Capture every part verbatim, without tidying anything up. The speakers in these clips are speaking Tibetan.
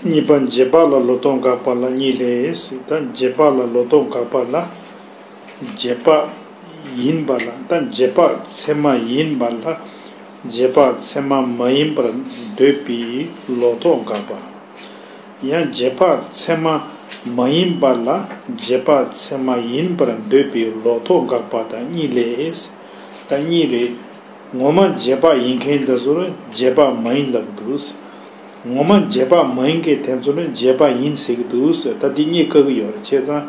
གཉིས་པ་རྗེས་དཔག་ལ་ལོག་རྟོག་དགག་པ་ལ་གཉིས་ལས། ད་རྗེས་དཔག་ལ་ལོག་རྟོག་དགག་པ་ལ། རྗེས་དཔག་ཡིན་པ་ལ། ད་རྗེས་དཔག་ཚད་མ་ཡིན་པ་ལ། རྗེས་དཔག་ཚད་མ་མ་ཡིན་པར་འདོད་པའི་ལོག་རྟོག་དགག་པ། ཡང་རྗེས་དཔག་ཚད་མ་མ་ཡིན་པ་ལ་རྗེས་དཔག་ཚད་མ་ཡིན་པར་འདོད་པའི་ལོག་རྟོག་དགག་པ་དང་གཉིས་ལས། ད་གཉིས་རེད། ངོ་མ་རྗེས་དཔག་ཡིན་མཁན་དེ་ཚོར་རྗེས་དཔག་མ་ཡིན་ལབ་འདུག། ངོ་མ་རྗེས་དཔག་མ་ཡིན་མཁན་དེ་ཚོར་རྗེས་དཔག་ཡིན་ཟེར་གྱི་འདུག། ད་འདི་གཉིས་བཀག་གི་ཡོད་རེད། བྱས་ཙང་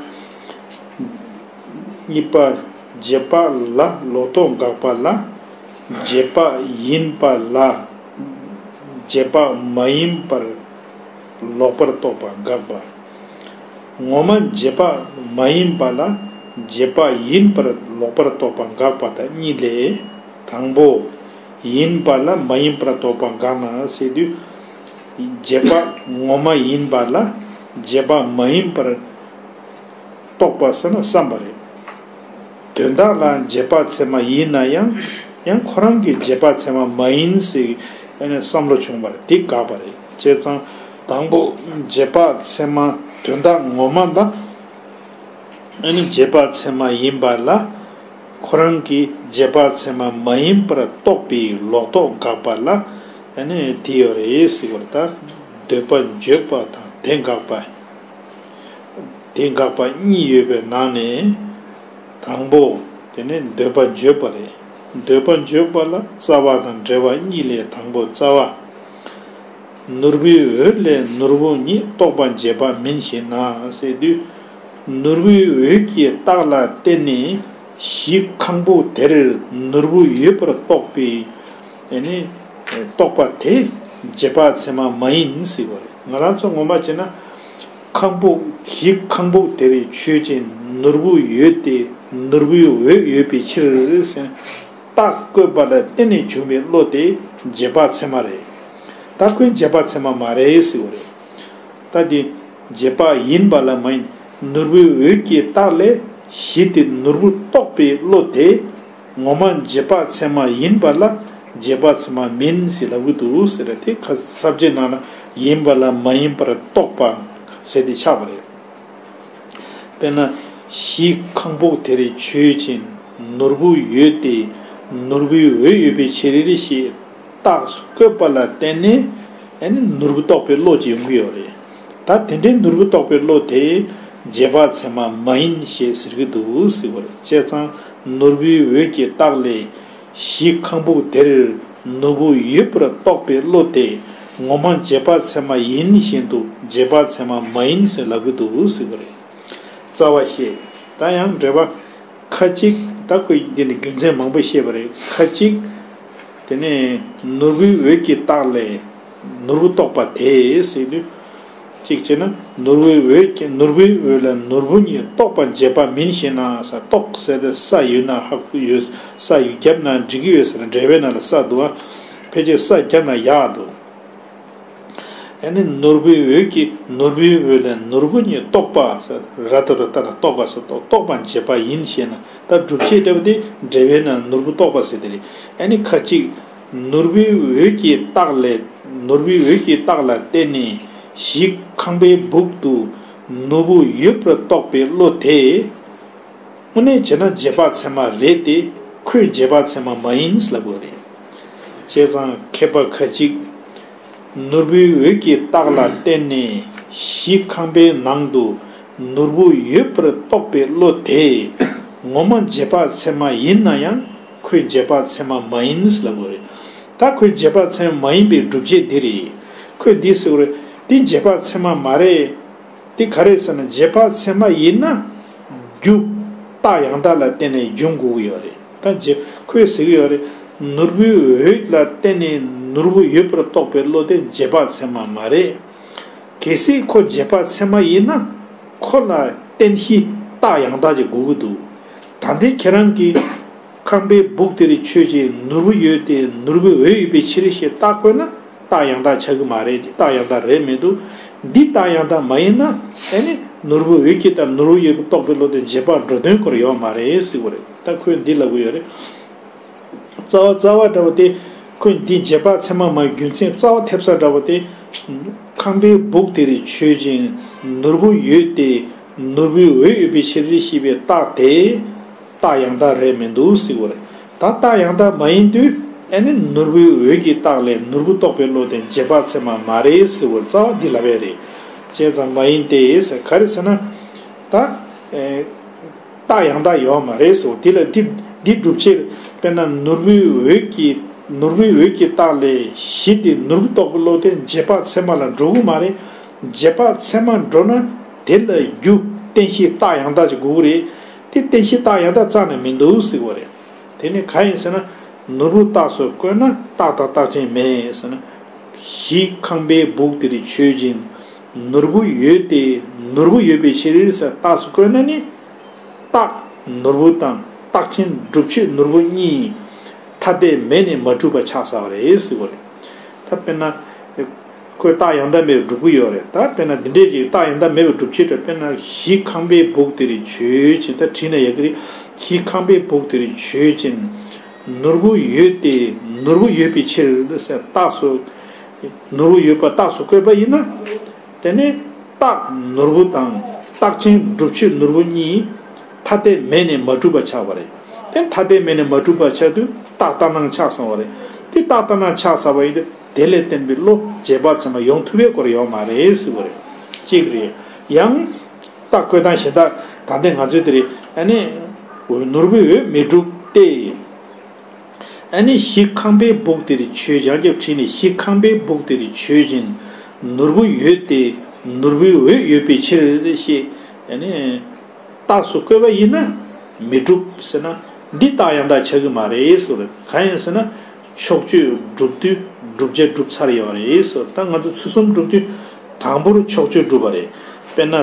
གཉིས་པ་རྗེས་དཔག་ལ་ལོག་རྟོག་དགག་པ་ལ། རྗེས་དཔག་ཡིན་པ་ལ་རྗེས་དཔག་མ་ཡིན་པར་ལོག་པར་རྟོག་པ་དགག་པ། ངོ་མ་རྗེས་དཔག་མ་ཡིན་པ་ལ་རྗེས་དཔག་ཡིན་པར་ལོག་པར་རྟོག་པ་དགག་པ་དང་གཉིས་ལས། དང་པོ། ཡིན་པ་ལ་མ་ཡིན་པར་རྟོག་པ་དགག་ན་ཟེར་དུས། རྗེས་དཔག་ངོ་མ་ཡིན་པ་ལ་རྗེས་དཔག་མ་ཡིན་པར་རྟོག་པ་ཟེར་ན་བསམ་པ་རེད། དོན་དག་ལ་རྗེས་དཔག་ཚད་མ་ཡིན་ན་ཡང་། ཡང་ཁོ་རང་གི་རྗེས་དཔག་ཚད་མ་མ་ཡིན་ཟེར་ཨ་ནི་བསམ་བློ་བྱུང་བ་རེད། དེ་དགག་པ་རེད། བྱས་ཙང་དང་པོ་རྗེས་དཔག་ཚད་མ་དོན་དག་ངོ་མ་ལ་ཨ་ནི་རྗེས་དཔག་ཚད་མ་ཡིན་པ་ལ། ཁོ་རང་གི་རྗེས་དཔག་ཚད་མ་མ་ཡིན་པར་རྟོག་པའི་ལོག་རྟོག་དགག་པ་ལ་ཨ་ནི་དེ་ཡོད་རེད་ཟེར་བ་རེད། ད་འདོད་པ་བརྗོད་པ་དང་དེ་དགག་པ། དེ་དགག་པ་གཉིས་ཡོད་པའི་ནང་ནས། དང་པོ། དེ་ནས་འདོད་པ་བརྗོད་པ་རེད། འདོད་པ་བརྗོད་པ་ལ་རྩ་བ་དང་འབྲེལ་བ་གཉིས་ལས། དང་པོ་རྩ་བ། ནོར་བུའི་འོད་ལས་ནོར་བུ་ཉིད་རྟོགས་པ་རྗེས་དཔག་མིན་ཞེ་ན་ཟེར་དུས། ནོར་བུའི་འོད་ཀྱི་རྟགས་ལ་བརྟེན་ནས་གཞི་ཁང་བུ་དེར་ནོར་བུ་ཡོད་པར་རྟོགས་པའི། ཨ་ནི། རྟོགས་པ་དེ་རྗེས་དཔག་ཚད་མ་མ་ཡིན་ཟེར་བ་རེད། ང་རང་ཚོ་ངོ་མ་བྱས་ན། ཁང་བུ། གཞི་ཁང་བུ་དེར་ཆོས་ཅན་ནོར་བུ་ཡོད་དེ་ནོར་བུའི་འོད་ཡོད་པའི་ཕྱིར་ཟེར། རྟགས་བཀོད་པ་ལ་བརྟེན་ནས་བྱུང་བའི་བློ་དེ་རྗེས་དཔག་ཚད་མ་རེད། ད་ཁོས་རྗེས་དཔག་ཚད་མ་མ་རེད་ཟེར་བ་རེད། ད་དེ་རྗེས་དཔག་ཡིན་པ་ལ་མ་ཡིན། ནོར་བུའི་འོད་ཀྱི་རྟགས་ལས་གཞི་དེ་ནོར་བུ་རྟོགས་པའི་བློ་དེ། ངོ་མ་རྗེས་དཔག་ཚད་མ་ཡིན་པ་ལ་རྗེས་དཔག་ཚད་མ་མིན་ཞེས་ལབ་ཀྱི་འདུག་ཟེར་ཏེ། ཁ་ས་བཅད་ནང་ལ་ཡིན་པ་ལ་མ་ཡིན་པར་རྟོགས་པ་ཟེར་ཏེ་ཆགས་པ་རེད། དཔེར་ན། གཞི་ཁང་བུ་དེར་ཆོས་ཅན་ནོར་བུ་ཡོད་དེ་ནོར་བུའི་འོད་ཡོད་པའི་ཕྱིར་ཞེས་རྟགས་སུ་བཀོད་པ་ལ་བརྟེན་ནས་ཨ་ནི་ནོར་བུ་རྟོགས་པའི་བློ་ཅིག་ཡོང་གི་ཡོད་རེད། ད་དེ་འདྲའི་ནོར་བུ་རྟོགས་པའི་བློ་དེ་རྗེས་དཔག་ཚད་མ་མ་ཡིན་ཞེས་ཟེར་གྱི་འདུག་ཟེར་བ་རེད། བྱས་ཙང་ནོར་བུའི་འོད་ཀྱི་རྟགས་ལས་གཞི་ཁང་བུ་དེར་ནོར་བུ་ཡོད་པར་རྟོགས་པའི་བློ་དེ་ངོ་མ་རྗེས་དཔག་ཚད་མ་ཡིན་བཞིན་དུ་རྗེས་དཔག་ཚད་མ་མ་ཡིན་ཟེར་ལབ་ཀྱི་འདུག་ཟེར་བ་རེད། རྩ་བ་བཤད། ད་ཡང་འགྲེལ་པ། ཁ་ཅིག་ད་ཁོས་འདི་ནི་རྒྱུ་མཚན་མང་པོ་བཤད་པ་རེད། ཁ་ཅིག་དེ་ནས་ནོར་བུའི་འོད་ཀྱི་རྟགས་ལས་ནོར་བུ་རྟོགས་པ་དེ་ཟེར་དུས། གཅིག་བྱས་ན་ནོར་བུའི་འོད་ཀྱི་ནོར་བུའི་འོད་ལ་ནོར་བུ་ཉིད་རྟོགས་པ་རྗེས་དཔག་མིན་ཞེ་ན་ས། རྟོགས་ཟེར་ཏེ་ས་ཡོད་ན་ཧ་གོ་ཡོད། ས་ཡོད་རྒྱབ་ན་འགྲིག་གི་ཡོད་ཟེར་ན་འགྲེལ་པའི་ནང་ལ་ས་འདུག་ཨ། ཕལ་ཆེར་ས་རྒྱབ་ན་ཡག་འདུག། ཨ་ནི་ནོར་བུའི་འོད་ཀྱི་ནོར་བུའི་འོད་ལས་ནོར་བུ་ཉིད་རྟོགས་པ་ཟེར། ར་ཏ་རུ་ཏ་ན་རྟོགས་པ་ཟེར། རྟོགས་རྟོགས་པ་རྗེས་དཔག་ཡིན་ཞེ་ན། ད་སྒྲུབ་བྱེད་འདྲ་བོ་དེ་འགྲེལ་པའི་ནང་ནོར་བུ་རྟོགས་པ་ཟེར་དེ་རེད། ཨ་ནི་ཁ་ཅིག་ནོར་བུའི་འོད་ཀྱི་རྟགས་ལས། ནོར་བུའི་འོད་ཀྱི་རྟགས་ལ་བརྟེན་ནས་གཞི་ཁང་པའི་སྦུག་ཏུ་ནོར་བུ་ཡོད་པར་རྟོགས་པའི་བློ་དེ། དངོས་གནས་བྱས་ན་རྗེས་དཔག་ཚད་མ་རེད་དེ། ཁོས་རྗེས་དཔག་ཚད་མ་མ་ཡིན་ལབ་དགོས་རེད། བྱས་ཙང་མཁས་པ་ཁ་ཅིག་ནོར་བུའི་འོད་ཀྱི་རྟགས་ལ་བརྟེན་ནས་གཞི་ཁང་པའི་ནང་དུ་ནོར་བུ་ཡོད་པར་རྟོགས་པའི་བློ་དེ་ངོ་མ་རྗེས་དཔག་ཚད་མ་ཡིན་ན་ཡང་ཁོས་རྗེས་དཔག་ཚད་མ་མ་ཡིན་ལབ་དགོས་རེད། ད་ཁོས་རྗེས་དཔག་ཚད་མ་མ་ཡིན་པའི་སྒྲུབ་བྱེད་འདི་རེད། ཁོས་འདི་ཟེར་དགོས་རེད། འདི་རྗེས་དཔག་ཚད་མ་མ་རེད། དེ་ག་རེ་ཟེར་ན་རྗེས་དཔག་ཚད་མ་ཡིན་ན། རྒྱུ་རྟགས་ཡང་དག་ལ་བརྟེན་ནས་འབྱུང་དགོས་ཀྱི་ཡོད་རེད། ད་རྗེས་ཁོས་ཟེར་གྱི་ཡོད་རེད། ནོར་བུའི་འོད་ལ་བརྟེན་ནས་ནོར་བུ་ཡོད་པར་རྟོགས་པའི་བློ་དེ་རྗེས་དཔག་ཚད་མ་མ་རེད། གལ་སྲིད་ཁོ་རྗེས་དཔག་ཚད་མ་ཡིན་ན། ཁོ་ལ་རྟེན་གཞི་རྟགས་ཡང་དག་ཅིག་དགོས་ཀྱི་འདུག། ད་ལྟའི་ཁྱེད་རང་གིས། ཁང་པའི་སྦུག་དེར་ཆོས་ཅན་ནོར་བུ་ཡོད་དེ་ནོར་བུའི་འོད་ཡོད་པའི་ཕྱིར་ཞེས་རྟགས་བཀོད་ན་རྟགས་ཡང་དག་ཆགས་ཀྱི་མ་རེད་དེ། རྟགས་ཡང་དག་རེད་མི་འདུག། འདི་རྟགས་ཡང་དག་མ་ཡིན་ན། ཨ་ནི་ནོར་བུའི་འོད་ཀྱི་རྟགས་ནོར་བུ་ཡོད་པར་རྟོགས་པའི་བློ་དེ་རྗེས་དཔག་འགྲོ་དོན་སྐོར་ཡོད་མ་རེད་ཟེར་བ་རེད། ད་ཁོས་འདི་ལབ་ཀྱི་ཡོད་རེད། རྩ་བ་རྩ་བ་འདྲ་བོ་དེ། ཁོས་འདི་རྗེས་དཔག་ཚད་མ་མ་རྒྱུ་མཚན་རྩ་བ་ཐེབས་ས་འདྲ་བོ་དེ། ཁང་པའི་སྦུག་དེར་ཆོས་ཅན། ནོར་བུ་ཡོད་དེ། ནོར་བུའི་འོད་ཡོད་པའི་ཕྱིར་ཞེས་པའི་རྟགས་དེ། རྟགས་ཡང་དག་རེད་མི་འདུག་ཟེར་བ་རེད། ད་རྟགས་ཡང་དག་མ་ཡིན་དུས། ཨ་ནི་ནོར་བུའི་འོད་ཀྱི་རྟགས་ལས་ནོར་བུ་རྟོགས་པའི་བློ་དེ་རྗེས་དཔག་ཚད་མ་མ་རེད་ཟེར་བ་རྩ་བ་འདི་ལབ་པ་རེད། བྱས་ཙང་མ་ཡིན་ཏེ་ཟེར་ག་རེ་ཟེར་ན། ད། ཨེ། རྟགས་ཡང་དག་ཡོད་མ་རེད་ཟེར་བ་དེ་ལ་འདི་འདི་སྒྲུབ་ཕྱིར། དཔེར་ན་ནོར་བུའི་འོད་ཀྱི་ནོར་བུའི་འོད་ཀྱི་རྟགས་ལས་གཞི་དེ་ནོར་བུ་རྟོགས་པའི་བློ་དེ་རྗེས་དཔག་ཚད་མ་ལ་འགྲོ་གི་མ་རེད། རྗེས་དཔག་ཚད་མ་འགྲོ་ན་དེ་ལ་རྒྱུ་རྟེན་གཞི་རྟགས་ཡང་དག་ཅིག་དགོས་ཀྱི་རེད། དེ་རྟེན་གཞི་རྟགས་ཡང་དག་རྩ་ནས་མི་འདུག་ཟེར་བ་རེད། དེ་ནི་གང་ཡིན་ཟེར་ན། ནོར་བུ་རྟགས་སུ་བཀོད་ན་རྟགས་དང་རྟགས་ཅན་མེད་ཟེར་ན། གཞི་ཁང་པའི་སྦུག་དེར་ཆོས་ཅན། ནོར་བུ་ཡོད་དེ། ནོར་བུ་ཡོད་པའི་ཕྱིར་ཟེར་རྟགས་སུ་བཀོད་ན་ནི། རྟགས་ནོར་བུ་དང་རྟགས་ཅན་སྒྲུབ་ཆོས་ནོར་བུ་གཉིས་ཐ་དད་མེད་ནས་མ་གྲུབ་པ་ཆགས་ཚར་བ་རེད་ཟེར་བ་རེད། ད་དཔེར་ན། ཁོས་རྟགས་ཡང་དག་མེད་པར་སྒྲུབ་ཀྱི་ཡོད་རེད། ད་དཔེར་ན་འདི་འདྲས་ཀྱི་རྟགས་ཡང་དག་མེད་པར་སྒྲུབ་ཆེད་དུ། དཔེར་ན་གཞི་ཁང་པའི་སྦུག་དེར་ཆོས་ཅན། ད་བྲིས་ན་ཡག་གི་རེད། གཞི་ཁང་པའི་སྦུག་དེར་ཆོས་ཅན། ནོར་བུ་ཡོད་དེ། ནོར་བུ་ཡོད་པའི་ཕྱིར་ཟེར་རྟགས་སུ། ནོར་བུ་ཡོད་པ་རྟགས་སུ་བཀོད་པ་ཡིན་ན། དེ་ནི་རྟགས་ནོར་བུ་དང་རྟགས་ཅན་སྒྲུབ་ཆོས་ནོར་བུ་གཉིས་ཐ་དད་མེད་ནས་མ་གྲུབ་པ་ཆགས་པ་རེད། དེ་ཐ་དད་མེད་ནས་མ་གྲུབ་པ་ཆགས་དུས་རྟགས་ལྟར་སྣང་ཆགས་སོང་བ་རེད། དེ་རྟགས་ལྟར་སྣང་ཆགས་ཚར་བ་ཡིན་དུས། དེ་ལས་བརྟེན་པའི་བློ་རྗེས་དཔག་ཚད་མ་ཡོང་ཐུབ་པའི་སྐོར་ཡོད་མ་རེད་ཟེར་བ་རེད། གཅིག་རེད། ཡང་། རྟགས་བཀོད་སྟངས་གཞན་དག་ད་ལྟའི་ང་ཚོའི་དེ་རེད། ཨ་ནི། ནོར་བུའི་འོད་མི་འགྲུབ་སྟེ། ཨ་ནི་གཞི་ཁང་པའི་སྦུག་དེར་ཆོས། ཡང་བསྐྱར་བྲིས་ནས་གཞི་ཁང་པའི་སྦུག་དེར་ཆོས་ཅན། ནོར་བུ་ཡོད་དེ། ནོར་བུའི་འོད་ཡོད་པའི་ཕྱིར་ཞེས། ཨ་ནི། རྟགས་སུ་བཀོད་པ་ཡིན་ན་མི་འགྲུབ་ཟེར་ན། འདི་རྟགས་ཡང་དག་ཆགས་ཀྱི་མ་རེད་ཟེར་བ་རེད། གང་ཡིན་ཟེར་ན། ཕྱོགས་ཆོས་སྒྲུབ་དུས་བསྒྲུབ་བྱ་གྲུབ་ཚར་ཡོད་རེད་ཟེར། ད་ང་ཚོ་ཚུལ་གསུམ་སྒྲུབ་དུས་དང་པོར་ཕྱོགས་ཆོས་སྒྲུབ་པ་རེད། དཔེར་ན།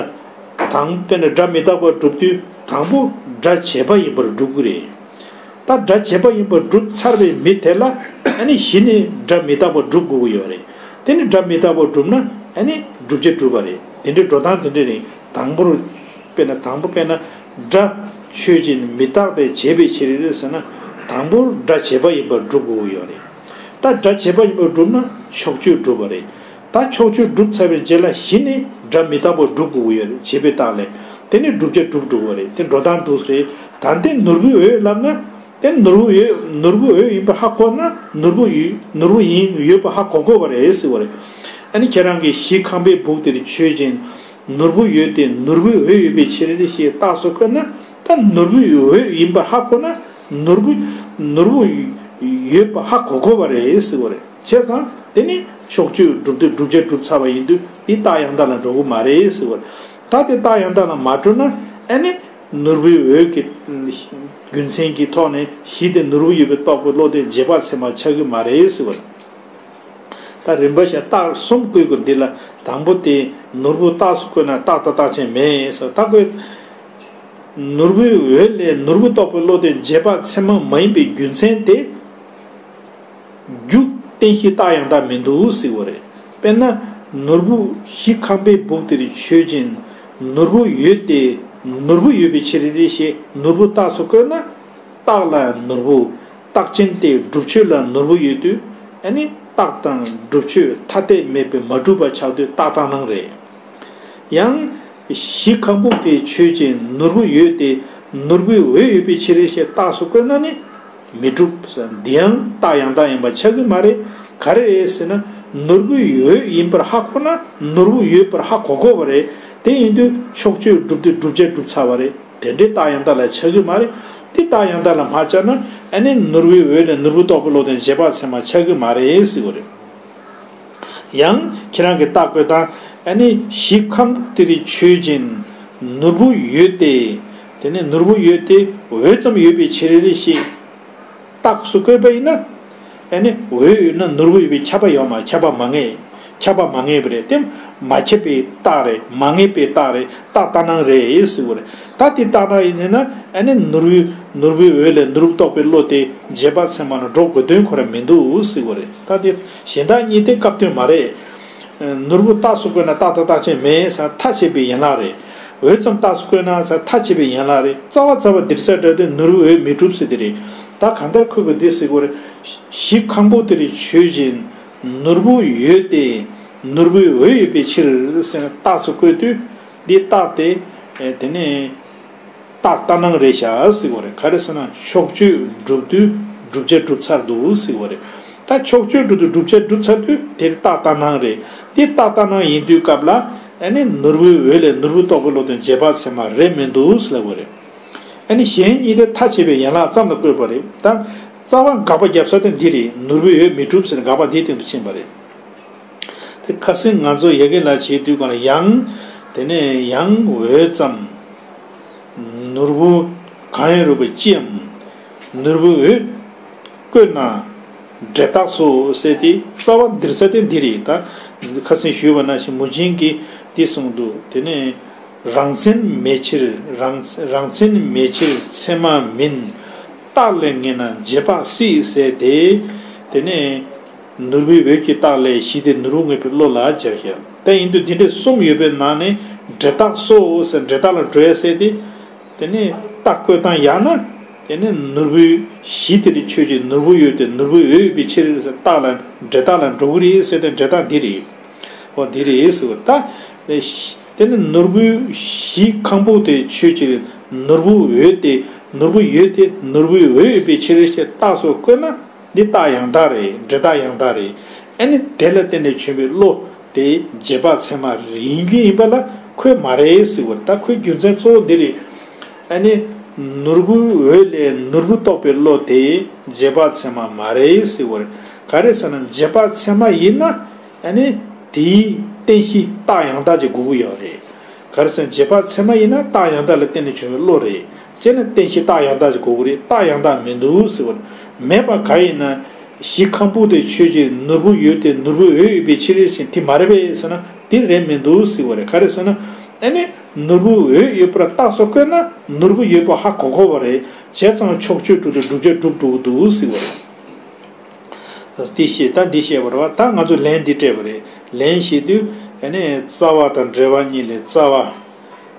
དང་། དཔེར་ན་སྒྲ་མི་རྟག་པར་སྒྲུབ་དུས་དང་པོ་སྒྲ་བྱས་པ་ཡིན་པར་སྒྲུབ་ཀྱི་རེད། ད་སྒྲ་བྱས་པ་ཡིན་པར་སྒྲུབ་ཚར་བའི་མི་དེ་ལ། ཨ་ནི་གཞི་ནས་སྒྲ་མི་རྟག་པར་སྒྲུབ་དགོས་ཀྱི་ཡོད་རེད། དེ་ནི་སྒྲ་མི་རྟག་པར་སྒྲུབ་ན། ཨ་ནི་བསྒྲུབ་བྱ་གྲུབ་པ་རེད། དེ་འདྲའི་འགྲོ་སྟངས་དེ་འདྲ་རེད། དང་པོར། དཔེར་ན་དང་པོ་དཔེར་ན་སྒྲ་ཆོས་ཅན། མི་རྟག་སྟེ་བྱས་པའི་ཕྱིར་ཟེར་ན། དང་པོར་སྒྲ་བྱས་པ་ཡིན་པར་སྒྲུབ་དགོས་ཀྱི་ཡོད་རེད། ད་སྒྲ་བྱས་པ་ཡིན་པར་སྒྲུབ་ན་ཕྱོགས་ཆོས་སྒྲུབ་པ་རེད། ད་ཕྱོགས་ཆོས་སྒྲུབ་ཚར་བའི་རྗེས་ལ་གཞི་ནས་སྒྲ་མི་རྟག་པར་སྒྲུབ་དགོས་ཀྱི་ཡོད་རེད། བྱས་པའི་རྟགས་ལས། དེ་ནི་བསྒྲུབ་བྱ་གྲུབ་འགྲོ་གི་རེད། དེ་འགྲོ་སྟངས་འདུག་རེད། ད་འདི་ནོར་བུའི་འོད་ལབ་ན། དེ་ནོར་བུ་ཡོད། ནོར་བུའི་འོད་ཡིན་པ་ཧ་གོ་ན། ནོར་བུ་ཡོད། ནོར་བུ་ཡིན། ཡོད་པ་ཧ་གོ་དགོས་པ་རེད་ཟེར་བ་རེད། ཨ་ནི་ཁྱེད་རང་གིས་གཞི་ཁང་པའི་སྦུག་དེར་ཆོས་ཅན། ནོར་བུ་ཡོད་དེ། ནོར་བུའི་འོད་ཡོད་པའི་ཕྱིར་ཞེས་རྟགས་སུ་བཀོད་ན། ད་ནོར་བུའི་འོད་ཡིན་པ་ཧ་གོ་ན། ནོར་བུ། ནོར་བུ་ཡོད་པ་ཧ་གོ་དགོས་པ་རེད་ཟེར་བ་རེད། བྱས་ཙང་དེ་ནི་ཕྱོགས་ཆོས་སྒྲུབ་དུས་བསྒྲུབ་བྱ་གྲུབ་ཚར་བ་ཡིན་དུས་འདི་རྟགས་ཡང་དག་ལ་འགྲོ་གི་མ་རེད་ཟེར་བ་རེད། ད་དེ་རྟགས་ཡང་དག་ལ་མ་འགྲོ་ན། ཨ་ནི། ནོར་བུའི་འོད་ཀྱི་རྒྱུ་མཚན་གྱི་ཐོག་ནས་གཞི་དེ་ནོར་བུ་ཡོད་པའི་རྟོགས་པའི་བློ་དེ་རྗེས་དཔག་ཚད་མ་ཆགས་ཀྱི་མ་རེད་ཟེར་བ་རེད། ད་རིམ་པ་བཞིན་རྟགས་གསུམ་བཀོད་དགོས། འདི་ལ་དང་པོ་དེ་ནོར་བུ་རྟགས་སུ་བཀོད་ན་རྟགས་དང་རྟགས་ཅན་མེད་ཟེར། ད་བཀོད། ནོར་བུའི་འོད་ལས་ནོར་བུ་རྟོགས་པའི་བློ་དེ་རྗེས་དཔག་ཚད་མ་མ་ཡིན་པའི་རྒྱུ་མཚན་དེ། རྒྱུ་རྟེན་གཞི་རྟགས་ཡང་དག་མི་འདུག་ཟེར་བ་རེད། དཔེར་ན། ནོར་བུ་གཞི་ཁང་པའི་སྦུག་དེར་ཆོས་ཅན། ནོར་བུ་ཡོད་དེ། ནོར་བུ་ཡོད་པའི་ཕྱིར་ཞེས་ནོར་བུ་རྟགས་སུ་བཀོད་ན། རྟགས་ལ་ནོར་བུ། རྟགས་ཅན་དེ་སྒྲུབ་ཆོས་ལ་ནོར་བུ་ཡོད་དུས། ཨ་ནི་རྟགས་དང་སྒྲུབ་ཆོས་ཐ་དད་མེད་པས་མ་གྲུབ་པ་ཆགས་དུས་རྟགས་ལྟར་སྣང་རེད། ཡང་། གཞི་ཁང་པ་དེར་ཆོས་ཅན། ནོར་བུ་ཡོད་དེ། ནོར་བུའི་འོད་ཡོད་པའི་ཕྱིར་ཞེས་རྟགས་སུ་བཀོད་ན་ནི་མི་འགྲུབ། འདི་ཡང་རྟགས་ཡང་དག་ཡིན་པ་ཆགས་ཀྱི་མ་རེད། ག་རེ་རེད་ཟེར་ན། ནོར་བུའི་འོད་ཡིན་པར་ཧ་གོ་ན་ནོར་བུ་ཡོད་པར་ཧ་གོ་དགོས་པ་རེད། དེ་ཡིན་དུས་ཕྱོགས་ཆོས་སྒྲུབ་དུས་བསྒྲུབ་བྱ་གྲུབ་ཚར་བ་རེད། དེ་འདྲའི་རྟགས་ཡང་དག་ལ་ཆགས་ཀྱི་མ་རེད། དེ་རྟགས་ཡང་དག་ལ་མ་ཆགས་ན། ཨ་ནི་ནོར་བུའི་འོད་ལས་ནོར་བུ་རྟོགས་པའི་བློ་དེ་རྗེས་དཔག་ཚད་མ་ཆགས་ཀྱི་མ་རེད་ཟེར་བ་རེད། ཡང་ཁྱེད་རང་གི་རྟགས་བཀོད་སྟངས། ཨ་ནི་གཞི་ཁང་པ་དེར་ཆོས་ཅན། ནོར་བུ་ཡོད་དེ། དེ་ནས་ནོར་བུ་ཡོད་དེ། འོད་ཙམ་ཡོད་པའི་ཕྱིར་ཞེས་རྟགས་སུ་བཀོད་པ་ཡིན་ན། ཨ་ནི་འོད་ཡོད་ན་ནོར་བུ་ཡོད་པའི་ཁྱབ་པ་ཡོད་མ། ཁྱབ་པ་མ་ངེས། ཁྱབ་པ་མ་ངེས་པ་རེད་དེ། མ་ཁྱབ་པའི་རྟགས་རེད། མ་ངེས་པའི་རྟགས་རེད། རྟགས་ལྟར་སྣང་རེད་ཟེར་བ་རེད། ད་དེ་ལྟར་སྣང་ཡིན་ན། ཨ་ནི་ནོར་བུའི། ནོར་བུའི་འོད་ལས་ནོར་བུ་རྟོགས་པའི་བློ་དེ་རྗེས་དཔག་ཚད་མ་ལ་འགྲོ་དགོས་དོན་ཁོ་རང་མི་འདུག་ཟེར་བ་རེད། ད་དེ་གཞན་དག་གཉིས་དེ་སྐབས་དོན་མ་རེད། ནོར་བུ་རྟགས་སུ་བཀོད་ན་རྟགས་དང་རྟགས་ཅན་མེད་ཟེར་ཐ་ཆད་པའི་ཡན་ལག་རེད། འོད་ཙམ་རྟགས་སུ་བཀོད་ན་ཟེར་ཐ་ཆད་པའི་ཡན་ལག་རེད། རྩ་བ་རྩ་བ་འདིར་ས་འདྲ་དེ་ནོར་བུའི་འོད་མི་འགྲུབ་ཟེར་དེ་རེད། ད་གང་ལྟར་ཁོས་གི་འདི་ཟེར་དགོས་རེད། གཞི་ཁང་པ་དེར་ཆོས་ཅན། ནོར་བུ་ཡོད་དེ། ནོར་བུའི་འོད་ཡོད་པའི་ཕྱིར་ཟེར་ནས་རྟགས་སུ་བཀོད་དུས། འདི་རྟགས་དེ་དེ་ནས་རྟགས་ལྟར་སྣང་རེད་ཤག་ཟེར་བ་རེད། ག་རེ་ཟེར་ན་ཕྱོགས་ཆོས་སྒྲུབ་དུས་བསྒྲུབ་བྱ་གྲུབ་ཚར་འདུག་ཟེར་བ་རེད། ད་ཕྱོགས་ཆོས་སྒྲུབ་དུས་བསྒྲུབ་བྱ་གྲུབ་ཚར་དུས་དེ་རྟགས་ལྟར་སྣང་རེད། དེ་རྟགས་ལྟར་སྣང་ཡིན་དུས་སྐབས་ལ་ཨ་ནི་ནོར་བུའི་འོད་ལས་ནོར་བུ་རྟོགས་པའི་བློ་དེ་རྗེས་དཔག་ཚད་མ་རེད་མི་འདུག་ཟེར་བ་རེད། ཨ་ནི་གཞན་གཉིས་དེ་མཐའ་ཕྱེ་བའི་ཡན་ལག་ཙམ་ལ་བཀོད་པ་རེད། ད་རྩ་བ་དགག་པ་བརྒྱབ་ས་དེ་འདི་རེད། ནོར་བུའི་འོད་མི་གྲུབ་ཟེར་ནས་དགག་པ་འདིའི་སྟེང་དུ་ཕྱིན་པ་རེད། དེ་ཁ་སང་ང་ཚོ་ཡ་གི་ལ་བྱེད་དུས་གང་ལ་ཡང་། དེ་ནས་ཡང་འོད་ཙམ། ནོར་བུ་གང་ཡང་རུང་བའི་སྤྱིའམ། ནོར་བུ་འོད་བཀོད་ན་འབྲས་རྟགས་སོ་ཟེར་ཏེ་རྩ་བ་འདིར་ས་དེ་འདི་རེད། ད་ཁ་སང་ཞུས་པ་ནང་བཞིན་མུ་ཇིན་གྱིས་འདི་གསུངས་འདུག་དེ་ནས་རང་མཚན་མེད་ཕྱིར་རང་རང་མཚན་མེད་ཕྱིར་ཚད་མ་མིན། རྟགས་ལས་ངེས་ན་རྗེས་དཔག་སྲིད་ཟེར་ཏེ། དེ་ནས་ནོར་བུའི་འོད་ཀྱི་རྟགས་ལས་གཞི་དེ་ནོར་བུ་ངེས་པའི་བློ་ལ་སྦྱར་ཞིང་། དེ་ཡིན་དུས་འདི་འདྲའི་གསུམ་ཡོད་པའི་ནང་ནས་འབྲས་རྟགས་སོ་ཟེར་འབྲས་རྟགས་ལ་འགྲོ་ཡ་ཟེར་ཏེ། དེ་ནས་རྟགས་བཀོད་སྟངས་ཡང་ན། དེ་ནས་ནོར་བུའི་གཞི་དེ་རིགས་ཆོས་ཅན། ནོར་བུ་ཡོད་དེ་ནོར་བུའི་འོད་ཡོད་པའི་ཕྱིར་ཟེར་རྟགས་ལ་འབྲས་རྟགས་ལ་འགྲོ་གི་རེད་ཟེར་ཏེ་འབྲས་རྟགས་འདི་རེད། འོ་འདི་རེད་ཟེར་བ་ད། དེ་ནི་ནོར་བུའི་གཞི་ཁང་བུ་དེ་ཆོས་ཅན། ནོར་བུ་འོད་དེ་ནོར་བུ་ཡོད་དེ་ནོར་བུའི་འོད་ཡོད་པའི་ཕྱིར་ཞེས་རྟགས་སུ་བཀོད་ན་འདི་རྟགས་ཡང་དག་རེད། འབྲས་རྟགས་ཡང་དག་རེད། ཨ་ནི་དེ་ལ་བརྟེན་ནས་བྱུང་བའི་བློ་དེ་རྗེས་དཔག་ཚད་མ་ཡིན་རྒྱུ་ཡིན་པ་ལ་ཁོས་མ་རེད་ཟེར་བ་ད་ཁོའི་རྒྱུ་མཚན་གཙོ་བོ་འདི་རེད། ཨ་ནི་ནོར་བུའི་འོད་ལས་ནོར་བུ་རྟོགས་པའི་བློ་དེ་རྗེས་དཔག་ཚད་མ་མ་རེད་ཟེར་བ་རེད། ག་རེ་ཟེར་ན་རྗེས་དཔག་ཚད་མ་ཡིན་ན། ཨ་ནི་དེའི་རྟེན་གཞི་རྟགས་ཡང་དག་ཅིག་དགོས་ཀྱི་ཡོད་རེད། ག་རེ་ཟེར་ན་རྗེས་དཔག་ཚད་མ་ཡིན་ན་རྟགས་ཡང་དག་ལ་བརྟེན་ནས་བྱུང་བའི་བློ་རེད། བྱས་ན་རྟེན་གཞི་རྟགས་ཡང་དག་ཅིག་དགོས་ཀྱི་རེད། རྟགས་ཡང་དག་མི་འདུག་ཟེར་བ་རེད། མེད་པ་གང་ཡིན་ན། གཞི་ཁང་བུ་དེ་ཆོས་ཅན། ནོར་བུ་ཡོད་དེ་ནོར་བུའི་འོད་ཡོད་པའི་ཕྱིར་ཞེས་དེ་མ་རེད་པས་ཟེར་ན་དེ་རེད་མི་འདུག་ཟེར་བ་རེད། ག་རེ་ཟེར་ན། ཨ་ནི་ནོར་བུའི་འོད་ཡོད་པར་རྟགས་སུ་བཀོད་ན་ནོར་བུ་ཡོད་པ་ཧ་གོ་གོ་བ་རེད། བྱས་ཙང་ཕྱོགས་ཆོས་སྒྲུབ་དུས་བསྒྲུབ་བྱ་གྲུབ་འགྲོ་གི་འདུག་ཟེར་བ་རེད། འདི་བཤད། ད་འདི་བཤད་པ་རེད་བ། ད་ང་ཚོ་ལན་འདི་སྤྲད་པ་རེད། ལན་བཤད་དུས་ཨ་ནི་རྩ་བ་དང་འབྲེལ་བ་གཉིས་ལས་རྩ་བ།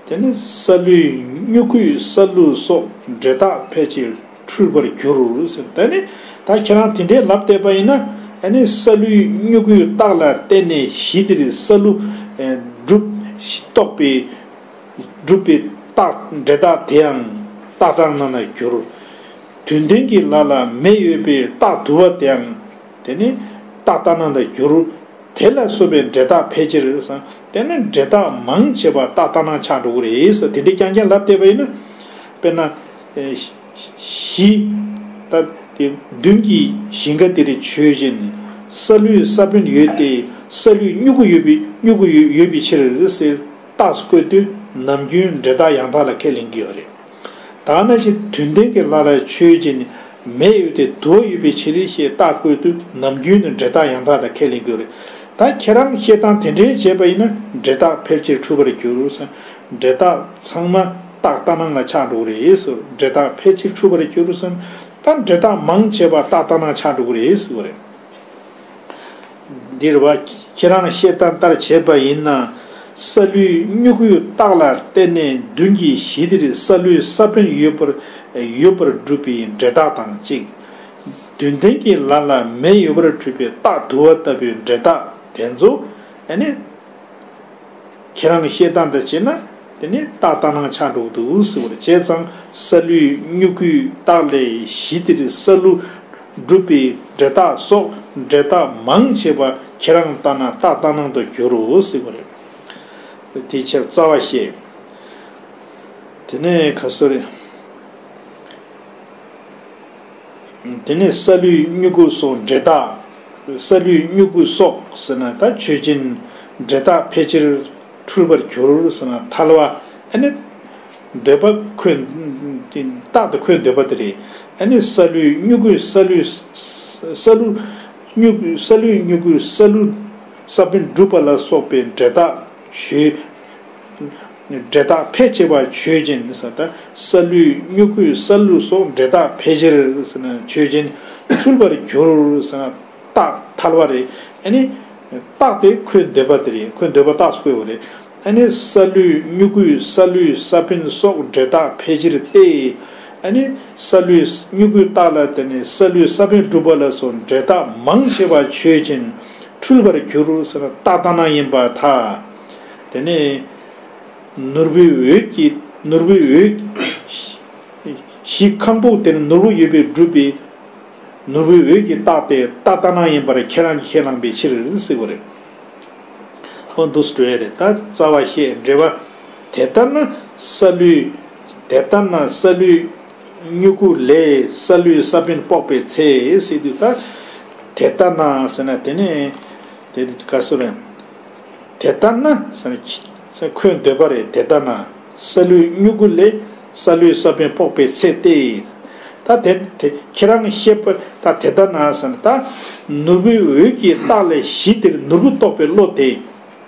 དེ་ནི་སཱ་ལུའི་མྱུ་གུས་སཱ་ལུ་སོགས་འབྲས་རྟགས་ཕལ་ཆེར་འཁྲུལ་པར་འགྱུར་ཟེར། ད་ནི་ད་ཁྱེད་རང་དེ་འདྲའི་ལབ་བསྡད་པ་ཡིན་ན། ཨ་ནི་སཱ་ལུའི་མྱུ་གུའི་རྟགས་ལ་བརྟེན་ནས་གཞི་དེར་སཱ་ལུ་ཨེ་སྒྲུབ་རྟོགས་པའི་སྒྲུབ་པའི་རྟགས་འབྲས་རྟགས་དེའང་རྟགས་ལྟར་སྣང་ན་འགྱུར། དུས་མཐུན་གྱི་ལ་ལ་མེ་ཡོད་པའི་རྟགས་དུ་བ་དེའང་དེ་ནི་རྟགས་ལྟར་སྣང་དུ་འགྱུར། དེ་ལ་སོགས་པའི་འབྲས་རྟགས་ཕལ་ཆེར་ཟེར། དེ་ནི་འབྲས་རྟགས་མང་ཆེ་བ་རྟགས་ལྟར་སྣང་ཆགས་འགྲོ་གི་རེད་ཟེར། དེ་འདྲའི་རྐྱང་རྐྱང་ལབ་བསྡད་པ་ཡིན་ན། དཔེར་ན། ཨེ་གཞི། ད་དེ་མདུན་གྱི་གཞི་འགའ་དེ་རིགས་ཆོས་ཅན། སཱ་ལུའི་ས་བོན་ཡོད་དེ་སཱ་ལུའི་མྱུ་གུ་ཡོད་པའི་མྱུ་གུ་ཡོད་ཡོད་པའི་ཕྱིར་ཟེར། རྟགས་སུ་བཀོད་དུས་ནམ་རྒྱུན་འབྲས་རྟགས་ཡང་དག་ལ་ཁས་ལེན་གྱི་ཡོད་རེད། ད་ནང་བཞིན་དུས་མཐུན་གྱི་ལ་ལ་ཆོས་ཅན། མེ་ཡོད་དེ་དུ་བ་ཡོད་པའི་ཕྱིར་ཞེས་རྟགས་བཀོད་དུས་ནམ་རྒྱུན་དུ་འབྲས་རྟགས་ཡང་དག་ལ་ཁས་ལེན་གྱི་ཡོད་རེད། ད་ཁྱེད་རང་བཤད་སྟངས་དེ་འདྲའི་བྱས་པ་ཡིན་ན་འབྲས་རྟགས་ཕལ་ཆེར་འཁྲུལ་པར་འགྱུར་ཟེར། འབྲས་རྟགས་ཚང་མ་རྟགས་ལྟར་སྣང་ལ་ཆགས་འགྲོ་གི་རེད་ཟེར། འབྲས་རྟགས་ཕལ་ཆེར་འཁྲུལ་པར་འགྱུར་ཟེར། ད་འབྲས་རྟགས་མང་ཆེ་བ་རྟགས་ལྟར་སྣང་ཆགས་འགྲོ་གི་རེད་ཟེར་བ་རེད། འདིར་བ། ཁྱེད་རང་བཤད་སྟངས་ལྟར་བྱས་པ་ཡིན་ན། སཱ་ལུའི་མྱུ་གུའི་རྟགས་ལ་བརྟེན་ནས་མདུན་གྱི་གཞི་དེར་སཱ་ལུའི་ས་བོན་ཡོད་པར་ཡོད་པར་སྒྲུབ་པའི་འབྲས་རྟགས་དང་གཅིག་དུས་མཐུན་གྱི་ལ་ལ་མེ་ཡོད་པར་སྒྲུབ་པའི་རྟགས་དུ་བ་ལྟ་བུའི་འབྲས་རྟགས་དེ་ཚོ་ཨ་ནི། ཁྱེད་རང་གི་བཤད་སྟངས་དང་བྱས་ན་དེ་ནི་རྟགས་ལྟར་སྣང་ཆགས་འགྲོ་གི་འདུག་ཟེར་བ་རེད། བྱས་ཙང་སཱ་ལུའི་མྱུ་གུའི་རྟགས་ལས་གཞི་དེར་སཱ་ལུ་སྒྲུབ་པའི་འབྲས་རྟགས་སོགས་འབྲས་རྟགས་མང་ཆེ་བ་ཁྱེད་རང་ལྟར་ན་རྟགས་ལྟར་སྣང་དུ་འགྱུར་རོ་ཟེར་བ་རེད། དེའི་ཕྱིར་རྩ་བ་བཤད། དེ་ནས་ག་སོ་རེད། དེ་ནས་སཱ་ལུའི་མྱུ་གུ་སོགས་འབྲས་རྟགས། སཱ་ལུའི་མྱུ་གུ་སོགས་ཟེར་ན་ད་ཆོས་ཅན། འབྲས་རྟགས་ཕལ་ཆེར་འཁྲུལ་པར་འགྱུར་ཟེར་ན་ཐལ་བ། ཨ་ནི། འདོད་པ་ཁོས། རྟགས་དེ་ཁོས་འདོད་པ་དེ་རེད། ཨ་ནི་སཱ་ལུའི་མྱུ་གུས་སཱ་ལུའི། སཱ་ལུ། མྱུ་གུ་སཱ་ལུའི་མྱུ་གུས་སཱ་ལུ། ས་བོན་གྲུབ་པ་ལ་སོགས་པའི་འབྲས་རྟགས་ཆོས། འབྲས་རྟགས་ཕལ་ཆེ་བ་ཆོས་ཅན་ཟེར། ད་སཱ་ལུའི་མྱུ་གུས་སཱ་ལུ་སོགས་འབྲས་རྟགས་ཕལ་ཆེར་ཟེར་ན་ཆོས་ཅན། འཁྲུལ་པར་འགྱུར་ཟེར་ན་རྟགས་ཐལ་བ་རེད། ཨ་ནི། རྟགས་དེ་ཁོས་འདོད་པ་དེ་རེད། ཁོས་འདོད་པ་རྟགས་སུ་བཀོད་པ་རེད། ཨ་ནི་སཱ་ལུའི་མྱུ་གུས་སཱ་ལུའི་ས་བོན་སོགས་འབྲས་རྟགས་ཕལ་ཆེར་ཏེ། ཨ་ནི་སཱ་ལུའི་མྱུ་གུའི་རྟགས་ལ་བརྟེན་ནས་སཱ་ལུའི་ས་བོན་གྲུབ་པ་ལ་སོགས་འབྲས་རྟགས་མང་ཆེ་བ་ཆོས་ཅན། འཁྲུལ་པར་གྱུར་ཟེར་ན་རྟགས་ལྟར་སྣང་ཡིན་པར་ཐལ། དེ་ནས་ནོར་བུའི་འོད་ཀྱིས་ནོར་བུའི་འོད་གཞི་ཁང་བུ་དེར་ནོར་བུ་ཡོད་པས་གྲུབ་པའི་ནོར་བུའི་འོད་ཀྱི་རྟགས་དེ་རྟགས་ལྟར་སྣང་ཡིན་པར་ཁྱེད་རང་གིས་ཁས་བླངས་པའི་ཕྱིར་ཟེར་བ་རེད། འོ་འདུག་སེ་འགྲོ་ཡ་རེད། ད་རྩ་བ་བཤད་འགྲེལ་པ། དེ་ལྟར་ན་སཱ་ལུའི། དེ་ལྟར་ན་སཱ་ལུའི་མྱུ་གུ་ལས་སཱ་ལུའི་ས་བོན་དཔོག་པའི་ཚེ་ཟེར་དུས། ད་དེ་ལྟར་ན་ཟེར་ན་དེ་ནས་དེ་ག་སོ་རེད། དེ་ལྟར་ན་ཟེར་ན་ཁོས་འདོད་པ་རེད། དེ་ལྟར་ན་སཱ་ལུའི་མྱུ་གུ་ལས་སཱ་ལུའི་ས་བོན་དཔོག་པའི་ཚེ་སྟེ། ད་དེ་དེ་ཁྱེད་རང་ཤེས་པ། ད་དེ་ལྟར་ན་ཟེར་ན་ད་ནོར་བུའི་འོད་ཀྱི་རྟགས་ལས་གཞི་དེར་ནོར་བུ་རྟོགས་པའི་བློ་དེ།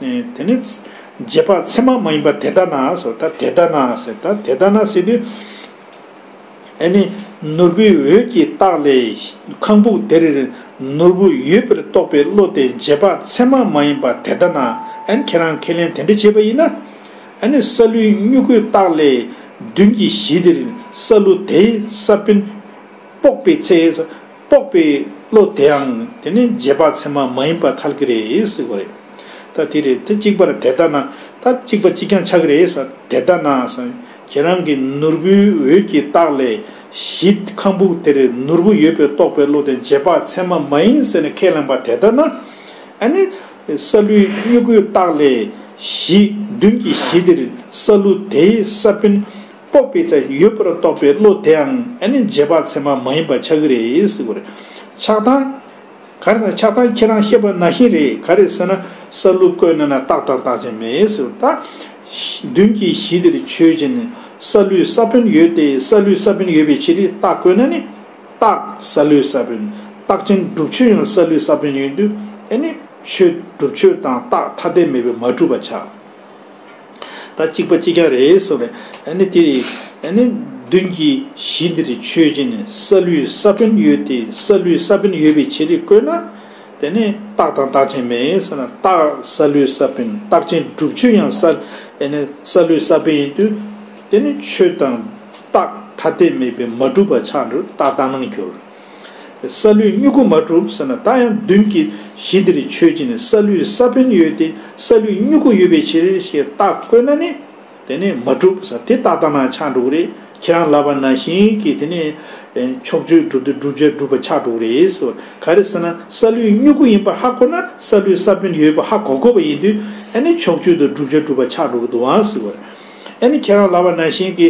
དེ་ནི་རྗེས་དཔག་ཚད་མ་མ་ཡིན་པ་དེ་ལྟར་ན་ཟེར། ད་དེ་ལྟར་ན་ཟེར། ད་དེ་ལྟར་ན་ཟེར་དུས། ཨ་ནི་ནོར་བུའི་འོད་ཀྱི་རྟགས་ལས་ཁང་བུ་དེར་ནོར་བུ་ཡོད་པར་རྟོགས་པའི་བློ་དེ་རྗེས་དཔག་ཚད་མ་མ་ཡིན་པ་དེ་ལྟར་ན། ཨ་ནི་ཁྱེད་རང་ཁས་ལེན་དེ་འདྲ་བྱས་པ་ཡིན་ན། ཨ་ནི་སཱ་ལུའི་མྱུ་གུའི་རྟགས་ལས་མདུན་གྱི་གཞི་དེར་སཱ་ལུ་དེའི་ས་བོན་དཔོག་པའི་ཚེ། དཔོག་པའི་བློ་དེའང་དེ་ནི་རྗེས་དཔག་ཚད་མ་མ་ཡིན་པར་ཐལ་གྱི་རེད་ཟེར་བ་རེད། ད་དེ་རེད། དེ་གཅིག་པར་དེ་ལྟར་ན། ད་གཅིག་པ་གཅིག་རྐྱང་ཆགས་ཀྱི་རེད་ཟེར། དེ་ལྟར་ན་ཟེར། ཁྱེད་རང་གིས་ནོར་བུའི་འོད་ཀྱི་རྟགས་ལས་གཞི་ཁང་བུ་དེར་ནོར་བུ་ཡོད་པའི་རྟོགས་པའི་བློ་དེ་རྗེས་དཔག་ཚད་མ་མ་ཡིན་ཟེར་ནས་ཁས་བླངས་པ་དེ་ལྟར་ན། ཨ་ནི་སཱ་ལུའི་མྱུ་གུའི་རྟགས་ལས་གཞི་མདུན་གྱི་གཞི་དེར་སཱ་ལུ་དེའི་ས་བོན་དཔོག་པའི་ཚེ་ཡོད་པར་རྟོགས་པའི་བློ་དེའང་ཨ་ནི་རྗེས་དཔག་ཚད་མ་མ་ཡིན་པ་ཆགས་ཀྱི་རེད་ཟེར་བ་རེད། ཆགས་སྡང་། ག་རེ་ཟེར་ན་ཆགས་སྡང་ཁྱེད་རང་བཤད་པ་ནང་བཞིན་རེད། ག་རེ་ཟེར་ན་སཱ་ལུ་བཀོད་ན་ན་རྟགས་དང་རྟགས་ཅན་མེད་ཟེར། ད་མདུན་གྱི་གཞི་དེར་ཆོས་ཅན། སཱ་ལུའི་ས་བོན་ཡོད་དེ། སཱ་ལུའི་ས་བོན་ཡོད་པའི་ཕྱིར་རྟགས་བཀོད་ན་ནི། རྟགས་སཱ་ལུའི་ས་བོན། རྟགས་ཅན་སྒྲུབ་ཆོས་ཡང་སཱ་ལུའི་ས་བོན་ཡིན་དུས། ཨ་ནི་ཆོས་སྒྲུབ་ཆོས་དང་རྟགས་ཐ་དད་མེད་པས་མ་གྲུབ་པ་ཆགས། ད་གཅིག་པ་གཅིག་རྐྱང་རེད་ཟེར་བས། ཨ་ནི་དེ་རེད། ཨ་ནི་མདུན་གྱི་གཞི་འདིར་ཆོས་ཅན། སཱ་ལུའི་ས་བོན་ཡོད་དེ། སཱ་ལུའི་ས་བོན་ཡོད་པའི་ཕྱིར་བཀོད་ན། དེ་ནི་རྟགས་དང་རྟགས་ཅན་མེད་ཟེར་ན། རྟགས་སཱ་ལུའི་ས་བོན། རྟགས་ཅན་སྒྲུབ་ཆོས་ཡང་སཱ། ཨ་ནི་སཱ་ལུའི་ས་བོན་ཡིན་དུས། དེ་ནི་ཆོས་དང་རྟགས་ཐ་དད་མེད་པས་མ་གྲུབ་པ་ཆགས་འགྲོ། རྟགས་ལྟར་སྣང་འགྱུར། སཱ་ལུའི་མྱུ་གུ་མ་གྲུབ་ཟེར་ན། ད་ཡང་མདུན་གྱི་གཞི་འདིར་ཆོས་ཅན། སཱ་ལུའི་ས་བོན་ཡོད་དེ། སཱ་ལུའི་མྱུ་གུ་ཡོད་པའི་ཕྱིར་ཞེས་རྟགས་བཀོད་ན་ནི། དེ་ནི་མ་གྲུབ་ཟེར། དེ་རྟགས་ལྟར་སྣང་ཆགས་འགྲོ་གི་རེད། ཁྱེད་རང་ལབ་པ་ནང་བཞིན་གྱི་དེ་ནི་ཕྱོགས་ཆོས་སྒྲུབ་དུས་བསྒྲུབ་བྱ་གྲུབ་པ་ཆགས་འགྲོ་གི་རེད་ཟེར། ག་རེ་ཟེར་ན་སཱ་ལུའི་མྱུ་གུ་ཡིན་པར་ཧ་གོ་ན། སཱ་ལུའི་ས་བོན་ཡོད་པ་ཧ་གོ་དགོས་པ་ཡིན་དུས། ཨ་ནི་ཕྱོགས་ཆོས་དང་བསྒྲུབ་བྱ་གྲུབ་པ་ཆགས་འགྲོ་གི་འདུག་ཨང་ཟེར་བ། ཨ་ནི་ཁྱེད་རང་ལབ་པ་ནང་བཞིན་གྱི་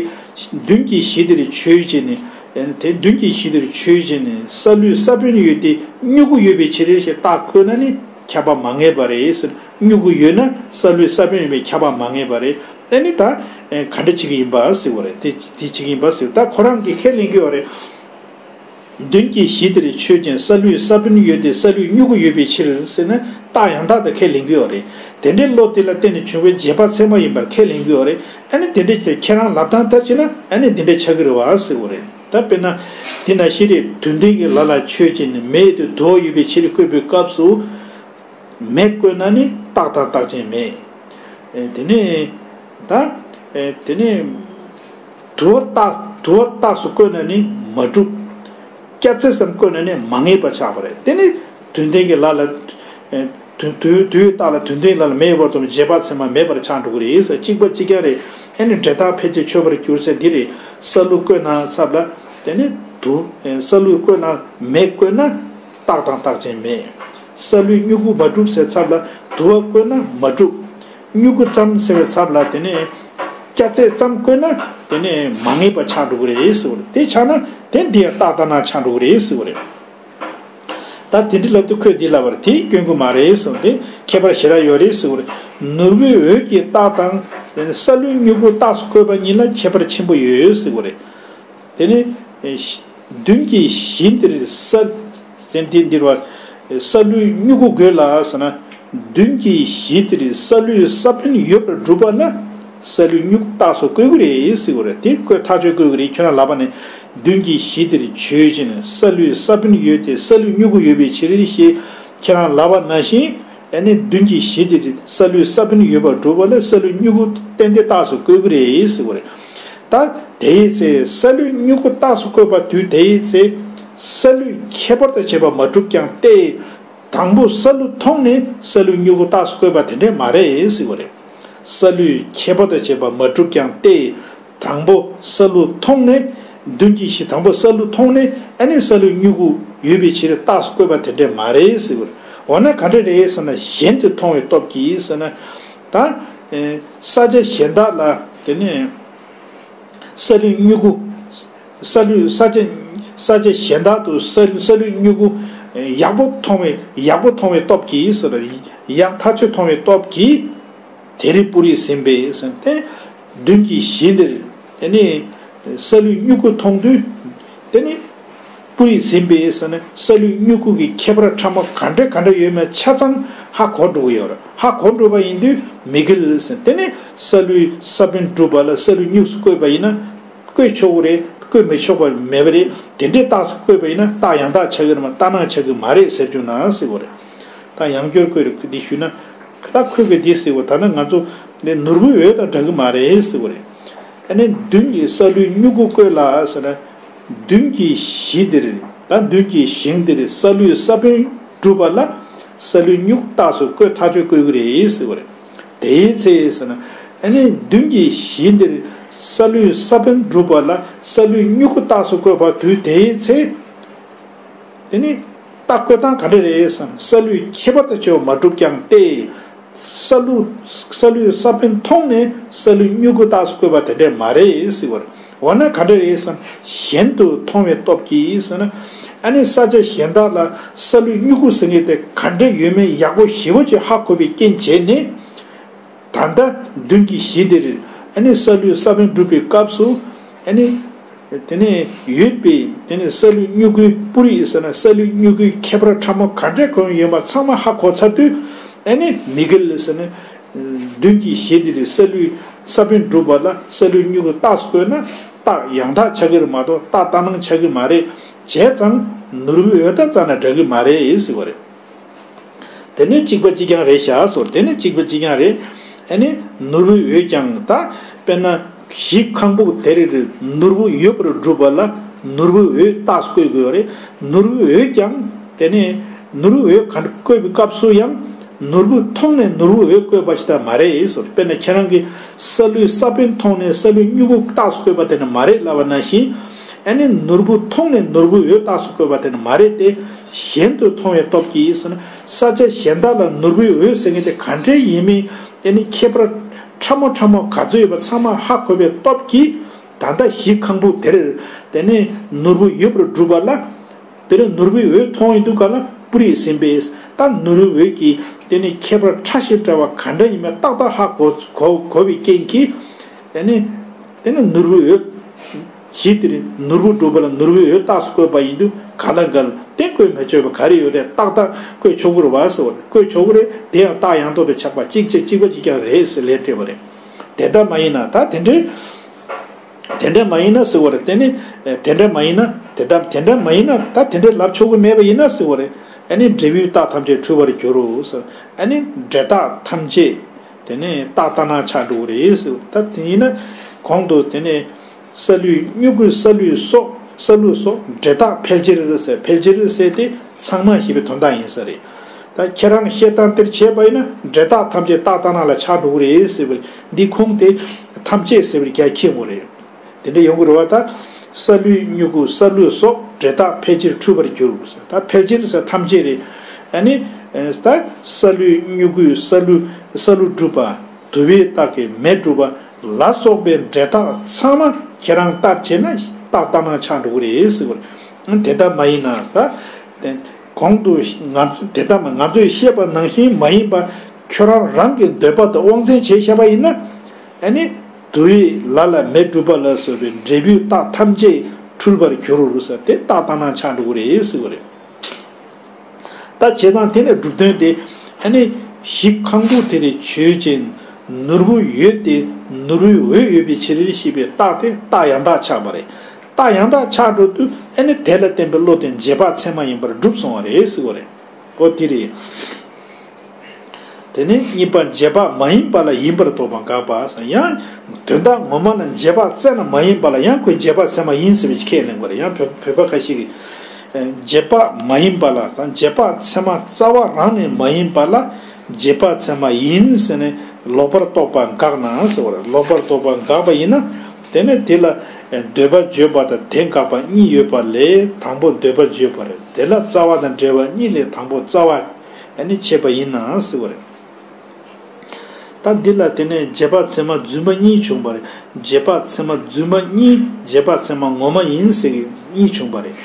མདུན་གྱི་གཞི་འདིར་ཆོས་ཅན་ནི། ཨ་ནི་དེ་མདུན་གྱི་གཞི་འདིར་ཆོས་ཅན་ནི་སཱ་ལུའི་ས་བོན་ཡོད་དེ། མྱུ་གུ་ཡོད་པའི་ཕྱིར་ཞེས་རྟགས་བཀོད་ན་ནི། ཁྱབ་པ་མ་ངེས་པ་རེད་ཟེར། མྱུ་གུ་ཡོད་ན་སཱ་ལུའི་ས་བོན་ཡིན་པས་ཁྱབ་པ་མ་ངེས་པ་རེད། ཨ་ནི་ད་ག་འདྲ་བྱེད་ཀྱི་ཡིན་པ་ཟེར་བ་རེད། དེ་དེ་བྱེད་ཀྱི་ཡིན་པ་ཟེར། ད་ཁོ་རང་གིས་ཁས་ལེན་གྱི་ཡོད་རེད། མདུན་གྱི་གཞི་དེར་ཆོས་ཅན། སཱ་ལུའི་ས་བོན་ཡོད་དེ། སཱ་ལུའི་མྱུ་གུ་ཡོད་པའི་ཕྱིར་ཟེར་ན། རྟགས་ཡང་དག་ཏུ་ཁས་ལེན་གྱི་ཡོད་རེད། དེ་འདྲའི་བློ་དེ་ལ་བརྟེན་ནས་བྱུང་བའི་རྗེས་དཔག་ཚད་མ་ཡིན་པར་ཁས་ལེན་གྱི་ཡོད་རེད། ཨ་ནི་དེ་འདྲ་བྱས་ཏེ་ཁྱེད་རང་ལབ་སྟངས་ལྟར་བྱས་ན། ཨ་ནི་དེ་འདྲ་ཆགས་ཀྱི་རེད་བ་ཟེར་བ་རེད། ད་དཔེར་ན་དེ་ནང་བཞིན་རེད། དུས་མཐའི་གི་ལ་ལ་ཆོས་ཅན། མེད་དེ་དུ་བ་ཡོད་པའི་ཕྱིར་བཀོད་པའི་སྐབས་སུ། མེད་བཀོད་ན་ནི་རྟགས་དང་རྟགས་ཅན་མེད། ཨེ་དེ་ནས་ད་ཨེ་དེ་ནས་དུ་བ་རྟགས། དུ་བ་རྟགས་སུ་བཀོད་ན་ནི་མ་གྲུབ། སྐྱ་རྩལ་ཙམ་བཀོད་ན་ནི་མ་ངེས་པ་ཆགས་པ་རེད། དེ་ནི་དུས་མཐའི་གི་ལ་ལ། ཨེ་དུ་དུ་དུ་བའི་རྟགས་ལ་དུས་མཐའི་ལ་ལ་མེད་བར་དུ་རྗེས་དཔག་ཚད་མ་མེད་པར་ཆགས་འགྲོ་གི་རེད་ཟེར། གཅིག་པ་གཅིག་རྐྱང་རེད། ཨེ་ནི་འབྲེལ་ཐག་ཕལ་ཆེར་ཆོད་པར་འགྱུར་ཟེར་འདི་རེད། སཱ་ལུ་བཀོད་ན་ཚབ་ལ། དེ་ནི་དུ་ཨེ་སཱ་ལུ་བཀོད་ན། མེད་བཀོད་ན། རྟགས་དང་རྟགས་ཅན་མེད། སཱ་ལུའི་མྱུ་གུ་མ་གྲུབ་ཟེར་ཚབ་ལ་དུ་བ་བཀོད་ན་མ་གྲུབ། མྱུ་གུ་ཙམ་ཟེར་བའི་ཚབ་ལ་དེ་ནས་སྐྱ་རྩལ་ཙམ་བཀོད་ན་དེ་ནས་མ་ངེས་པ་ཆགས་འགྲོ་གི་རེད་ཟེར་བ་རེད། དེ་ཆགས་ན་དེ་འདི་ཡང་རྟགས་ལྟར་སྣང་ཆགས་འགྲོ་གི་རེད་ཟེར་བ་རེད། ད་དེ་འདྲ་ལབ་དུས་ཁོས་འདི་ལབ་པ་རེད། དེ་སྐྱོན་གྱི་མ་རེད་ཟེར་བ་དེ། ཁྱད་པར་ཞེ་དྲག་ཡོད་རེད་ཟེར་བ་རེད། ནོར་བུའི་འོད་ཀྱི་རྟགས་དང་། དེ་ནས་སཱ་ལུའི་མྱུ་གུ་རྟགས་སུ་བཀོད་པ་གཉིས་ལ་ཁྱད་པར་ཆེན་པོ་ཡོད་ཟེར་བ་རེད། དེ་ནི་མདུན་གྱི་གཞི་འདིར་ས། དེ་འདི་འདིར་བ། སཱ་ལུའི་མྱུ་གུ་དགོས་ལ་ཟེར་ན། མདུན་གྱི་གཞི་འདིར་སཱ་ལུའི་ས་བོན་ཡོད་པར་སྒྲུབ་པ་ལ། སཱ་ལུའི་མྱུ་གུ་རྟགས་སུ་བཀོད་ཀྱི་རེད་ཟེར་བ་རེད། དེ་བཀོད་ཐག་ཆོད་བཀོད་ཀྱི་རེད། ཁྱོད་རང་ལབ་པ་ནི། མདུན་གྱི་གཞི་འདིར་ཆོས་ཅན། སཱ་ལུའི་ས་བོན་ཡོད་དེ། སཱ་ལུའི་མྱུ་གུ་ཡོད་པའི་ཕྱིར་ཞེས་ཁྱེད་རང་ལབ་པ་ནང་བཞིན། ཨ་ནི་མདུན་གྱི་གཞི་དེར་སཱ་ལུའི་ས་བོན་ཡོད་པར་སྒྲུབ་པ་ལ་སཱ་ལུའི་མྱུ་གུ་ཏན་ཏན་རྟགས་སུ་བཀོད་ཀྱི་རེད་ཟེར་བ་རེད། ད་དེའི་ཚེ་སཱ་ལུའི་མྱུ་གུ་རྟགས་སུ་བཀོད་པ་དུས་དེའི་ཚེ་སཱ་ལུའི་ཁྱད་པར་དུ་བྱས་པ་མ་གྲུབ་ཀྱང་སྟེ། དང་པོ་སཱ་ལུ་མཐོང་ནས་སཱ་ལུའི་མྱུ་གུ་རྟགས་སུ་བཀོད་པ་དེ་འདྲས་མ་རེད་ཟེར་བ་རེད། སཱ་ལུའི་ཁྱད་པར་དང་བཅས་པ་མ་གྲུབ་ཀྱང་སྟེ། དང་པོ་སཱ་ལུ་མཐོང་ནས། མདུན་གྱི་གཞི་དང་པོ་སཱ་ལུ་མཐོང་ནས་ཨ་ནི་སཱ་ལུའི་མྱུ་གུ་ཡོད་པའི་ཕྱིར་རྟགས་སུ་བཀོད་པ་དེ་འདྲས་མ་རེད་ཟེར་བ་རེད། འོ་ན་ག་འདྲས་རེད་ཟེར་ན་གཞན་དུ་མཐོང་བའི་སྟོབས་ཀྱིས་ཟེར་ན། ད་ས་ཆ་གཞན་དག་ལ་དེ་ནས། སཱ་ལུའི་མྱུ་གུ། སཱ་ལུ་ས་ཆ། ས་ཆ་གཞན་དག་ཏུ་སཱ་ལུ་སཱ་ལུའི་མྱུ་གུ་ཡག་པོ་མཐོང་བའི་ཡག་པོ་མཐོང་བའི་སྟོབས་ཀྱིས་ཟེར། ཡག་ཐག་ཆོད་མཐོང་བའི་སྟོབས་ཀྱིས། དེ་རི་པུ་རི་ཟིན་པས་ཟེར་ཏེ། མདུན་གྱི་གཞི་འདིར་དེ་ནི་སཱ་ལུའི་མྱུ་གུ་མཐོང་དུས། དེ་ནི། པུ་རི་ཟིན་པས་ཟེར་ནས་སཱ་ལུའི་མྱུ་གུ་གི་ཁྱད་པར་ཕྲ་མོ་ག་འདྲ་ག་འདྲ་ཡོད་མེད་ཆ་ཚང་ཧ་གོ་འགྲོ་གི་ཡོད་རེད། ཧ་གོ་འགྲོ་བ་ཡིན་དུས་མི་འགལ་ཟེར། དེ་ནས་སཱ་ལུའི་ས་བོན་གྲུབ་པ་ལ་སཱ་ལུའི་མྱུགས་སུ་བཀོད་པ་ཡིན་ན། བཀོད་ཆོག་གི་རེད། བཀོད་མི་ཆོག་པ་མེད་པ་རེད། དེ་འདྲའི་རྟགས་སུ་བཀོད་པ་ཡིན་ན་རྟགས་ཡང་དག་ཆགས་ཀྱི་རེད་མ་རྟགས་སྣང་ཆགས་ཀྱི་མ་རེད་ཟེར་རྒྱུ་ན་ཟེར་བ་རེད། ད་ཡང་བསྐྱར་བཀོད་རེད་འདི་ཞུས་ན། ད་ཁོས་གི་འདི་ཟེར་བ་ད་ནི་ང་ཚོ་འདི་ནོར་བུའི་འོད་དང་འདྲ་གི་མ་རེད་ཟེར་བ་རེད། ཨ་ནི་མདུན་གྱི་སཱ་ལུའི་མྱུ་གུ་བཀོད་ལ་ཟེར་ན། མདུན་གྱི་གཞི་འདིར། ད་མདུན་གྱི་ཞིང་འདིར་སཱ་ལུའི་ས་བོན་གྲུབ་པ་ལ་སཱ་ལུའི་མྱུ་གུ་རྟགས་སུ་བཀོད་ཐག་ཆོད་བཀོད་ཀྱི་རེད་ཟེར་བ་རེད། དེའི་ཚེ་ཟེར་ན། ཨ་ནི་མདུན་གྱི་གཞི་འདིར་སཱ་ལུའི་ས་བོན་གྲུབ་པ་ལ་སཱ་ལུའི་མྱུ་གུ་རྟགས་སུ་བཀོད་པ་དུས་དེའི་ཚེ། དེ་ནི་རྟགས་བཀོད་སྟངས་ག་འདྲ་རེད་ཟེར་ན། སཱ་ལུའི་ཁྱད་པར་དང་བཅས་པ་མ་གྲུབ་ཀྱང་སྟེ། སཱ་ལུ། སཱ་ལུའི་ས་བོན་མཐོང་ནས་སཱ་ལུའི་མྱུ་གུ་རྟགས་སུ་བཀོད་པ་དེ་འདྲས་མ་རེད་ཟེར་བ་རེད། འོ་ན་ག་འདྲ་རེད་ཟེར་ན། གཞན་དུ་མཐོང་བའི་སྟོབས་ཀྱིས་ཟེར་ན། ཨ་ནི་ས་ཆ་གཞན་དག་ལ་སཱ་ལུའི་མྱུ་གུ་ཟེར་མཁན་དེ་ག་འདྲ་ཡོད་མེད་ཡག་པོ་ཞེ་པོ་ཅིག་ཧ་གོ་བའི་རྐྱེན་བྱས་ནས། ད་ལྟ་མདུན་གྱི་གཞི་འདིར་ཨ་ནི་སཱ་ལུའི་ས་བོན་གྲུབ་པའི་སྐབས་སུ། ཨ་ནི། དེ་ནས་ཡོད་པའི་དེ་ནས་སཱ་ལུའི་མྱུ་གུའི་པུ་རི་ཟེར་ན་སཱ་ལུའི་མྱུ་གུའི་ཁྱད་པར་ཕྲ་མོ་ག་འདྲས་གང་ཡོད་པ་ཚང་མ་ཧ་གོ་ཚར་དུས། ཨ་ནི་མི་འགལ་ཟེར་ན། མདུན་གྱི་གཞི་འདིར་སཱ་ལུའི་ས་བོན་གྲུབ་པ་ལ་སཱ་ལུའི་མྱུ་གུ་རྟགས་སུ་བཀོད་ན་རྟགས་ཡང་དག་ཆགས་ཀྱི་རེད་མ་གཏོགས་རྟགས་ལྟར་སྣང་ཆགས་ཀྱི་མ་རེད། བྱས་ཙང་ནོར་བུའི་འོད་དང་རྩ་ན་འདྲ་གི་མ་རེད་ཟེར་བ་རེད། དེ་ནི་གཅིག་པ་གཅིག་རྐྱང་རེད་ཤག་ཟེར། དེ་ནི་གཅིག་པ་གཅིག་རྐྱང་རེད། ཨ་ནི་ནོར་བུའི་འོད་ཀྱང་ད་དཔེར་ན་གཞི་ཁང་བུ་དེ་རེ་རེར་ནོར་བུ་ཡོད་པར་སྒྲུབ་པ་ལ་ནོར་བུའི་འོད་རྟགས་སུ་བཀོད་དགོས་རེད། ནོར་བུའི་འོད་ཀྱང་དེ་ནི་ནོར་བུའི་འོད་ག་འདྲ་བཀོད་པའི་སྐབས་སུ་ཡང་ནོར་བུ་མཐོང་ནས་ནོར་བུའི་འོད་བཀོད་པ་ཞིག་ད་མ་རེད་ཟེར། དཔེར་ན་ཁྱེད་རང་གིས་སཱ་ལུའི་ས་བོན་མཐོང་ནས་སཱ་ལུའི་མྱུ་གུ་རྟགས་སུ་བཀོད་པ་དེ་ནི་མ་རེད་ལབ་པ་ནང་བཞིན། ཨ་ནི་ནོར་བུ་མཐོང་ནས་ནོར་བུའི་འོད་རྟགས་སུ་བཀོད་པ་དེ་ནི་མ་རེད་དེ། གཞན་དུ་མཐོང་བའི་སྟོབས་ཀྱིས་ཟེར་ན། ས་ཆ་གཞན་དག་ལ་ནོར་བུའི་འོད་ཟེར་མཁན་དེ་ག་འདྲའི་ཡིན་མིན་དེ་ནི་ཁྱད་པར་ཕྲ་མོ་ཕྲ་མོ་ག་ཚོད་ཡོད་པ་ཚང་མ་ཧ་གོ་བའི་སྟོབས་ཀྱིས། ད་ལྟ་གཞི་ཁང་བུ་དེར་དེ་ནི་ནོར་བུ་ཡོད་པར་སྒྲུབ་པ་ལ། དེ་ནི་ནོར་བུའི་འོད་མཐོང་ཡོང་དུས་ག་ལ་པུ་རི་ཟིན་པས། ད་ནོར་བུའི་འོད་ཀྱིས་དེ་ནི་ཁྱད་པར་ཕྲ་ཞིང་ཕྲ་བ་ག་འདྲ་ཡིན་མིན་ཏག་ཏག་ཧ་གོ་གོ་གོ་བའི་རྐྱེན་གྱིས། དེ་ནི་དེ་ནི་ནོར་བུའི་འོད། གཞི་དེར་ནོར་བུ་སྒྲུབ་པ་ལ་ནོར་བུའི་འོད་རྟགས་སུ་བཀོད་པ་ཡིན་དུས་ག་ལ་འགལ་ཏེ་བཀོད་མི་ཆོག་པ་ག་རེ་ཡོད་རེད། ཏག་ཏག་བཀོད་ཆོག་གི་རེད་བ་ཟེར་བ་རེད། བཀོད་ཆོག་གི་རེད། དེ་ཡང་རྟགས་ཡང་དག་ཏུ་ཆགས་པ་གཅིག་གཅིག་གཅིག་པ་གཅིག་རྐྱང་རེད་ཟེར་ལན་སྤྲད་པ་རེད། དེ་ལྟ་མ་ཡིན་ན་ད་དེ་འདྲའི། དེ་འདྲ་མ་ཡིན་ན་ཟེར་བ་རེད། དེ་ནི་དེ་འདྲ་མ་ཡིན་ན་དེ་ལྟ་དེ་འདྲ་མ་ཡིན་ན་ད་དེ་འདྲ་ལབ་ཆོག་གི་མེད་པ་ཡིན་ན་ཟེར་བ་རེད། ཨ་ནི་འབྲས་བུའི་རྟགས་ཐམས་ཅད་འཁྲུལ་པར་འགྱུར་རོ་ཟེར། ཨ་ནི་འབྲས་རྟགས་ཐམས་ཅད་དེ་ནི་རྟགས་ལྟར་སྣང་ཆགས་འགྲོ་གི་རེད་ཟེར། ད་དེ་ཡིན་ན་གོང་དུ་དེ་ནི་སཱ་ལུའི་མྱུ་གུ་སཱ་ལུའི་སོགས་སཱ་ལུ་སོགས་འབྲས་རྟགས་ཕལ་ཆེར་ཟེར། ཕལ་ཆེར་ཟེར་དེ་ཚང་མ་ཞེས་པའི་དོན་དག་ཡིན་ས་རེད། ད་ཁྱེད་རང་བཤད་སྟངས་དེར་བྱས་པ་ཡིན་ན་འབྲས་རྟགས་ཐམས་ཅད་རྟགས་ལྟར་སྣང་ལ་ཆགས་འགྲོ་གི་རེད་ཟེར་བ་འདི་ཁུངས་དེ་ཐམས་ཅད་ཟེར་བའི་རྒྱ་ཁྱེད་ངོ་རེད། དེ་འདྲ་ཡོང་གི་རེད་བ། ད་སཱ་ལུའི་མྱུ་གུ་སཱ་ལུ་སོགས་འབྲས་རྟགས་ཕལ་ཆེར་འཁྲུལ་པར་འགྱུར། ད་ཕལ་ཆེར་ཟེར་ཐམས་ཅད་རེད། ཨ་ནི་ད་སཱ་ལུའི་མྱུ་གུས་སཱ་ལུ་སཱ་ལུ་གྲུབ་པ། དུ་བའི་རྟགས་ཀྱིས་མེ་གྲུབ་པ་ལ་སོགས་པའི་འབྲས་རྟགས་ཚང་མ་ཁྱེད་རང་ལྟར་བྱས་ན་རྟགས་ལྟར་སྣང་ཆགས་འགྲོ་གི་རེད་ཟེར་བ་རེད། དེ་ལྟ་མ་ཡིན་ན་ད། གོང་དུ་ང་ཚོ་དེ་ལྟ་མ་ང་ཚོས་བཤད་པ་ནང་བཞིན་མ་ཡིན་པ། ཁྱོད་རང་རང་གི་འདོད་པ་དང་དབང་བཙན་བྱས་བཞག་པ་ཡིན་ན། ཨ་ནི་དུ་བའི་ལ་ལ་མེ་གྲུབ་པ་ལ་སོགས་པའི་འབྲས་བུའི་རྟགས་ཐམས་ཅད་འཁྲུལ་པར་འགྱུར་རོ་ཟེར་དེ་རྟགས་ལྟར་སྣང་ཆགས་འགྲོ་གི་རེད་ཟེར་བ་རེད། ད་བྱས་ཙང་དེ་ནས་སྒྲུབ་དོན་དེ། ཨ་ནི་གཞི་ཁང་བུ་དེ་རེ་ཆོས་ཅན། ནོར་བུ་ཡོད་དེ་ནོར་བུའི་འོད་ཡོད་པའི་ཕྱིར་ཞེས་པའི་རྟགས་དེ་རྟགས་ཡང་དག་ཆགས་པ་རེད། རྟགས་ཡང་དག་ཆགས་འགྲོ་དུས་ཨ་ནི་དེ་ལ་བརྟེན་པའི་བློ་དེ་རྗེས་དཔག་ཚད་མ་ཡིན་པར་གྲུབ་སོང་བ་རེད་ཟེར་བ་རེད། འོ་དེ་རེད། དེ་ནས་གཉིས་པ་རྗེས་དཔག་མ་ཡིན་པ་ལ་ཡིན་པར་རྟོགས་པ་དགག་པ་ཡང་། དོན་དག་ངོ་མ་ལ་རྗེས་དཔག་བཙལ་ན་མ་ཡིན་པ་ལ་ཡང་ཁོས་རྗེས་དཔག་ཚད་མ་ཡིན་ཟེར་བའི་ཁས་ལེན་པ་རེད། ཡང་བོད་བོད་པ་ཁ་ཤས་ཀྱིས། རྗེས་དཔག་མ་ཡིན་པ་ལ་དང་རྗེས་དཔག་ཚད་མ་རྩ་བ་རང་ནས་མ་ཡིན་པ་ལ་རྗེས་དཔག་ཚད་མ་ཡིན་ཟེར་ནས་ལོག་པར་རྟོག་པ་འགགས་ན་ཟེར་བ་རེད། ལོག་པར་རྟོག་པ་འགགས་པ་ཡིན་ན། དེ་ནས་དེ་ལ་འདོད་པ་བརྗོད་པ་དང་དེ་འགགས་པ་གཉིས་ཡོད་པ་ལས་དང་པོ་འདོད་པ་བརྗོད་པ་རེད། དེ་ལ་རྩ་བ་དང་འབྲེལ་བ་གཉིས་ལས་དང་པོ་རྩ་བ་ནས་བྱས་པ་ཡིན་ན་ཟེར་བ་རེད། ད་འདི་ལ་དེ་ནས་རྗེས་དཔག་ཚད་མ་རྫུན་མ་གཉིས་བྱུང་བ་རེད། རྗེས་དཔག་ཚད་མ་རྫུན་མ་གཉིས་རྗེས་དཔག་ཚད་མ་ངོ་མ་ཡིན་ཟེར་གྱི་གཉིས་བྱུང་བ་རེད།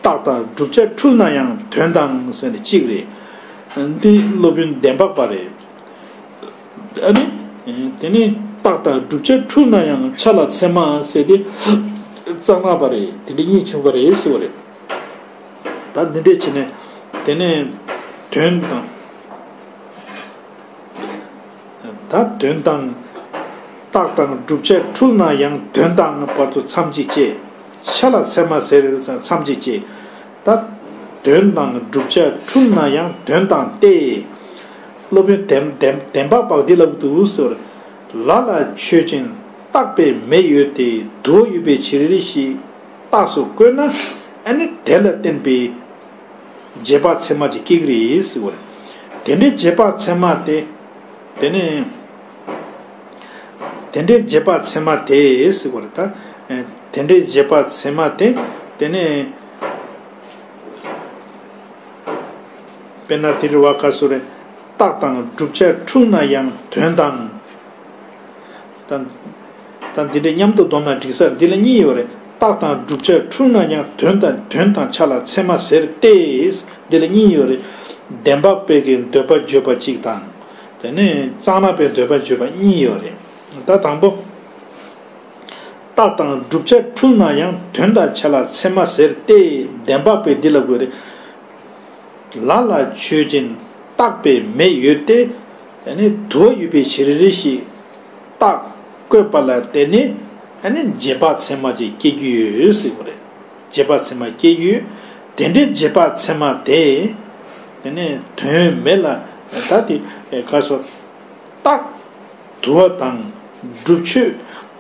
རྟགས་དང་བསྒྲུབ་བྱ་འཁྲུལ་ན་ཡང་དོན་དང་ཟེར་ནས་གཅིག་རེད། འདི་སློབ་དཔོན་བདེན་པ་པ་རེད། ཨ་ནི། དེ་ནས་རྟགས་དང་བསྒྲུབ་བྱ་འཁྲུལ་ན་ཡང་ཆ་ལ་ཚད་མ་ཟེར་ཏེ། གཙང་མ་པ་རེད། དེ་འདྲ་གཉིས་བྱུང་བ་རེད་ཟེར་བ་རེད། ད་འདི་འདྲས་བྱས་ནས་དེ་ནས་དོན་དང་། ད་དོན་དང་། རྟགས་དང་བསྒྲུབ་བྱ་འཁྲུལ་ན་ཡང་དོན་དང་བར་དུ་མཚམས་ཀྱིས་བཅད། ཆ་ལ་ཚད་མ་ཟེར་མཚམས་ཀྱིས་བཅད། ད་དོན་དང་བསྒྲུབ་བྱ་འཁྲུལ་ན་ཡང་དོན་དང་སྟེ། སློབ་དཔོན་བདེན་བདེན་བདེན་པ་པ་འདི་ལབ་འདུག་ཟེར། ལ་ལ་ཆོས་ཅན། རྟག་པའི་མེ་ཡོད་དེ་དུ་བ་ཡོད་པའི་ཕྱིར་ཞེས་རྟགས་སུ་བཀོད་ན། ཨ་ནི་དེ་ལ་བརྟེན་པའི་རྗེས་དཔག་ཚད་མ་ཅིག་སྐྱེ་གི་རེད་ཟེར་བ་རེད། དེ་འདྲའི་རྗེས་དཔག་ཚད་མ་དེ། དེ་ནས། དེ་འདྲའི་རྗེས་དཔག་ཚད་མ་དེ་ཟེར་བ་རེད་ད། དེ་འདྲའི་རྗེས་དཔག་ཚད་མ་དེ། དེ་ནས། དཔེར་ན་དེ་རེད་བ། ག་སུ་རེད། རྟགས་དང་བསྒྲུབ་བྱ་འཁྲུལ་ན་ཡང་དོན་དང་། ད་ད་འདི་འདྲ་མཉམ་དུ་བསྡོམས་ན་འགྲིག་ས་རེད། འདི་ལ་གཉིས་ཡོད་རེད། རྟགས་དང་བསྒྲུབ་བྱ་འཁྲུལ་ན་ཡང་དོན་དང་དོན་དང་ཆ་ལ་ཚད་མ་ཟེར་ཏེ། འདི་ལ་གཉིས་ཡོད་རེད། བདེན་པ་པའི་གི་འདོད་པ་བརྗོད་པ་གཅིག་དང་། དེ་ནས་གཙང་མ་པའི་འདོད་པ་བརྗོད་པ་གཉིས་ཡོད་རེད། ད་དང་པོ། རྟགས་དང་བསྒྲུབ་བྱ་འཁྲུལ་ན་ཡང་དོན་དང་ཆ་ལ་ཚད་མ་ཟེར་ཏེ། བདེན་པ་པའི་འདི་ལ་དགོས་རེད། ལ་ལ་ཆོས་ཅན། རྟག་པའི་མེ་ཡོད་དེ། ཨ་ནི་དུ་བ་ཡོད་པའི་ཕྱིར་ཞེས་རྟགས་བཀོད་པ་ལ་བརྟེན་ནས། ཨ་ནི་རྗེས་དཔག་ཚད་མ་ཅིག་སྐྱེ་རྒྱུ་ཡོད་ཟེར་བ་རེད། རྗེས་དཔག་ཚད་མ་སྐྱེ་རྒྱུ་ཡོད། དེ་འདྲའི་རྗེས་དཔག་ཚད་མ་དེ། དེ་ནས་དོན་མེད་ལ། ད་དེ་ག་སོ། རྟགས། དུ་བ་དང་། བསྒྲུབ་ཆོས།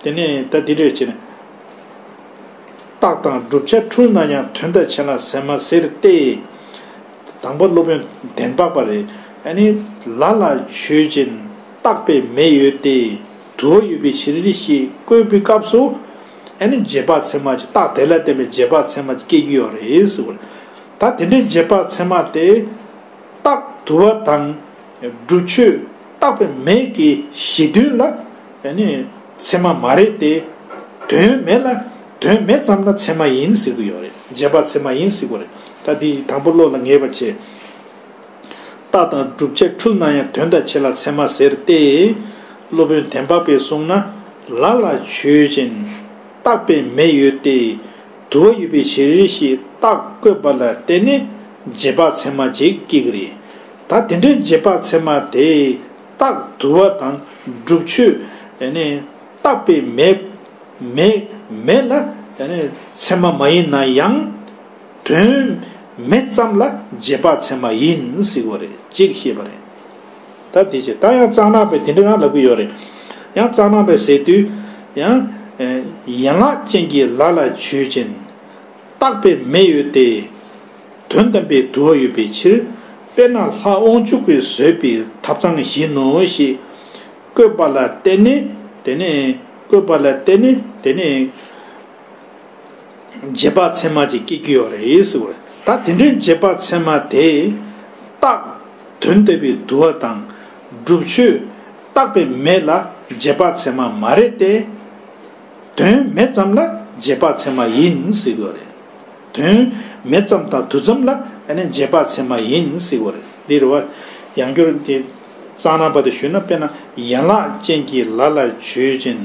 དེ་ནས་ད་འདི་འདྲས་བྱས་ནས། རྟགས་དང་བསྒྲུབ་བྱ་འཁྲུལ་ན་ཡང་དོན་དང་ཆ་ལ་ཚད་མ་ཟེར་ཏེ། དང་པོ་སློབ་དཔོན་བདེན་པ་པ་རེད། ཨ་ནི། ལ་ལ་ཆོས་ཅན། རྟག་པའི་མེ་ཡོད་དེ། དུ་བ་ཡོད་པའི་ཕྱིར་ཞེས་བཀོད་པའི་སྐབས་སུ། ཨ་ནི་རྗེས་དཔག་ཚད་མ་ཅིག་རྟགས་དེ་ལ་བརྟེན་པའི་རྗེས་དཔག་ཚད་མ་ཅིག་སྐྱེ་རྒྱུ་ཡོད་རེད་ཟེར་བ་རེད། ད་དེ་འདྲའི་རྗེས་དཔག་ཚད་མ་དེ། རྟགས་དུ་བ་དང་། བསྒྲུབ་ཆོས་རྟག་པའི་མེ་གི་གཞི་མཐུན་ལ། ཨ་ནི་ཚད་མ་མ་རེད་དེ། དོན་མེད་ལ། དོན་མེད་ཙམ་ལ་ཚད་མ་ཡིན་ཟེར་གྱི་ཡོད་རེད། རྗེས་དཔག་ཚད་མ་ཡིན་ཟེར་གྱི་ཡོད་རེད། ད་འདི་དང་པོ་བློ་ལ་ངེས་པ་བྱེད། རྟགས་དང་བསྒྲུབ་བྱ་འཁྲུལ་ན་ཡང་དོན་དང་ཆ་ལ་ཚད་མ་ཟེར་ཏེ། སློབ་དཔོན་བདེན་པ་པས་གསུངས་ན། ལ་ལ་ཆོས་ཅན། རྟག་པའི་མེ་ཡོད་དེ། དུ་བ་ཡོད་པའི་ཕྱིར་ཞེས་རྟགས་བཀོད་པ་ལ་བརྟེན་ནས་རྗེས་དཔག་ཚད་མ་ཅིག་སྐྱེ་གི་རེད། ད་དེ་འདྲའི་རྗེས་དཔག་ཚད་མ་དེ། རྟགས་དུ་བ་དང་བསྒྲུབ་ཆོས། ཨ་ནི་རྟག་པའི་མེ། མེ། མེ་ལ། ཨ་ནི་ཚད་མ་མ་ཡིན་ན་ཡང་། དོན་མེད་ཙམ་ལ་རྗེས་དཔག་ཚད་མ་ཡིན་ཟེར་བ་རེད། ཅེས་བཤད་པ་རེད། ད་དེ་བྱས་ད་ཡང་གཙང་མ་པས་དེ་འདྲ་རང་ལབ་ཀྱི་ཡོད་རེད། ཡང་གཙང་མ་པས་ཟེར་དུས། ཡང་། ཡན་ལག་ཅན་གྱི་ལ་ལ་ཆོས་ཅན། རྟག་པའི་མེ་ཡོད་དེ། དོན་དམ་པའི་དུ་བ་ཡོད་པའི་ཕྱིར། དཔེར་ན་ལྷ་དབང་ཕྱུག་གིས་བཟོས་པའི་ཐབ་ཚང་བཞིན་ནོ་ཞེས་བཀོད་པ་ལ་བརྟེན་ནས། དེ་ནས་བཀོད་པ་ལ་བརྟེན་ནས་དེ་ནས། རྗེས་དཔག་ཚད་མ་ཅིག་སྐྱེ་རྒྱུ་ཡོད་རེད་ཟེར་བ་རེད། ད་དེ་འདྲའི་རྗེས་དཔག་ཚད་མ་དེ། རྟགས་དོན་དམ་པའི་དུ་བ་དང་། བསྒྲུབ་ཆོས་རྟག་པའི་མེ་ལ་རྗེས་དཔག་ཚད་མ་མ་རེད་དེ། དོན་མེད་ཙམ་ལ་རྗེས་དཔག་ཚད་མ་ཡིན་ཟེར་གྱི་ཡོད་རེད། དོན་མེད་ཙམ་དང་དུ་ཙམ་ལ་ཨ་ནི་རྗེས་དཔག་ཚད་མ་ཡིན་ཟེར་གྱི་ཡོད་རེད། འདི་རེད་བ། ཡང་བསྐྱར་དེ། གཙང་མ་པ་དེ་ཞུས་ན། དཔེར་ན་ཡན་ལག་ཅན་གྱི་ལ་ལ་ཆོས་ཅན།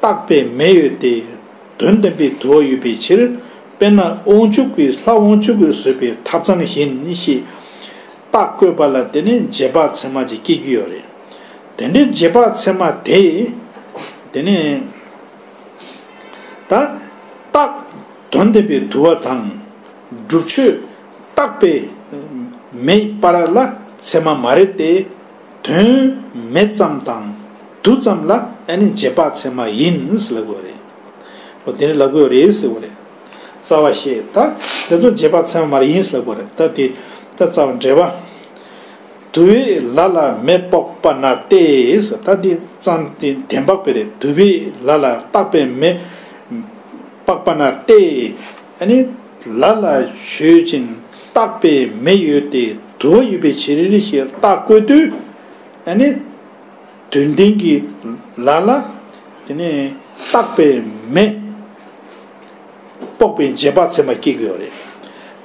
རྟག་པའི་མེ་ཡོད་དེ། དོན་དམ་པའི་དུ་བ་ཡོད་པའི་ཕྱིར། དཔེར་ན་དབང་ཕྱུག་གིས། ལྷ་དབང་ཕྱུག་གིས་བཟོས་པའི་ཐབ་ཚང་བཞིན་ཞེས་རྟགས་བཀོད་པ་ལ་བརྟེན་ནས་རྗེས་དཔག་ཚད་མ་ཅིག་སྐྱེ་རྒྱུ་ཡོད་རེད། དེ་འདྲའི་རྗེས་དཔག་ཚད་མ་དེ། དེ་ནས། ད། རྟགས་དོན་དམ་པའི་དུ་བ་དང་། བསྒྲུབ་ཆོས་རྟག་པའི་མེ་བར་ལ་ཚད་མ་མ་རེད་དེ། དོན་མེད་ཙམ་དང་དུ་ཙམ་ལ་ཨ་ནི་རྗེས་དཔག་ཚད་མ་ཡིན་ཟེར་ལབ་དགོས་རེད། འོ་དེ་ནི་ལབ་དགོས་རེད་ཟེར་བ་རེད། རྩ་བ་ཞེས། ད་དེ་ཚོ་རྗེས་དཔག་ཚད་མ་མ་རེད་ཡིན་ཟེར་ལབ་དགོས་རེད། ད་དེ་ད་རྩ་བ་འགྲེལ་པ། དུ་བས་ལ་ལ་མེ་དཔོག་པ་ན་སྟེ་ཟེར། ད་དེ་ཙམ་དེ་བདེན་དཔག་པའི་རེད། དུ་བས་ལ་ལ་རྟག་པའི་མེ་དཔོག་པ་ན་སྟེ། ཨ་ནི་ལ་ལ་ཆོས་ཅན། རྟག་པའི་མེ་ཡོད་དེ། དུ་བ་ཡོད་པའི་ཕྱིར་ཞེས་རྟགས་བཀོད་དུས། ཨ་ནི་དོན་ལྡན་གྱི་ལ་ལ་དེ་ནས་རྟག་པའི་མེ་དཔོག་པའི་རྗེས་དཔག་ཚད་མ་སྐྱེ་དགོས་རེད།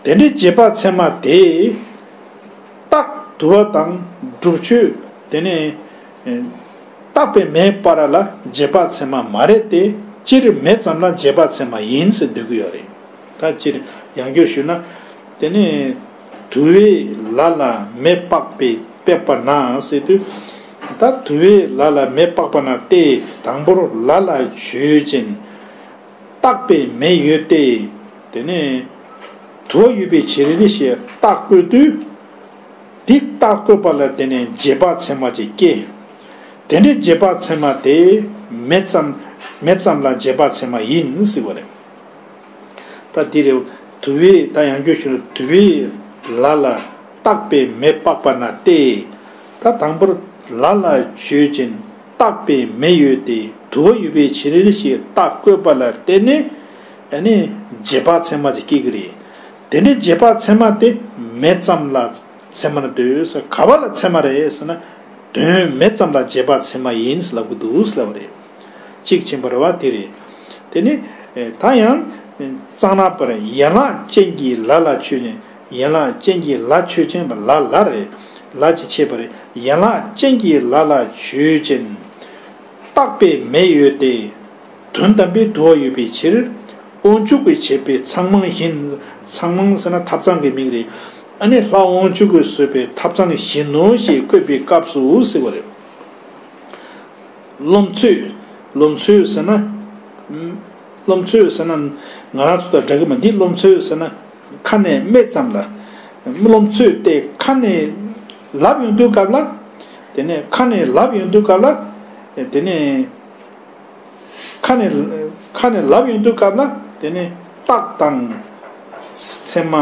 དེ་འདྲའི་རྗེས་དཔག་ཚད་མ་དེ་རྟགས་དུ་བ་དང་སྒྲུབ་ཆོས་དེ་ནས་རྟག་པའི་མེ་བར་ལ་རྗེས་དཔག་ཚད་མ་མ་རེད་དེ། སྤྱིར་མེ་ཙམ་ལ་རྗེས་དཔག་ཚད་མ་ཡིན་ཟེར་འདོད་ཀྱི་ཡོད་རེད། ད་སྤྱིར་ཡང་བསྐྱར་ཞུས་ན། དེ་ནས་དུ་བས་ལ་ལ་མེ་དཔོག་པའི་དཔོག་པ་ན་ཟེར་དུས། ད་དུ་བས་ལ་ལ་མེ་དཔོག་པ་ན་སྟེ། དང་པོར་ལ་ལ་ཆོས་ཅན། རྟག་པའི་མེ་ཡོད་དེ། དེ་ནས་དུ་བ་ཡོད་པའི་ཕྱིར་ཞེས་རྟགས་བཀོད་དུས། འདི་རྟགས་བཀོད་པ་ལ་དེ་ནས་རྗེས་དཔག་ཚད་མ་ཅིག་སྐྱེ། དེ་འདྲའི་རྗེས་དཔག་ཚད་མ་དེ་མེ་ཙམ། མེ་ཙམ་ལ་རྗེས་དཔག་ཚད་མ་ཡིན་ཟེར་བ་རེད། ད་འདི་རེད། དུ་བས། ད་ཡང་བསྐྱར་ཞུ་ན། དུ་བས་ལ་ལ་རྟག་པའི་མེ་དཔོག་པ་ན་སྟེ། ད་དང་པོར་ལ་ལ་ཆོས་ཅན། རྟག་པའི་མེ་ཡོད་དེ། དུ་བ་ཡོད་པའི་ཕྱིར་ཞེས་རྟགས་བཀོད་པ་ལ་བརྟེན་ནས། ཨ་ནི་རྗེས་དཔག་ཚད་མ་དེ་སྐྱེ་གི་རེད། དེ་འདྲའི་རྗེས་དཔག་ཚད་མ་དེ་མེ་ཙམ་ལ་ཚད་མར་འདོད་ཟེར། ག་བ་ལ་ཚད་མ་རེད་ཟེར་ན། དོན་མེ་ཙམ་ལ་རྗེས་དཔག་ཚད་མ་ཡིན་ལབ་ཀྱི་འདུག་ལབ་པ་རེད། གཅིག་ཕྱིན་པ་རེད་བ། དེ་རེད། དེ་ནི་ད་ཡང་གཙང་ནག་པར་ཡན་ལག་ཅན་གྱི་ལ་ལ་ཆོས་ཅན། ཡན་ལག་ཅན་གྱི་ལ་ཆོས་ཅན་པ་ལ་ལ་རེད། ལ་ཅེས་འཆད་པ་རེད། ཡན་ལག་ཅན་གྱི་ལ་ལ་ཆོས་ཅན། རྟག་པའི་མེ་ཡོད་དེ། དོན་དམ་པའི་དུ་བ་ཡོད་པའི་ཕྱིར། དབང་ཕྱུག་གིས་བྱས་པའི་ཚང་མང་བཞིན། ཚང་མང་ཟེར་ན་ཐབ་ཚང་གི་མིང་རེད། ཨ་ནི་ལྷ་དབང་ཕྱུག་གིས་བཟོས་པའི་ཐབ་ཚང་བཞིན་ནོ་ཞེས་བཀོད་པའི་སྐབས་སུ་ཟེར་བ་རེད། རློམ་ཚོད། རློམ་ཚོད་ཟེར་ན། རློམ་ཚོད་ཟེར་ན་ང་རང་ཚོ་དང་འདྲ་གི་མ། འདི་རློམ་ཚོད་ཟེར་ན་ཁ་ནས་སྨྲས་ཙམ་ལ། རློམ་ཚོད་དེ་ཁ་ནས་ལབ་ཡོང་དུས་སྐབས་ལ། དེ་ནས་ཁ་ནས་ལབ་ཡོང་དུས་སྐབས་ལ། དེ་ནས་ཁ་ནས། ཁ་ནས་ལབ་ཡོང་དུས་སྐབས་ལ། དེ་ནས་རྟགས་དང་ཚད་མ།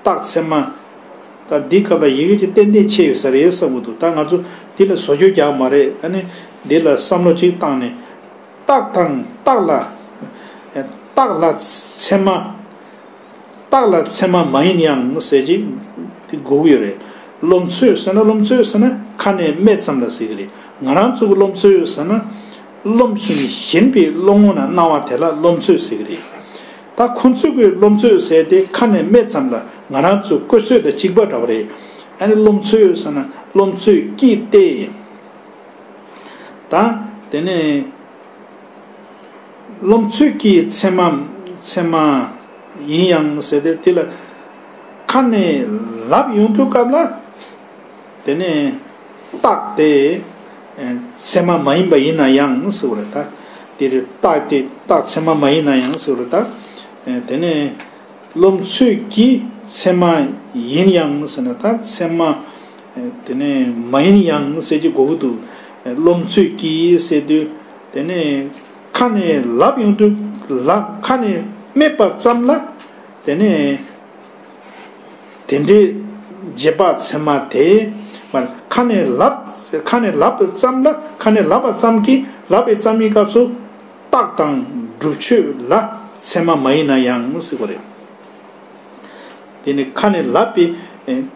རྟགས་ཚད་མ། ད་འདི་སྐབས་ལ་ཡི་གེ་ཅིག་ཏན་ཏན་ཕྱེ་ཡོད་ས་རེད་བསམ་གྱི་འདུག་ད་ང་ཚོ་འདི་ལ་བཟོ་བཅོས་རྒྱག་མ་རེད། ཨ་ནི་འདི་ལ་བསམ་བློ་ཅིག་བཏང་ནས། རྟགས་དང་རྟགས་ལ། རྟགས་ལ་ཚད་མ། རྟགས་ལ་ཚད་མ་མ་ཡིན་ཡང་ཟེར་ཅིག་དེ་དགོས་ཀྱི་ཡོད་རེད། རློམ་ཚོད་ཟེར་ན། རློམ་ཚོད་ཟེར་ན་ཁ་ནས་སྨྲས་ཙམ་ལ་ཟེར་གྱི་རེད། ང་རང་ཚོ་གི་རློམ་ཚོད་ཟེར་ན། རློམ་ཞིང་གཞན་པའི་བློ་ངོ་ན་སྣང་བ་དེ་ལ་རློམ་ཚོད་ཟེར་གྱི་རེད། ད་ཁོ་ཚོ་གི་རློམ་ཚོད་ཟེར་དེ་ཁ་ནས་སྨྲས་ཙམ་ལ་ང་རང་ཚོ་བཀོད་ཚོད་དང་གཅིག་པ་འདྲ་བ་རེད། ཨ་ནི་རློམ་ཚོད་ཟེར་ན་རློམ་ཚོད་ཀྱིས་ཏེ། ད་དེ་ནས་རློམ་ཚོད་ཀྱི་ཚད་མ། ཚད་མ་ཡིན་ཡང་ཟེར་ཏེ། དེ་ལ་ཁ་ནས་ལབ་ཡོང་དུས་སྐབས་ལ། དེ་ནས་རྟགས་དེ་ཚད་མ་མ་ཡིན་པ་ཡིན་ན་ཡང་ཟེར་བ་རེད། ད་དེ་རེད། རྟགས་དེ་རྟགས་ཚད་མ་མ་ཡིན་ན་ཡང་ཟེར་བ་རེད། ད་དེ་ནས་རློམ་ཚོད་ཀྱི་ཚད་མ་ཡིན་ཡང་ཟེར་ན། ད་ཚད་མ་དེ་ནས་མ་ཡིན་ཡང་ཟེར་གྱི་དགོས་ཀྱི་འདུག་རློམ་ཚོད་ཀྱི་ཟེར་དུས། དེ་ནས་ཁ་ནས་ལབ་ཡོང་དུས། ལབ། ཁ་ནས་སྨྲས་པ་ཙམ་ལ། དེ་ནས་དེ་འདྲའི་རྗེས་དཔག་ཚད་མ་དེ། མ། ཁ་ནས་ལབ། ཁ་ནས་ལབ་པ་ཙམ་ལ། ཁ་ནས་ལབ་པ་ཙམ་གྱིས། ལབ་པའི་ཙམ་གྱི་སྐབས་སུ་རྟགས་དང་སྒྲུབ་ཆོས་ལ་ཚད་མ་མ་ཡིན་ན་ཡང་ཟེར་བ་རེད། དེ་ནི་ཁ་ནས་ལབ་པའི།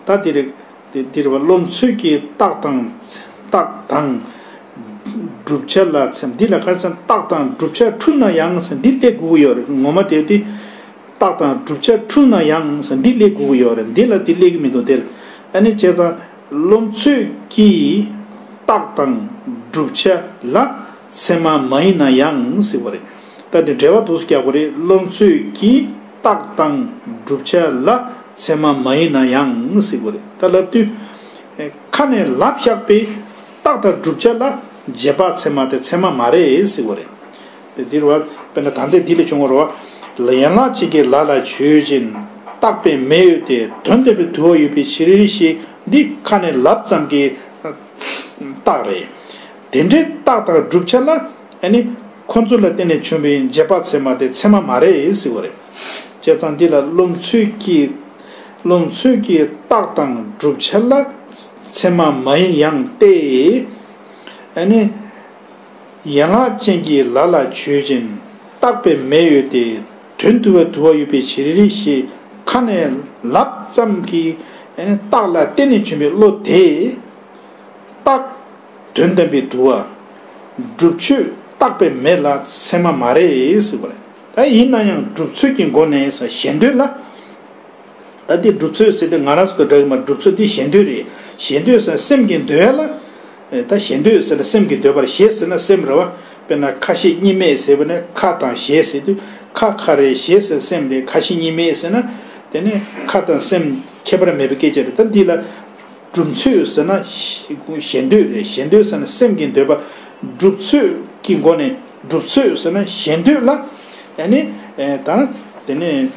ད་དེ་རེད། དེ་འདིར་བ་རློམ་ཚོད་ཀྱི་རྟགས་དང་། རྟགས་དང་བསྒྲུབ་བྱ་ལ་ཚད། འདི་ལ་ག་རེ་ཟེར། རྟགས་དང་བསྒྲུབ་བྱ་འཁྲུལ་ན་ཡང་ཟེར། འདི་སླེབས་དགོས་ཀྱི་ཡོད་རེད། ངོ་མ་དེ་དེ་རྟགས་དང་བསྒྲུབ་བྱ་འཁྲུལ་ན་ཡང་ཟེར། འདི་སླེབས་དགོས་ཀྱི་ཡོད་རེད། འདི་ལ་འདི་སླེབས་ཀྱི་མི་འདུག་དེ་ལ་ཨ་ནི་བྱས་ཙང་རློམ་ཚོད་ཀྱི་རྟགས་དང་བསྒྲུབ་བྱ་ལ་ཚད་མ་མ་ཡིན་ན་ཡང་ཟེར་བ་རེད། ད་འདི་འགྲེལ་པ་འདུག་སེ་རྒྱག་པ་རེད། རློམ་ཚོད་ཀྱི་རྟགས་དང་བསྒྲུབ་བྱ་ལ་ཚད་མ་མ་ཡིན་ན་ཡང་ཟེར་བ་རེད། ད་ལབ་དུས། ཁ་ནས་ལབ་བཞག་པའི་རྟགས་དང་བསྒྲུབ་བྱ་ལ་རྗེས་དཔག་ཚད་མ་དེ་ཚད་མ་མ་རེད་ཟེར་བ་རེད། དེ་འདིར་བ། དཔེར་ན་ད་ལྟའི་འདི་ལ་བྱུང་བ་རེད་བ། ཡན་ལག་ཅན་གྱི་ལ་ལ་ཆོས་ཅན། རྟག་པའི་མེ་ཡོད་དེ། དོན་དམ་པའི་དུ་བ་ཡོད་པའི་ཕྱིར་ཞེས་འདི་ཁ་ནས་ལབ་ཙམ་གྱི་རྟགས་རེད། དེ་འདྲའི་རྟགས་དང་བསྒྲུབ་བྱ་ལ། ཨ་ནི་ཁོ་ཚོ་ལ་བརྟེན་ནས་བྱུང་བའི་རྗེས་དཔག་ཚད་མ་དེ་ཚད་མ་མ་རེད་ཟེར་བ་རེད། བྱས་ཙང་འདི་ལ་རློམ་ཚོད་ཀྱི་རློམ་ཚོད་ཀྱི་རྟགས་དང་བསྒྲུབ་བྱ་ལ་ཚད་མ་མ་ཡིན་ཡང་སྟེ། ཨ་ནི། ཡན་ལག་ཅན་གྱི་ལ་ལ་ཆོས་ཅན། རྟག་པའི་མེ་ཡོད་དེ། དོན་དུ་བ་དུ་བ་ཡོད་པའི་ཕྱིར་ཞེས་ཁ་ནས་ལབ་ཙམ་གྱིས་ཨ་ནི་རྟགས་ལ་བརྟེན་ནས་བྱུང་བའི་བློ་དེ། རྟགས་དོན་དམ་པའི་དུ་བ། བསྒྲུབ་ཆོས་རྟག་པའི་མེ་ལ་ཚད་མ་མ་རེད་ཟེར་བ་རེད། ད་ཡིན་ན་ཡང་སྒྲུབ་ཚོད་ཀྱི་སྒོ་ནས་ཞེ་འདོད་ལ། ད་འདི་སྒྲུབ་ཚོད་ཟེར་ཏེ་ང་རང་ཚོ་དང་འདྲ་གི་མ་སྒྲུབ་ཚོད་འདི་ཞེ་འདོད་རེད། ཞེ་འདོད་ཟེར་སེམས་ཀྱི་འདོད་ལ། ད་ཞེ་འདོད་ཟེར་ན་སེམས་ཀྱི་འདོད་པར་ཞེ་ཟེར་ན་སེམས་རེད་བ། དཔེར་ན་ཁ་ཞེ་གཉིས་མེད་ཟེར་བ་ནས་ཁ་དང་ཞེ་ཟེར་དུས་ཁ་ཁ་རེད་ཞེ་ཟེར་སེམས་རེད། ཁ་ཞེ་གཉིས་མེད་ཟེར་ན། དེ་ནས་ཁ་དང་སེམས་ཁྱད་པར་མེད་པའི་སྐད་ཆ་རེད། ད་འདི་ལ་སྒྲུབ་ཚོད་ཟེར་ན་ཞེ་འདོད་རེད། ཞེ་འདོད་ཟེར་ན་སེམས་ཀྱི་འདོད་པ། སྒྲུབ་ཚོད་ཀྱི་སྒོ་ནས་སྒྲུབ་ཚོད་ཟེར་ན་ཞེ་འདོད་ལ། ཨ་ནི། ད་དེ་ནས།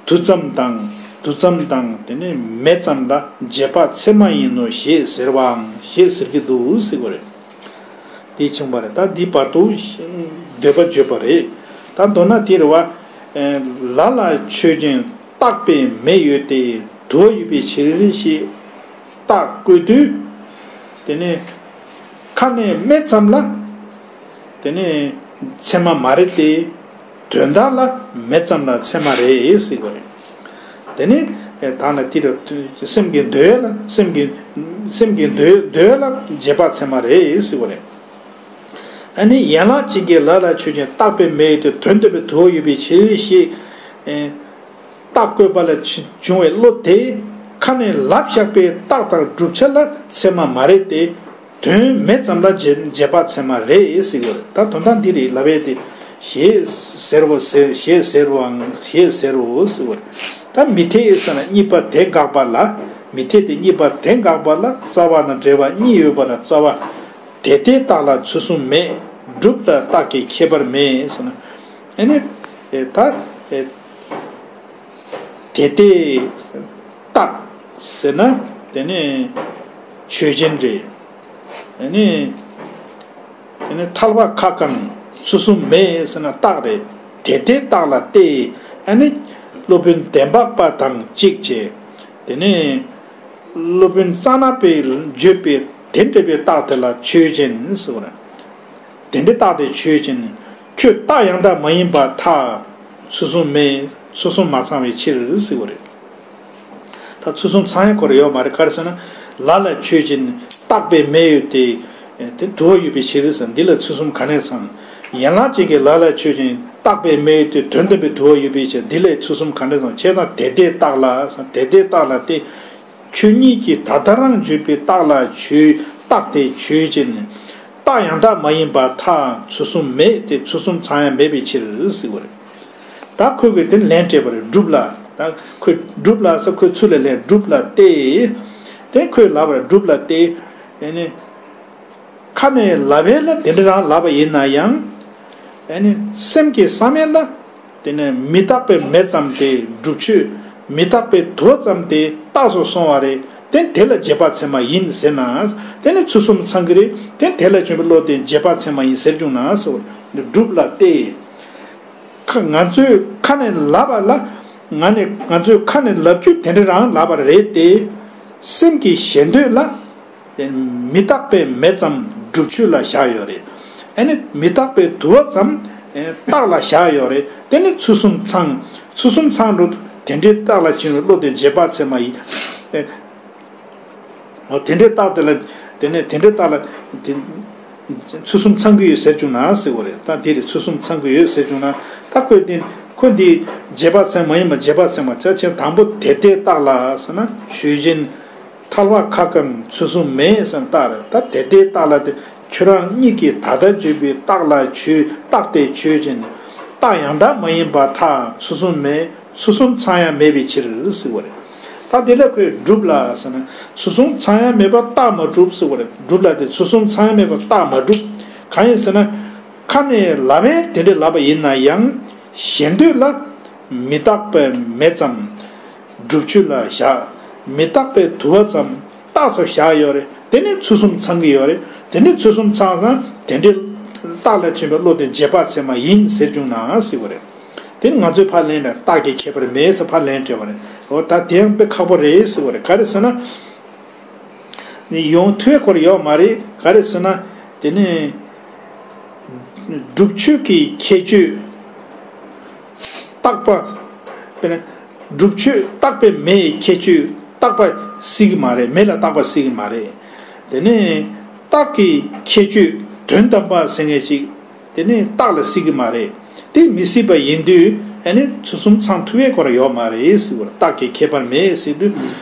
དུ་ཙམ་དང་། དུ་ཙམ་དང་དེ་ནས་མེ་ཙམ་ལ་རྗེས་དཔག་ཚད་མ་ཡིན་ནོ་ཞེས་ཟེར་བའང་ཞེས་ཟེར་གྱི་འདུག་ཟེར་བ་རེད། དེ་བྱུང་བ་རེད། ད་འདི་བར་དུ་འདོད་པ་བརྗོད་པ་རེད། ད་མདོར་ན་དེ་རེད་བ། ལ་ལ་ཆོས་ཅན། རྟག་པའི་མེ་ཡོད་དེ། དུ་བ་ཡོད་པའི་ཕྱིར་ཞེས་རྟགས་བཀོད་དུས། དེ་ནས་ཁ་ནས་མེ་ཙམ་ལ། དེ་ནས་ཚད་མ་མ་རེད་དེ། དོན་དག་ལ་མེ་ཙམ་ལ་ཚད་མ་རེད་ཟེར་བ་རེད། དེ་ནས་ད་ན་དེ་ར་སེམས་ཀྱི་འདོད་ལ་སེམས་ཀྱི་སེམས་ཀྱི་འདོད་འདོད་ལ་རྗེས་དཔག་ཚད་མ་རེད་ཟེར་བ་རེད། ཨ་ནི་ཡན་ལག་ཅན་གྱི་ལ་ལ་ཆོས་ཅན། རྟག་པའི་མེ་ཡོད་དེ། དོན་དམ་པའི་དུ་བ་ཡོད་པའི་ཕྱིར་ཞེས། རྟགས་བཀོད་པ་ལ་བྱུང་བའི་བློ་དེ་ཁ་ནས་ལབ་བཞག་པའི་རྟགས་དང་བསྒྲུབ་བྱ་ལ་ཚད་མ་མ་རེད་དེ། དོན་མེད་ཙམ་ལ་རྗེས་རྗེས་དཔག་ཚད་མ་རེད་ཟེར་གྱི་ཡོད་རེད། ད་དོན་དག་འདི་རེད་ལབ་ཡས་དེ། ཞེས་ཟེར་བ་ཟེར་ཞེས་ཟེར་བའང་ཞེས་ཟེར་རོ་ཟེར་བ་རེད། ད་མི་འཐད་ཟེར་ན་གཉིས་པ་དེ་དགག་པ་ལ། མི་འཐད་དེ་གཉིས་པ་དེ་དགག་པ་ལ་རྩ་བ་དང་འབྲེལ་བ་གཉིས་ཡོད་པ་ལ་རྩ་བ། དེ་ལྟའི་རྟགས་ལ་ཚུལ་གསུམ་མེད། སྒྲུབ་དང་རྟགས་ཀྱི་ཁྱད་པར་མེད་ཟེར་ན། ཨ་ནི། ད། དེ་ལྟའི་རྟགས་ཟེར་ན་དེ་ནི་ཆོས་ཅན་རེད། དེ་ནི་དེ་ནི་ཐལ་བ་ཁ་བསྐང་ཚུལ་གསུམ་མེད་ཟེར་ན་རྟགས་རེད། དེ་ལྟའི་རྟགས་ལ་སྟེ། ཨ་ནི་སློབ་དཔོན་བདེན་པ་པ་དང་གཅིག་བྱས། དེ་ནི་སློབ་དཔོན་རྩ་ན་པས་བརྗོད་པའི་དེ་འདྲ་བའི་རྟགས་དེ་ལ་ཆོས་ཅན་ཟེར་བ་རེད། དེ་འདྲའི་རྟགས་དེ་ཆོས་ཅན། ཁྱོད་རྟགས་ཡང་དག་མ་ཡིན་པར་ཐལ། ཚུལ་གསུམ་མེད། ཚུལ་གསུམ་མ་ཚང་བའི་ཕྱིར་ཟེར་བ་རེད། ད་ཚུལ་གསུམ་ཚང་ཡ་ཁོ་ར་ཡོད་མ་རེད། ག་རེ་ཟེར་ན། ལ་ལ་ཆོས་ཅན། རྟག་པའི་མེ་ཡོད་དེ། དེ་དུ་བ་ཡོད་པའི་ཕྱིར་ཟེར། འདི་ལ་ཚུལ་གསུམ་ག་ནས་ཚང་། ཡན་ལག་ཅན་གྱི་ལ་ལ་ཆོས་ཅན། རྟག་པའི་མེ་ཡོད་དེ། དོན་དམ་པའི་དུ་བ་ཡོད་པའི་ཕྱིར། འདི་ལ་ཚུལ་གསུམ་ག་ནས་ཚང་། བྱས་ཙང་དེ་ལྟའི་རྟགས་ལ་ཟེར། དེ་ལྟའི་རྟགས་ལ་སྟེ། ཁྱོད་ཉིད་ཀྱིས་ད་ལྟ་རང་བརྗོད་པའི་རྟགས་ལ་ཆོས་རྟགས་དེ་ཆོས་ཅན། རྟགས་ཡང་དག་མ་ཡིན་པར་ཐལ། ཚུལ་གསུམ་མེད་དེ། ཚུལ་གསུམ་ཚང་ཡང་མེད་པའི་ཕྱིར་ཟེར་བ་རེད། ད་ཁོས་གི་དེ་ལན་སྤྲད་པ་རེད། སྒྲུབ་ལ། ད་ཁོས་སྒྲུབ་ལ་ཟེར་ཁོས་ཚུར་ལ་ལན། སྒྲུབ་ལ་སྟེ། དེ་ཁོས་ལབ་པ་རེད། སྒྲུབ་ལ་སྟེ། ཨ་ནི། ཁ་ནས་ལབ་པས་ལ་དེ་འདྲ་རང་ལབ་པ་ཡིན་ན་ཡང་། ཨ་ནི་སེམས་ཀྱི་བསམ་ཡས་ལ། དེ་ནས་མི་རྟག་པའི་མེ་ཙམ་དེ་སྒྲུབ་ཆོས། མི་རྟག་པའི་དུ་བ་ཙམ་དེ་རྟགས་སུ་སོང་བ་རེད། དེ་དེ་ལ་རྗེས་དཔག་ཚད་མ་ཡིན་ཟེར་ན། དེ་ནི་ཚུལ་གསུམ་ཚང་གི་རེད། དེ་དེ་ལ་བྱུང་བའི་བློ་དེ་རྗེས་དཔག་ཚད་མ་ཡིན་ཟེར་བྱུང་ན་ཟེར་བ་རེད། སྒྲུབ་ལ་སྟེ། ཁ་ང་ཚོས་ཁ་ནས་ལབ་པ་ལ། ང་ནས་ང་ཚོས་ཁ་ནས་ལབ་རྒྱུ་དེ་འདྲ་རང་ལབ་པ་རེད་དེ། སེམས་ཀྱི་ཞེ་འདོད་ལ། དེ་མི་རྟག་པའི་མེ་ཙམ་སྒྲུབ་ཆོས་ལ་བཞག་ཡོད་རེད། ཨ་ནི་མི་རྟག་པའི་དུ་བ་ཙམ་རྟགས་ལ་བཞག་ཡོད་རེད། དེ་ནི་ཚུལ་གསུམ་ཚང་། ཚུལ་གསུམ་ཚང་རུ་དེ་འདྲའི་རྟགས་ལ་བྱིན་རུ་བློ་དེ་རྗེས་དཔག་ཚད་མ་ཡིན། ཨོ་དེ་འདྲའི་རྟགས་དེ་ལ། དེ་ནས་དེ་འདྲའི་རྟགས་ལ་དེ། ཚུལ་གསུམ་ཚང་གི་ཡོད་ཟེར་བྱུང་ན་ཟེར་བ་རེད། ད་དེ་རེད། ཚུལ་གསུམ་ཚང་གི་ཡོད་ཟེར་བྱུང་ན། ད་ཁོས་དེ་ཁོ་འདི་རྗེས་དཔག་ཚད་མ་ཡིན་པ། རྗེས་དཔག་ཚད་མ་ཆ་ཆེན་དང་པོ་དེ་ལྟའི་རྟགས་ལ་ཟེར་ན་ཆོས་ཅན། ཐལ་བ་ཁ་བསྐང་ཚུལ་གསུམ་མེད་ཟེར་ན་རྟགས་རེད། ད་དེ་ལྟའི་རྟགས་ལ་དེ་ཁྱོད་རང་ཉིད་ཀྱིས་ད་ལྟ་བརྗོད་པའི་རྟགས་ལ་ཆོས་རྟགས་དེ་ཆོས་ཅན། རྟགས་ཡང་དག་མ་ཡིན་པར་ཐལ། ཚུལ་གསུམ་མེད། ཚུལ་གསུམ་ཚང་ཡང་མེད་པའི་ཕྱིར་ཟེར་བ་རེད། ད་དེ་ལ་ཁོས་སྒྲུབ་ལ་ཟེར་ན་ཚུལ་གསུམ་ཚང་ཡང་མེད་པར་རྟགས་མ་གྲུབ་ཟེར་བ་རེད། སྒྲུབ་ལ་དེ་ཚུལ་གསུམ་ཚང་ཡང་མེད་པར་རྟགས་མ་གྲུབ། གང་ཡིན་ཟེར་ན། ཁ་ནས་ལབ་པས་དེ་འདྲ་ལབ་པ་ཡིན་ན་ཡང་། ཞེ་འདོད་ལ་མི་རྟག་པའི་མེ་ཙམ་སྒྲུབ་ཆོས་ལ་བཞག། མི་རྟག་པའི་དུ་བ་ཙམ་རྟགས་སུ་བཞག་ཡོད་རེད། དེ་ནི་ཚུལ་གསུམ་ཚང་གི་ཡོད་རེད། དེ་ནི་ཚུལ་གསུམ་ཚང་ཙང་དེ་འདྲའི་རྟགས་ལ་བྱིན་པའི་བློ་དེ་རྗེས་དཔག་ཚད་མ་ཡིན་ཟེར་བྱུང་ན་ཟེར་བ་རེད། དེ་ནི་ང་ཚོས་ཕར་ལེན་ན་རྟགས་ཀྱི་ཁྱད་པར་མེད་ཟེར་ཕར་ལེན་བྲལ་བ་རེད། འོ་ད་དེ་ཡང་དཔེ་ཁག་པོ་རེད་ཟེར་བ་རེད། ག་རེ་ཟེར་ན། ནི་ཡོང་ཐུབ་ཡས་སྐོར་ཡོད་མ་རེད། ག་རེ་ཟེར་ན། དེ་ནི་སྒྲུབ་ཆོས་ཀྱི་ཁྱད་ཆོས་རྟག་པ། དཔེར་ན་སྒྲུབ་ཆོས་རྟག་པའི་མེའི་ཁྱད་ཆོས་རྟག་པ་སྲིད་ཀྱི་མ་རེད། མེ་ལ་རྟག་པ་སྲིད་ཀྱི་མ་རེད། དེ་ནི་རྟགས་ཀྱི་ཁྱད་ཆོས་དོན་དམ་པ་ཟེར་མཁན་ཅིག་དེ་ནི་རྟགས་ལ་སྲིད་ཀྱི་མ་རེད། དེ་མི་སྲིད་པ་ཡིན་དུས་ཨ་ནི་ཚུལ་གསུམ་ཚང་ཐུབ་ཡས་སྐོར་ཡོད་མ་རེད་ཟེར་བ། རྟགས་ཀྱི་ཁྱད་པར་མེད་ཟེར་དུས།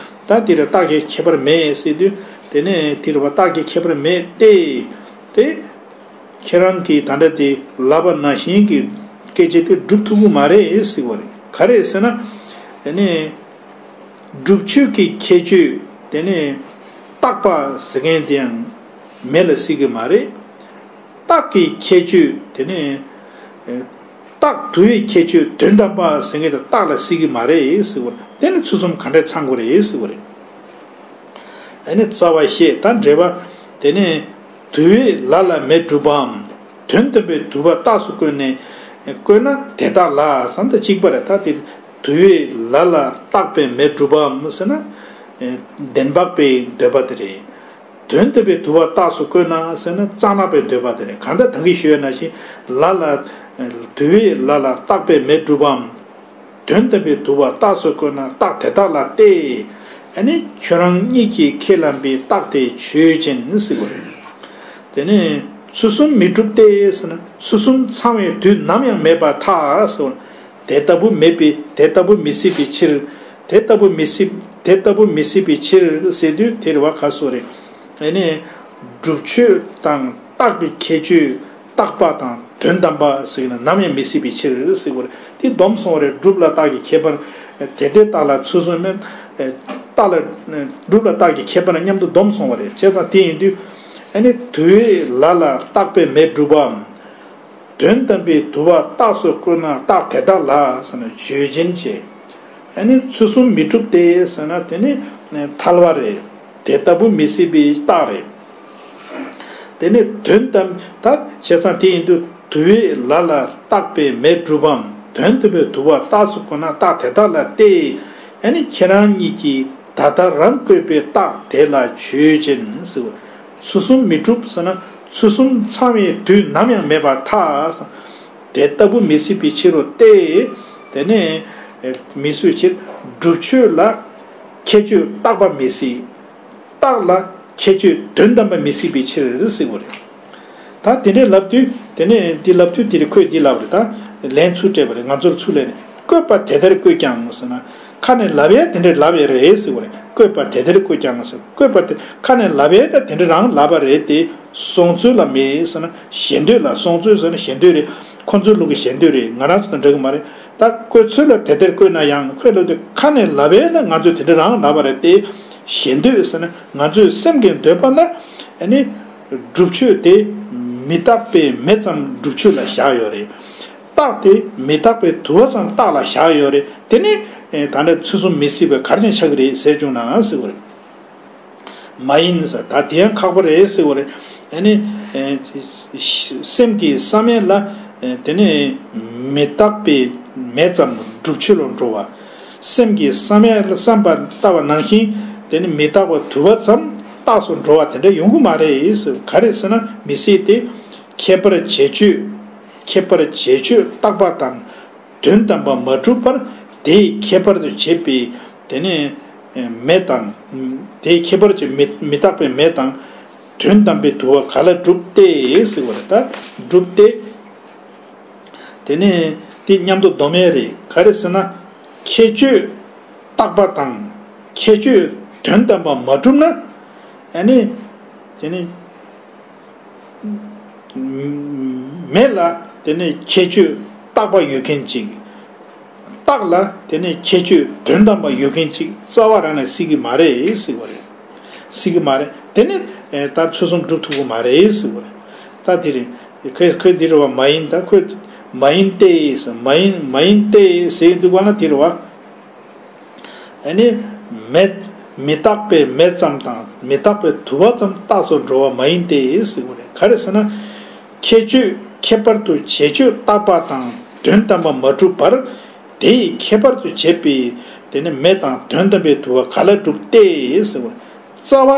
ད་དེ་ར་རྟགས་ཀྱི་ཁྱད་པར་མེད་ཟེར་དུས། དེ་ནས་དེ་ར་བ་རྟགས་ཀྱི་ཁྱད་པར་མེད་དེ། དེ་ཁྱེད་རང་གིས་ད་ལྟ་དེ་ལབ་པ་ནང་བཞིན་གྱི་སྐད་ཆ་དེ་སྒྲུབ་ཐུབ་ཀྱི་མ་རེད་ཟེར་བ་རེད། ག་རེ་ཟེར་ན། དེ་ནས་སྒྲུབ་ཆོས་ཀྱི་ཁྱད་ཆོས་དེ་ནས་རྟག་པ་ཟེར་མཁན་དེ་ཡང་མེ་ལ་སྲིད་ཀྱི་མ་རེད། རྟགས་ཀྱི་ཁྱད་ཆོས་དེ་ནས་ཨེ། རྟགས་དུ་བའི་ཁྱད་ཆོས་དོན་དམ་པ་ཟེར་མཁན་དེ་རྟགས་ལ་སྲིད་ཀྱི་མ་རེད་ཟེར་བ་རེད། དེ་ནི་ཚུལ་གསུམ་ག་འདྲས་ཚང་དགོས་རེད་ཟེར་བ་རེད། ཨ་ནི་རྩ་བ་བཤད་ད་འགྲེལ་པ། དེ་ནས་དུ་བའི་ལ་ལ་མེ་གྲུབ་པའམ། དོན་དམ་པའི་དུ་བ་རྟགས་སུ་བཀོད་ནས་བཀོད་ན་དེ་དག་ལ་བསམ་ད་གཅིག་པ་རེད། ད་དེ་དུ་བའི་ལ་ལ་རྟག་པའི་མེ་གྲུབ་པའམ་ཟེར་ན། བདེན་དཔག་པའི་འདོད་པ་དེ་རེད། དོན་དམ་པའི་དུ་བ་རྟགས་སུ་བཀོད་ན་ཟེར་ན་རྩ་ནག་པའི་འདོད་པ་དེ་རེད། གང་ལྟར་ད་གིན་ཞུས་ཡོད་ནང་བཞིན་ལ་ལ། དུ་བའི་ལ་ལ་རྟག་པའི་མེ་གྲུབ་པའམ། དོན་དམ་པའི་དུ་བ་རྟགས་སུ་བཀོད་ན་རྟགས་དེ་དག་ལ་སྟེ། ཨ་ནི་ཁྱོད་རང་ཉིད་ཀྱིས་ཁས་བླངས་པའི་རྟགས་དེ་ཆོས་ཅན་ཟེར་བ་རེད། དེ་ནས་ཚུལ་གསུམ་མི་འགྲུབ་སྟེ་ཟེར་ན་ཚུལ་གསུམ་ཚང་བའི་དུས་ནམ་ཡང་མེད་པར་ཐལ་ཟེར་བ། དེ་ལྟ་བུ་མེད་པའི་དེ་ལྟ་བུ་མི་སྲིད་པའི་ཕྱིར། དེ་ལྟ་བུ་མི་སྲིད་དེ་ལྟ་བུ་མི་སྲིད་པའི་ཕྱིར་ཟེར་དུས་དེ་རེད་བ། ག་སོ་རེད། ཨ་ནི་སྒྲུབ་ཆོས་དང་རྟགས་ཀྱི་ཁྱད་ཆོས་རྟག་པ་དང་དོན་དམ་པ་ཟེར་ན་ནམ་ཡང་མི་སྲིད་པའི་ཕྱིར་ཟེར་བ་རེད། དེ་སྡོམ་སོང་བ་རེད། སྒྲུབ་ལ་རྟགས་ཀྱི་ཁྱད་པར། དེ་ལྟའི་རྟགས་ལ་ཚུལ་གསུམ་མེད། རྟགས་ལ་སྒྲུབ་ལ་རྟགས་ཀྱི་ཁྱད་པར་མཉམ་དུ་སྡོམ་སོང་བ་རེད། བྱས་ཙང་དེ་ཡིན་དུས་ཨ་ནི་དུ་བའི་ལ་ལ་རྟག་པའི་མེ་གྲུབ་པའམ། དོན་དམ་པའི་དུ་བ་རྟགས་སུ་བཀོད་ན་རྟགས་དེ་དག་ལ་ཟེར་ན་ཆོས་ཅན་བྱས། ཨ་ནི་ཚུལ་གསུམ་མི་འགྲུབ་སྟེ་ཟེར་ན་དེ་ནི་ཐལ་བ་རེད། དེ་ལྟ་བུ་མི་སྲིད་པའི་རྟགས་རེད། དེ་ནི་དོན་དམ་ད་བྱས་ཙང་དེ་ཡིན་དུས་དུ་བའི་ལ་ལ་རྟག་པའི་མེ་གྲུབ་པའམ་དོན་དམ་པའི་དུ་བ་རྟགས་སུ་བཀོད་ན་རྟགས་དེ་དག་ལ་སྟེ། ཨ་ནི་ཁྱེད་རང་ཉིད་ཀྱིས་ད་ལྟ་རང་བཀོད་པའི་རྟགས་དེ་ལ་ཆོས་ཅན་ཟེར། ཚུལ་གསུམ་མི་འགྲུབ་ཟེར་ན་ཚུལ་གསུམ་ཚང་བའི་དུས་ནམ་ཡང་མེད་པར་ཐལ། དེ་ལྟ་བུ་མི་སྲིད་པའི་ཕྱིར་རོ་སྟེ། དེ་ནས་མི་སྲིད་ཕྱིར་སྒྲུབ་ཆོས་ལ་ཁྱད་ཆོས་རྟག་པ་མི་སྲིད། རྟགས་ལ་ཁྱད་ཆོས་དོན་དམ་པ་མི་སྲིད་པའི་ཕྱིར་ཟེར་བ་རེད། ད་དེ་འདྲའི་ལབ་དུས་དེ་ནས་འདི་ལབ་དུས་དེ་རེད། ཁོས་འདི་ལབ་རེད། ད་ལན་ཚུར་སྤྲད་པ་རེད། ང་ཚོར་ཚུར་ལན་བཀོད་པ་དེ་ལྟར་བཀོད་ཀྱང་ཟེར་ན། ཁ་ནས་ལབ་ཡས་དེ་འདྲ་ལབ་ཡས་རེད་ཟེར་བ་རེད། བཀོད་པ་དེ་ལྟར་བཀོད་ཀྱང་ཟེར། བཀོད་པ་དེ་ཁ་ནས་ལབ་ཡས་ད་དེ་འདྲ་རང་ལབ་པ་རེད་དེ། སོང་ཚུལ་ལ་མེད་ཟེར་ན་ཞེ་འདོད་ལ། སོང་ཚུལ་ཟེར་ན་ཞེ་འདོད་རེད། ཁོ་ཚོའི་ལུགས་ཀྱི་ཞེ་འདོད་རེད། ང་རང་ཚོ་དང་འདྲ་གི་མ་རེད། ད་བཀོད་ཚུལ་ལ་དེ་ལྟར་བཀོད་ན་ཡང་ཁོས་ལབ་དུས་ཁ་ནས་ལབ་ཡས་ལ་ང་ཚོས་དེ་འདྲ་རང་ལབ་པ་རེད་དེ། ཞེ་འདོད་ཟེར་ན་ང་ཚོའི་སེམས་ཀྱི་འདོད་པ་ལ་ཨ་ནི་སྒྲུབ་ཆོས་དེ་མི་རྟག་པའི་མེ་ཙམ་སྒྲུབ་ཆོས་ལ་བཞག་ཡོད་རེད། རྟགས་དེ་མི་རྟག་པའི་དུ་བ་ཙམ་རྟགས་ལ་བཞག་ཡོད་རེད། དེ་ནི་ད་ནི་ཚུལ་གསུམ་མི་སྲིད་པའི་ག་རེ་ཅན་ཆགས་ཀྱི་རེད་ཟེར་བྱུང་ན་ཟེར་བ་རེད། མ་ཡིན་ཟེར། ད་དེ་ཡང་ཁག་པོ་རེད་ཟེར་བ་རེད། ཨ་ནི་སེམས་ཀྱི་བསམ་ཡས་ལ་དེ་ནི་མི་རྟག་པའི་མེ་ཙམ་སྒྲུབ་ཆོས་ལ་འགྲོ་བ། སེམས་ཀྱི་བསམ་ཡས་ལ་བསམ་པ་ལྟ་བ་ནང་བཞིན་དེ་ནི་མི་རྟག་པ་དུ་བ་ཙམ་རྟགས་སུ་འགྲོ་བ་དེ་འདྲ་ཡོང་གི་མ་རེད་ཟེར། ག་རེ་ཟེར་ན་མི་སྲིད་དེ། ཁྱད་པར་བྱེད་ཆོས། ཁྱད་པར་བྱེད་ཆོས་རྟག་པ་དང་། དོན་དམ་པར་མ་གྲུབ་པར་དེའི་ཁྱད་པར་དུ་བྱེད་པའི་དེ་ནི་མེ་དང་། དེའི་ཁྱད་པར་གྱི་མི་མི་རྟག་པའི་མེ་དང་། དོན་དམ་པའི་དུ་བ་ག་ལ་གྲུབ་སྟེ་ཟེར་བ་རེད། ད་གྲུབ་སྟེ། དེ་ནི་དེ་མཉམ་དུ་སྡོམ་ཡས་རེད། ག་རེ་ཟེར་ན། ཁྱད་ཆོས་རྟག་པ་དང་། ཁྱད་ཆོས་དོན་དམ་པར་མ་གྲུབ་ན། ཨ་ནི་དེ་ནི། མེ་ལ་དེ་ནི་ཁྱད་ཆོས་རྟག་པ་ཡོད་མཁན་ཅིག་རྟགས་ལ་དེ་ནི་ཁྱད་ཆོས་དོན་དམ་པ་ཡོད་མཁན་ཅིག་རྩ་བ་རང་ནས་སྲིད་ཀྱི་མ་རེད་ཟེར་བ་རེད། སྲིད་ཀྱི་མ་རེད། དེ་ནི་ད་ཚུལ་གསུམ་སྒྲུབ་ཐུབ་ཀྱི་མ་རེད་ཟེར་བ་རེད། ད་དེ་རེད། ཁོས་ཁོས་འདི་རེད་བ། མ་ཡིན་ད་ཁོས་མ་ཡིན་ཏེ་ཟེར། མ་ཡིན་མ་ཡིན་ཏེ་ཟེར་འདུག་པ་ན་དེ་རེད་བ། ཨ་ནི་མེ། མི་རྟག་པའི་མེ་ཙམ་དང་མི་རྟག་པའི་དུ་བ་ཙམ་རྟགས་སུ་འགྲོ་བ་མ་ཡིན་ཏེ་ཟེར་བ་རེད། ག་རེ་ཟེར་ན། ཁྱད་ཆོས་ཁྱད་པར་དུ་བྱེད་ཆོས་རྟག་པ་དང་ དོན་དམ་པ་མ་གྲུབ་པར། དེ་ཡི་ཁྱད་པར་དུ་བྱས་པའི་དེ་ནི་མེ་དང་དོན་དམ་པའི་དུ་བ་ག་ལ་གྲུབ་སྟེ་ཟེར་བ། རྩ་བ་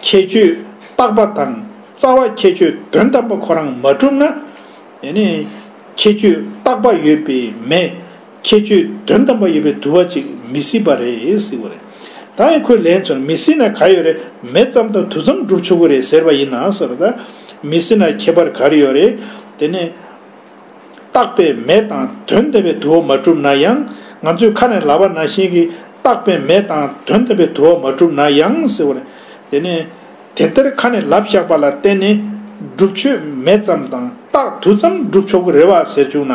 ཁྱད་ཆོས་རྟག་པ་དང་རྩ་བ་ཁྱད་ཆོས་དོན་དམ་པ་ཁོ་རང་མ་གྲུབ་ན། དེ་ནི་ཁྱད་ཆོས་རྟག་པ་ཡོད་པའི་མེ། ཁྱད་ཆོས་དོན་དམ་པ་ཡོད་པའི་དུ་བ་ཅིག་མི་སྲིད་པ་རེད་ཟེར་བ་རེད། ད་ཡང་ཁོས་ལན་ཚོར་མི་སྲིད་ན་ག་ཡོད་རེད། མེ་ཙམ་དང་དུ་ཙམ་སྒྲུབ་ཆོག་གི་རེད་ཟེར་བ་ཡིན་ན་ཟེར། ད་མི་སྲིད་ན་ཁྱད་པར་ག་རེ་ཡོད་རེད། དེ་ནི་རྟག་པའི་མེ་དང་དོན་དམ་པའི་དུ་བ་མ་གྲུབ་ན་ཡང་། ང་ཚོས་ཁ་ནས་ལབ་པ་ནང་བཞིན་གྱི་རྟག་པའི་མེ་དང་དོན་དམ་པའི་དུ་བ་མ་གྲུབ་ན་ཡང་ཟེར་བ་རེད། དེ་ནི་དེ་ལྟར་ཁ་ནས་ལབ་བཞག་པ་ལ་བརྟེན་ནས་སྒྲུབ་ཆོག་མེ་ཙམ་དང་རྟག་དུ་ཙམ་སྒྲུབ་ཆོག་གི་རེད་བ་ཟེར་བྱུང་ན།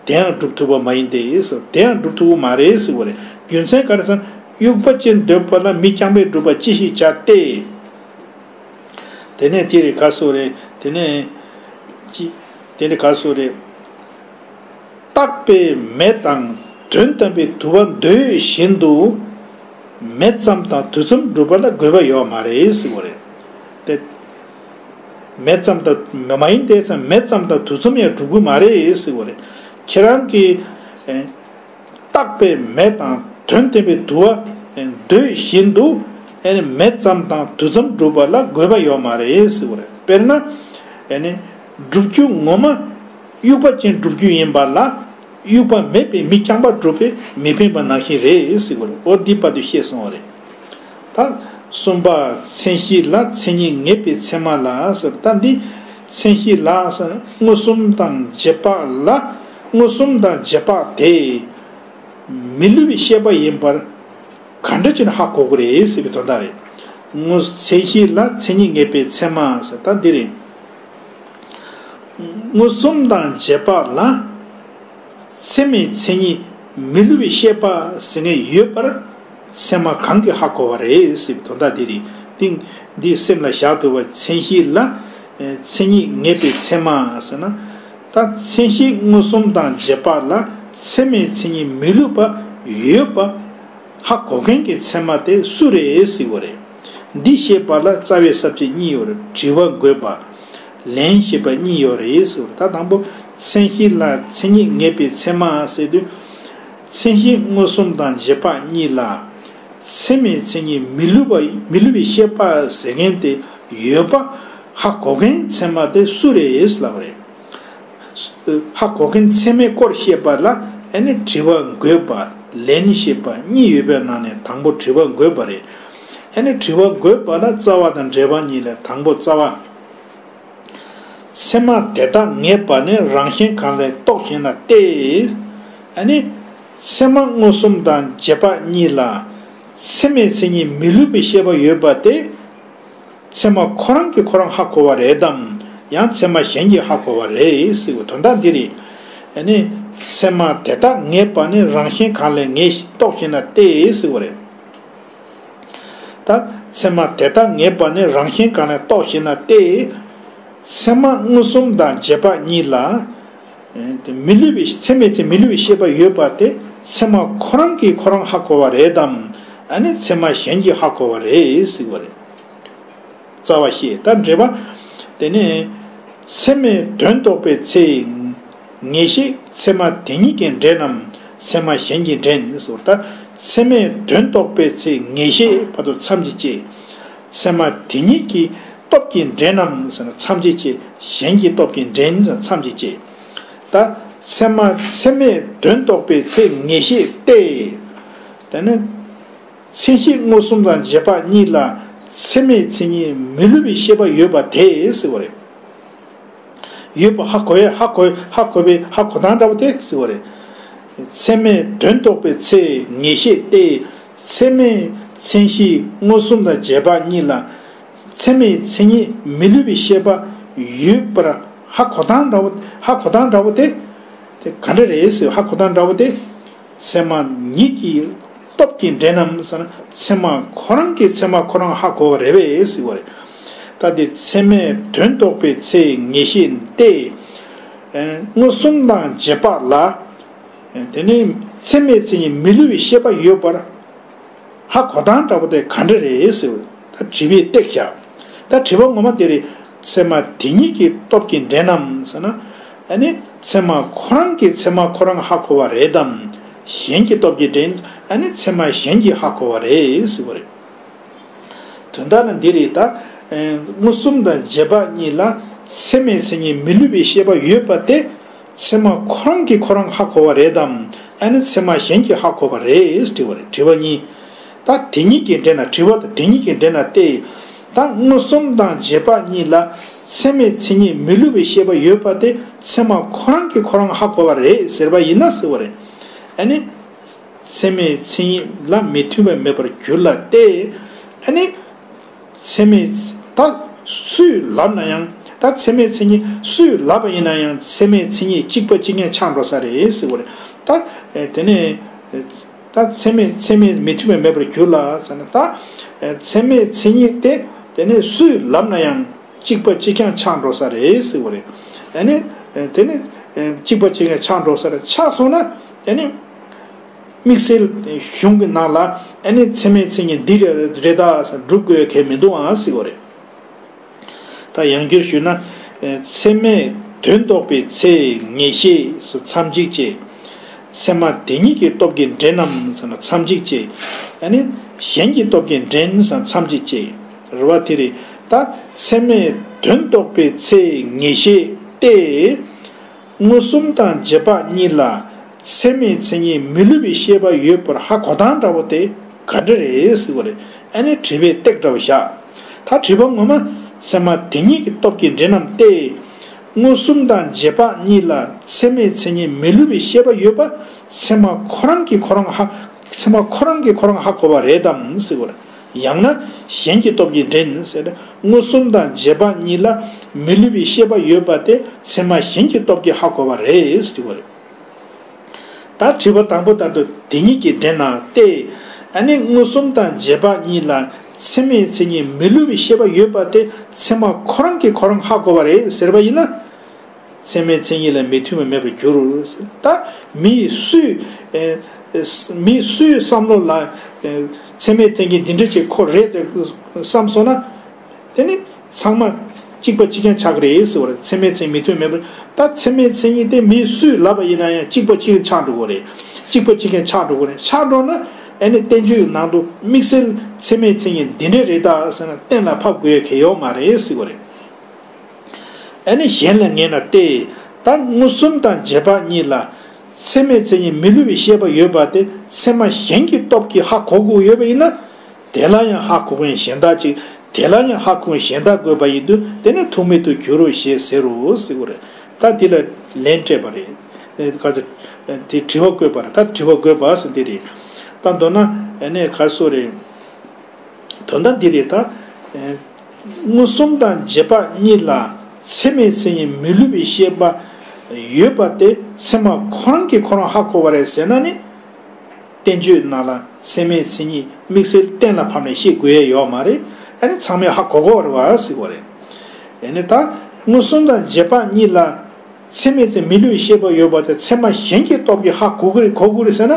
དེ་ཡང་སྒྲུབ་ཐུབ་པ་མ་ཡིན་ཏེ་ཟེར། དེ་ཡང་སྒྲུབ་ཐུབ་པ་མ་རེད་ཟེར་བ་རེད། རྒྱུ་མཚན་ག་རེ་ཟེར་ན། དབྱུག་པ་ཅན་འདོད་པ་ལ་མི་རྐྱང་པས་སྒྲུབ་པ་ཅི་ཞིག་བྱ་སྟེ། དེ་ནས་དེ་རེད་ག་སོ་རེད། དེ་ནས་ཅི། དེ་ནས་ག་སོ་རེད། རྟག་པའི་མེ་དང་དོན་དམ་པའི་དུ་བ་འདོད་བཞིན་དུ། མེ་ཙམ་དང་དུ་ཙམ་སྒྲུབ་པ་ལ་དགོས་པ་ཡོད་མ་རེད་ཟེར་བ་རེད། དེ། མེ་ཙམ་དང་མ་ཡིན་ཏེ་ཙམ་མེ་ཙམ་དང་དུ་ཙམ་ཡང་སྒྲུབ་ཀྱི་མ་རེད་ཟེར་བ་རེད། ཁྱེད་རང་གིས། ཨེ། རྟག་པའི་མེ་དང་དོན་དམ་པའི་དུ་བ་འདོད་བཞིན་དུ། ཨེ་ནི་མེ་ཙམ་དང་དུ་ཙམ་སྒྲུབ་པ་ལ་དགོས་པ་ཡོད་མ་རེད་ཟེར་བ་རེད། དཔེར་ན། ཨེ་ནི་སྒྲུབ་རྒྱུ་ངོ་མ་དབྱུག་པ་ཅན་སྒྲུབ་རྒྱུ་ཡིན་པ་ལ། དབྱུག་པ་མེད་པའི་མི་རྐྱང་པ་སྒྲུབ་པས་མི་ཕན་པ་ནང་བཞིན་རེད་ཟེར་བ་རེད། འོ་འདི་བར་དུ་བཤད་སོང་བ་རེད། ད་གསུམ་པ། མཚན་གཞི་ལ་མཚན་ཉིད་ངེས་པའི་ཚད་མ་ལ་ཟེར། ད་འདི་མཚན་གཞི་ལ་ཟེར། མངོན་སུམ་དང་རྗེས་དཔག་ལ། མངོན་སུམ་དང་རྗེས་དཔག་དེ་མི་སླུ་བའི་ཤེས་པ་ཡིན་པར་ག་འདྲ་བྱས་ན་ཧ་གོ་གི་རེད་ཟེར་བའི་དོན་དག་རེད། མངོན། མཚན་གཞི་ལ་མཚན་ཉིད་ངེས་པའི་ཚད་མ་ཟེར། ད་འདི་རེད། མངོན་སུམ་དང་རྗེས་དཔག་ལ། ཚད་མའི་མཚན་ཉིད་མི་སླུ་བའི་ཤེས་པ་ཟེར་མཁན་ཡོད་པར་ཚད་མ་གང་གིས་ཧ་གོ་བ་རེད་ཟེར་བའི་དོན་དག་འདི་རེད། འདི་འདི་སེམས་ལ་བཞག་ཐུབ་པ། མཚན་གཞི་ལ་མཚན་ཉིད་ངེས་པའི་ཚད་མ་ཟེར་ན། ད་མཚན་གཞི་མངོན་སུམ་དང་རྗེས་དཔག་ལ་ཚད་མའི་མཚན་ཉིད་མི་སླུ་བ་ཡོད་པ་ཧ་གོ་མཁན་གྱི་ཚད་མ་དེ་སུ་རེད་ཟེར་བ་རེད། འདི་ཤེས་པ་ལ་རྩ་བའི་ས་བཅད་གཉིས་ཡོད་རེད། དྲི་བ་འགོད་པ། ལན་ཞེས་པ་གཉིས་ཡོད་རེད་ཟེར་བ་རེད། ད་དང་པོ་མཚན་གཞི་ལ་མཚན་ཉིད་ངེས་པའི་ཚད་མ་ཟེར་དུས། མཚན་གཞི་མངོན་སུམ་དང་རྗེས་དཔག་གཉིས་ལ་ཚད་མའི་མཚན་ཉིད་མི་སླུ་བ། མི་སླུ་བའི་ཤེས་པ་ཟེར་མཁན་དེ་ཡོད་པ་ཧ་གོ་མཁན་ཚད་མ་དེ་སུ་རེད་ལབ་པ་རེད། ཧ་གོ་མཁན་ཚད་མའི་སྐོར་བཤད་པ་ལ་ཨ་ནི་དྲི་བ་འགོད་པ། ལན་བཤད་པ་གཉིས་ཡོད་པའི་ནང་ནས་དང་པོ་དྲི་བ་འགོད་པ་རེད། ཨ་ནི་དྲི་བ་འགོད་པ་ལ་རྩ་བ་དང་འགྲེལ་པ་གཉིས་ལས། དང་པོ་རྩ་བ། ཚད་མ་དེ་དག་ངེས་པ་ནི་རང་བཞིན་གང་ལས་རྟོགས་ཞེ་ན་སྟེ། ཨ་ནི་ཚད་མ་མངོན་སུམ་དང་རྗེས་དཔག་གཉིས་ལ་ཚད་མའི་མཚན་ཉིད་མི་སླུ་བའི་ཤེས་པ་ཡོད་པ་དེ། ཚད་མ་ཁོ་རང་གིས་ཁོ་རང་ཧ་གོ་བ་རེད་དམ། ཡང་ཚད་མ་གཞན་གྱིས་ཧ་གོ་བ་རེད་ཟེར་བའི་དོན་དག་འདི་རེད། ཨ་ནི་ཚད་མ་དེ་དག་ངེས་པ་ནི་རང་བཞིན་གང་ལས་ངེས་རྟོགས་ཞེ་ན་སྟེ་ཟེར་བ་རེད། ད་ཚད་མ་དེ་དག་ངེས་པ་ནི་རང་བཞིན་གང་ལས་རྟོགས་ཞེ་ན་སྟེ། ཚད་མ་མངོན་སུམ་དང་རྗེས་དཔག་གཉིས་ལ། ཨེ། དེ་མི་སླུ་བའི་ཚད་མའི་ཚེ་མི་སླུ་བའི་ཤེས་པ་ཡོད་པ་དེ་ཚད་མ་ཁོ་རང་གིས་ཁོ་རང་ཧ་གོ་བ་རེད་དམ། ཨ་ནི་ཚད་མ་གཞན་གྱིས་ཧ་གོ་བ་རེད་ཟེར་བ་རེད། རྩ་བ་བཤད། ད་འགྲེལ་པ། དེ་ནས་ཚད་མས་དོན་རྟོགས་པའི་ཚེ། ངེས་ཤེས་ཚད་མ་དེ་ཉིད་ཀྱིས་འདྲེན་ནམ་ཚད་མ་གཞན་གྱིས་འདྲེན་ཟེར། ད་ཚད་མས་དོན་རྟོགས་པའི་ཚེ་ངེས་ཤེས་བར་དུ་མཚམས་ཀྱིས་བཅད། ཚད་མ་དེ་ཉིད་ཀྱི་སྟོབས་ཀྱིས་འདྲེན་ནམ་ཟེར་ན་མཚམས་ཀྱིས་བཅད། གཞན་གྱི་སྟོབས་ཀྱིས་འདྲེན་ཟེར་ན་མཚམས་ཀྱིས་བཅད། ད་ཚད་མ་ཚད་མས་དོན་རྟོགས་པའི་ཚེ་ངེས་ཤེས་ཏེ། དེ་ནི་མཚན་གཞི་མངོན་སུམ་དང་རྗེས་དཔག་གཉིས་ལ་ཚད་མའི་མཚན་ཉིད་མི་སླུ་བའི་ཤེས་པ་ཡོད་པ་དེ་ཟེར་བ་རེད། ཡོད་པ་ཧ་གོ་ཡ། ཧ་གོ། ཧ་གོ་བའི་ཧ་གོ་སྟངས་འདྲ་བོ་དེ་ཟེར་བ་རེད། ཚད་མས་དོན་རྟོགས་པའི་ཚེ་ངེས་ཤེས་ཏེ། ཚད་མས་མཚན་གཞི་མངོན་སུམ་དང་རྗེས་དཔག་གཉིས་ལ་ཚད་མའི་མཚན་ཉིད་མི་སླུ་བའི་ཤེས་པ་ཡོད་པར་ཧ་གོ་སྟངས་འདྲ་བོ། ཧ་གོ་སྟངས་འདྲ་བོ་དེ། དེ་ག་འདྲ་རེད་ཟེར། ཧ་གོ་སྟངས་འདྲ་བོ་དེ། ཚད་མ་ཉིད་ཀྱི་སྟོབས་ཀྱིས་འདྲེན་ནམ་ཟེར་ན་ཚད་མ་ཁོ་རང་གིས་ཚད་མ་ཁོ་རང་ཧ་གོ་བ་རེད་པས་ཟེར་བ་རེད། ད་དེ་ཚད་མས་དོན་རྟོགས་པའི་ཚེ་ངེས་ཤེས་ཏེ། མངོན་སུམ་དང་རྗེས་དཔག་ལ། དེ་ནི་ཚད་མའི་མཚན་ཉིད་མི་སླུ་བའི་ཤེས་པ་ཡོད་པར་ཧ་གོ་སྟངས་འདྲ་བོ་དེ་ག་འདྲ་རེད་ཟེར་བ། ད་དྲི་བའི་སྟེགས་བཞག། ད་དྲི་བ་ངོ་མ་དེ་རེད། ཚད་མ་དེ་ཉིད་ཀྱི་སྟོབས་ཀྱིས་འདྲེན་ནམ་ཟེར་ན། ཨ་ནི་ཚད་མ་ཁོ་རང་གིས་ཚད་མ་ཁོ་རང་ཧ་གོ་བ་རེད་དམ། གཞན་གྱི་སྟོབས་ཀྱིས་འདྲེན། ཨ་ནི་ཚད་མ་གཞན་གྱིས་ཧ་གོ་བ་རེད་ཟེར་བ་རེད། དོན་དག་ནི་འདི་རེད་ད། ཨེ། མངོན་སུམ་དང་རྗེས་དཔག་གཉིས་ལ་ཚད་མའི་མཚན་ཉིད་མི་བསླུ་བའི་ཤེས་པ་ཡོད་པ་དེ། ཚད་མ་ཁོ་རང་གིས་ཁོ་རང་ཧ་གོ་བ་རེད་དམ། ཨ་ནི་ཚད་མ་གཞན་གྱིས་ཧ་གོ་བ་རེད་དྲི་བ་རེད། དྲི་བ་གཉིས། ད་དེ་གཉིས་ཀྱིས་འདྲེན་ན། དྲི་བ་དང་དེ་གཉིས་ཀྱིས་འདྲེན་ན་སྟེ། ད་མངོན་སུམ་དང་རྗེས་དཔག་གཉིས་ལ་ཚད་མའི་མཚན་ཉིད་མི་བསླུ་བའི་ཤེས་པ་ཡོད་པ་དེ་ཚད་མ་ཁོ་རང་གིས་ཁོ་རང་ཧ་གོ་བ་རེད་ཟེར་བ་ཡིན་ན་ཟེར་བ་རེད། ཨ་ནི། ཚད་མའི་མཚན་ཉིད་ལ་མི་མཐུན་པ་མེད་པར་འགྱུར་ལ་སྟེ། ཨ་ནི། ཚད་མའི། ད་སུས་ལབ་ན་ཡང་། ད་ཚད་མའི་མཚན་ཉིད་སུས་ལབ་པ་ཡིན་ན་ཡང་ཚད་མའི་མཚན་ཉིད་གཅིག་པ་གཅིག་རྐྱང་ཆགས་འགྲོ་ས་རེད་ཟེར་བ་རེད། ད་དེ་ནས། ད་ཚད་མའི། ཚད་མའི་མི་མཐུན་པ་མེད་པར་འགྱུར་ལ་ཟེར་ན། ད་ཚད་མའི་མཚན་ཉིད་དེ་དེ་ནས་སུས་ལབ་ན་ཡང་གཅིག་པ་གཅིག་རྐྱང་ཆགས་འགྲོ་ས་རེད་ཟེར་བ་རེད། ཨ་ནི། དེ་ནས་གཅིག་པ་གཅིག་རྐྱང་ཆགས་འགྲོ་ས་རེད། ཆགས་སོང་ན། ཨ་ནི། དམིགས་བསལ་གཞུང་གི་ནང་ལ་ཨ་ནི་ཚད་མའི་མཚན་ཉིད་འདི་རེད་ད་སྒྲུབ་དགོས་གལ་མི་འདུག་ཨང་ཟེར་བ་རེད། ད་ཡང་བསྐྱར་ཞུས་ན། ཚད་མས་དོན་རྟོགས་པའི་ཚེ་ངེས་ཤེས་སུ་མཚམས་གཅིག་བཅད། ཚད་མ་དེ་ཉིད་ཀྱི་སྟོབས་ཀྱིས་འདྲེན་ནམ་ཟེར་ན་མཚམས་གཅིག་བཅད། ཨ་ནི་གཞན་གྱི་སྟོབས་ཀྱིས་འདྲེན་ཟེར་ན་མཚམས་གཅིག་བཅད། རེད་བ། དེ་རེད། ད་ཚད་མས་དོན་རྟོགས་པའི་ཚེ་ངེས་ཤེས་ཏེ། མངོན་སུམ་དང་རྗེས་དཔག་གཉིས་ལ་ཚད་མའི་མཚན་ཉིད་མི་བསླུ་བའི་ཤེས་པ་ཡོད་པར་ཧ་གོ་སྟངས་འདྲ་བོ་དེ་ག་འདྲ་རེད་ཟེར་བ་རེད། ཨ་ནི་དྲི་བའི་སྟེགས་འདྲ་བོ་བཞག། ད་དྲི་བ་ངོ་མ། ཚད་མ་དེ་ཉིད་ཀྱི་སྟོབས་ཀྱིས་འདྲེན་ནམ་སྟེ། མངོན་སུམ་དང་རྗེས་དཔག་གཉིས་ལ་ཚད་མའི་མཚན་ཉིད་མི་བསླུ་བའི་ཤེས་པ་ཡོད་པ། ཚད་མ་ཁོ་རང་གིས་ཁོ་རང་ཧ། ཚད་མ་ཁོ་རང་གིས་ཁོ་རང་ཧ་གོ་བ་རེད་དམ་ཟེར་བ་རེད། ཡང་ན་གཞན་གྱི་སྟོབས་ཀྱིས་འདྲེན་ཟེར་ན། མངོན་སུམ་དང་རྗེས་དཔག་གཉིས་ལ་མི་བསླུ་བའི་ཤེས་པ་ཡོད་པ་དེ་ཚད་མ་གཞན་གྱི་སྟོབས་ཀྱིས་ཧ་གོ་བ་རེད་ཟེར་བ་རེད། ད་དྲི་བ་དང་པོ་ལྟར་དུ་དེ་ཉིད་ཀྱིས་འདྲེན་ན་སྟེ། ཨ་ནི་མངོན་སུམ་དང་རྗེས་དཔག་གཉིས་ལ་ཚད་མའི་མཚན་ཉིད་མི་བསླུ་བའི་ཤེས་པ་ཡོད་པ་དེ་ཚད་མ་ཁོ་རང་གིས་ཁོ་རང་ཧ་གོ་བ་རེད་ཟེར་བ་ཡིན་ན། ཚད་མའི་མཚན་ཉིད་ལ་མི་མཐུན་པ་མེད་པར་འགྱུར། ད་མི་སུས། ཨེ། མི་སུའི་བསམ་བློ་ལ། ཨེ། ཚད་མའི་མཚན་ཉིད་འདི་འདྲ་ཅིག་ཁོ་རེད་ཅེས་བསམ་སོང་ན། དེ་ནི་ཚང་མ་གཅིག་པ་གཅིག་རྐྱང་ཆགས་ཀྱི་རེད་ཟེར་བ་རེད། ཚད་མའི་མཚན་མི་མཐུན་མེད་པར། ད་ཚད་མའི་མཚན་ཉིད་དེ་མི་སུས་ལབ་པ་ཡིན་ན་ཡང་གཅིག་པ་གཅིག་རྐྱང་ཆགས་འགྲོ་གི་རེད། གཅིག་པ་གཅིག་རྐྱང་ཆགས་འགྲོ་གི་རེད། ཆགས་འགྲོ་ན། ཨ་ནི་བསྟན་བཅོས་ནང་དུ་དམིགས་བསལ་ཚད་མའི་མཚན་ཉིད་འདི་འདྲ་རེད་ད་ཟེར་ན་གཏན་ལ་ཕབ་དགོས་ཡ་གལ་ཡོད་མ་རེད་ཟེར་བ་རེད། ཨ་ནི་གཞན་ལ་ངེས་ན་སྟེ། ད་མངོན་སུམ་དང་རྗེས་དཔག་གཉིས་ལ་ཚད་མའི་མཚན་ཉིད་མི་བསླུ་བའི་ཤེས་པ་ཡོད་པ་དེ་ཚད་མ་གཞན་གྱི་སྟོབས་ཀྱིས་ཧ་གོ་དགོས་ཡོད་པ་ཡིན་ན། དེ་ལ་ཡང་ཧ་གོ་མཁན་གཞན་དག་ཅིག་དེ་ལ་ཡང་ཧ་གོ་མཁན་གཞན་དག་དགོས་པ་ཡིན་དུས་དེ་ནི་ཐུག་མེད་དུ་འགྱུར་རོ་ཞེས་ཟེར་རོ་ཟེར་བ་རེད། ད་འདི་ལ་ལན་སྤྲད་པ་རེད། ཨེ། ག་ཚོད། དེ་དྲི་བ་བཀོད་པ་རེད། ད་དྲི་བ་བཀོད་པ་ཟེར་འདི་རེད། ད་མདོར་ན་ཨ་ནི་ག་སོ་རེད། དོན་དག་འདི་རེད་ད། ཨེ། མངོན་སུམ་དང་རྗེས་དཔག་གཉིས་ལ་ཚད་མའི་མཚན་ཉིད་མི་བསླུ་བའི་ཤེས་པ་ཡོད་པ་དེ་ཚད་མ་ཁོ་རང་གིས་ཁོ་རང་ཧ་གོ་བ་རེད་ཟེར་ན་ནི། བསྟན་བཅོས་ནང་ལ་ཚད་མའི་མཚན་ཉིད་དམིགས་བསལ་གཏན་ལ་ཕབ་ནས་བཤད་དགོས་ཡ་ཡོད་མ་རེད། ཨ་ནི་ཚང་མས་ཧ་གོ་གོ་རེད་བ་ཟེར་བ་རེད། ཨ་ནི་ད་མངོན་སུམ་དང་རྗེས་དཔག་གཉིས་ལ། ཚད་མའི་མཚན་མི་བསླུ་བའི་ཤེས་པ་ཡོད་པ་དེ་ཚད་མ་གཞན་གྱི་སྟོབས་ཀྱིས་ཧ་གོ་གི་རེད། གོ་གི་རེད་ཟེར་ན།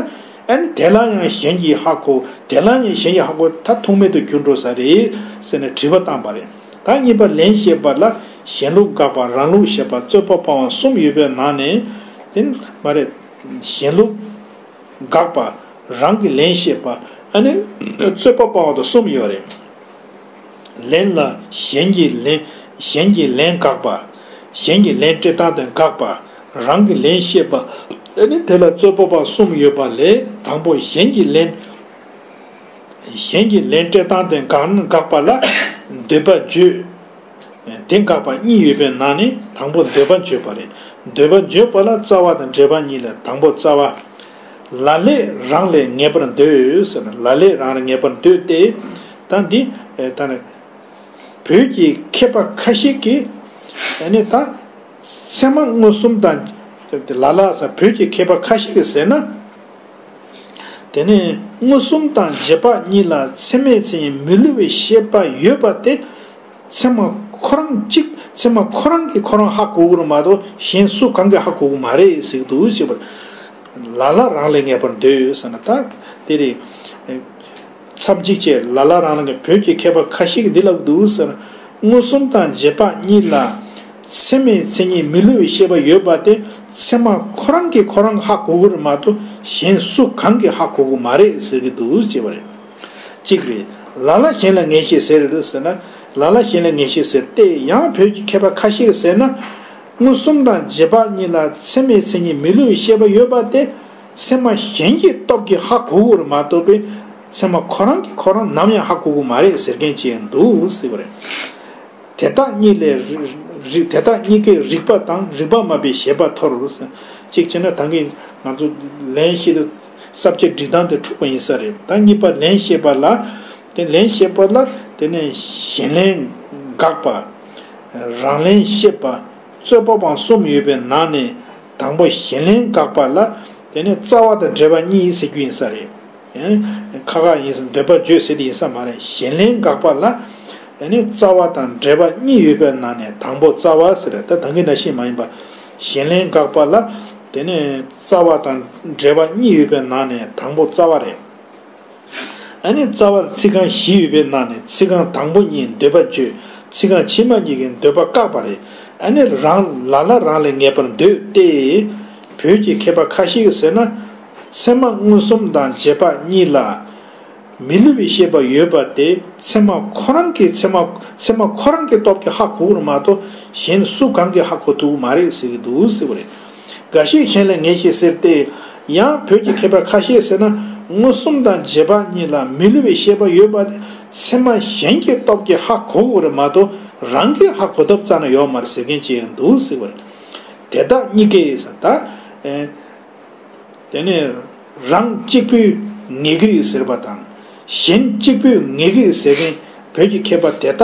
ཨ་ནི་དེ་ལ་ཡང་གཞན་གྱིས་ཧ་གོ། དེ་ལ་ཡང་གཞན་གྱིས་ཧ་གོ། ད་ཐུག་མེད་དུ་གྱུར་འགྲོ་ས་རེད་ཟེར་ནས་དྲི་བ་བཏང་པ་རེད། ད་གཉིས་པ་ལན་བཤད་པ་ལ་གཞན་ལུགས་དགག་པ། རང་ལུགས་བཤད་པ། རྩོད་པ་སྤང་བ་གསུམ་ཡོད་པའི་ནང་ནས། དེ་མ་རེད། གཞན་ལུགས་དགག་པ། རང་གི་ལན་བཤད་པ། ཨ་ནི་རྩོད་པ་སྤང་བ་དང་གསུམ་ཡོད་རེད། ལན་ལ་གཞན་གྱི་ལན། གཞན་གྱི་ལན་དགག་པ། གཞན་གྱི་ལན་སྤྲད་སྟངས་དེ་དགག་པ། རང་གི་ལན་བཤད་པ། ཨ་ནི་དེ་ལ་རྩོད་པ་སྤང་གསུམ་ཡོད་པ་ལས་དང་པོ་གཞན་གྱི་ལན། གཞན་གྱི་ལན་སྤྲད་སྟངས་དེ་དགག་ན་དགག་པ་ལ་འདོད་པ་བརྗོད། དེ་དགག་པ་གཉིས་ཡོད་པའི་ནང་ནས་དང་པོ་འདོད་པ་བརྗོད་པ་རེད། འདོད་པ་བརྗོད་པ་ལ་རྩ་བ་དང་འབྲེལ་པ་གཉིས་ལས་དང་པོ་རྩ་བ། ལ་ལས་རང་ལས་ངེས་པར་འདོད་ཟེར་ན། ལ་ལས་རང་ལས་ངེས་པར་འདོད་དེ། ད་འདི། ཨེ། ད་ནི་བོད་ཀྱི་མཁས་པ་ཁ་ཤས་ཀྱིས། ཨ་ནི་ད་ཚད་མ་མངོན་སུམ་དང་། ལ་ལ་ཟེར། བོད་ཀྱི་མཁས་པ་ཁ་ཤས་ཀྱིས་ཟེར་ན། དེ་ནས་མངོན་སུམ་དང་རྗེས་དཔག་གཉིས་ལ་ཚད་མའི་མཚན་ཉིད་མི་བསླུ་བའི་ཤེས་པ་ཡོད་པ་དེ་ཚད་མ་ཁོ་རང་གཅིག་ཚད་མ་ཁོ་རང་གིས་ཁོ་རང་ཧ་གོ་གི་རེད་མ་གཏོགས་གཞན་སུ་གང་གིས་ཧ་གོ་གི་མ་རེད་ཟེར་གི་འདུག་ཅེས་པར། ལ་ལ་རང་ལས་ངེས་པར་འདོད་ཟེར་ན། ད་དེ་རེད། མཚམས་གཅིག་བཅད། ལ་ལ་རང་ལ་ངེས། བོད་ཀྱི་མཁས་པ་ཁ་ཤས་ཀྱིས་འདི་ལབ་འདུག་ཟེར་ན། མངོན་སུམ་དང་རྗེས་དཔག་གཉིས་ལ་ ཚད་མའི་མཚན་ཉིད་མི་བསླུ་བའི་ཤེས་པ་ཡོད་པ་དེ་ཚད་མ་ཁོ་རང་གིས་ཁོ་རང་ཧ་གོ་གི་རེད་མ་གཏོགས་གཞན་སུ་གང་གིས་ཧ་གོ་གི་མ་རེད་ཟེར་གྱི་འདུག་ཅེས་པ་རེད། གཅིག་རེད། ལ་ལ་གཞན་ལ་ངེས་ཤེས་ཟེར་རེད་ཟེར་ན། ལ་ལ་གཞན་ལ་ངེས་ཤེས་ཟེར་ཏེ་ཡང་བོད་ཀྱི་མཁས་པ་ཁ་ཤས་ཟེར་ན། མངོན་སུམ་དང་རྗེས་དཔག་གཉིས་ལ་ཚད་མའི་མཚན་ཉིད་མི་བསླུ་བའི་ཤེས་པ་ཡོད་པ་དེ་ཚད་མ་གཞན་གྱི་སྟོབས་ཀྱིས་ཧ་གོ་གི་རེད་མ་གཏོགས་པའི་ཚད་མ་ཁོ་རང་གིས་ཁོ་རང་ནམ་ཡང་ཧ་གོ་གི་མ་རེད་ཟེར་མཁན་ཅིག་འདུག་ཟེར་བ་རེད། དེ་དག་གཉིས་ལས་རིག་དེ་དག་གཉིས་ཀས་རིགས་པ་དང་རིགས་པ་མ་པའི་བཞེད་པ་མཐོ་རུ། གཅིག་བྱས་ན་ད་གིན་ང་ཚོ་ལན་བཤད་དུས་ས་བཅད་སྒྲིག་སྟངས་དེ་འཁྲུག་པ་ཡིན་ས་རེད། ད་གཉིས་པ་ལན་བཤད་པ་ལ། དེ་ལན་བཤད་པ་ལ་དེ་ནས་གཞན་ལན་དགག་པ། རང་ལན་བཤད་པ། རྩོད་པ་པོའང་གསུམ་ཡོད་པའི་ནང་ནས་དང་པོ་གཞན་ལན་དགག་པ་ལ་དེ་ནས་རྩ་བ་དང་འབྲེལ་བ་གཉིས་ཟེར་རྒྱུ་ཡིན་ས་རེད། ཁ་ཁ་ཡིན་ས་འདོད་པ་བརྗོད་ཟེར་དེ་ཡིན་ས་མ་རེད། གཞན་ལན་དགག་པ་ལ་དེ་ནས་རྩ་བ་དང་འབྲེལ་བ་གཉིས་ཡོད་པའི་ནང་ནས་དང་པོ་རྩ་བ་ཟེར་རེད། ད་ད་གིན་ནང་བཞིན་མ་ཡིན་པ། གཞན་ལན་དགག་པ་ལ་དེ་ནས་རྩ་བ་དང་འབྲེལ་བ་གཉིས་ཡོད་པའི་ནང་ནས་དང་པོ་རྩ་བ་རེད། ཨ་ནི་རྩ་བར་ཚིག་རྐང་བཞི་ཡོད་པའི་ནང་ནས་ཚིག་རྐང་དང་པོ་གཉིས་འདོད་པ་བརྗོད། ཚིག་རྐང་ཕྱི་མ་གཉིས་ཀྱིས་འདོད་པ་བཀག་པ་རེད། ཨ་ནི་རང་ལ་ལ་རང་ལས་ངེས་པར་འདོད་དེ། བོད་ཀྱི་མཁས་པ་ཁ་ཤས་ཀྱིས་ཟེར་ན། ཚད་མ་མངོན་སུམ་དང་རྗེས་དཔག་གཉིས་ལ་མི་བསླུ་བའི་ཤེས་པ་ཡོད་པ་དེ་ཚད་མ་ཁོ་རང་གིས་ཚད་མ་ཚད་མ་ཁོ་རང་གི་སྟོབས་ཀྱིས་ཧ་གོ་གི་རེད་མ་གཏོགས་གཞན་སུ་གང་གིས་ཧ་གོ་ཐུབ་ཀྱི་མ་རེད་ཟེར་གྱི་འདུག་ཟེར་བ་རེད། འགའ་ཞིག་གཞན་ལ་ངེས་ཤེས་ཟེར་ཏེ། ཡང་བོད་ཀྱི་མཁས་པ་ཁ་ཤས་ཟེར་ན། མངོན་སུམ་དང་རྗེས་དཔག་གཉིས་ལ་མི་བསླུ་བའི་ཤེས་པ་ཡོད་པ་དེ་ཚད་མ་གཞན་གྱི་སྟོབས་ཀྱིས་ཧ་གོ་དགོས་རེད་མ་གཏོགས་རང་གིས་ཧ་གོ་ཐབས་རྩ་ནས་ཡོད་མ་རེད་ཟེར་མཁན་ཅིག་ཡང་འདུག་ཟེར་བ་རེད། དེ་དག་གཉིས་ཀས་ཟེར་ད། ཨེ། དེ་ནས་རང་གཅིག་པུས་ངེས་ཀྱི་རེད་ཟེར་བ་དང་། གཞན་གཅིག་པུས་ངེས་ཀྱི་རེད་ཟེར་མཁན་བོད་ཀྱི་མཁས་པ་དེ་དག་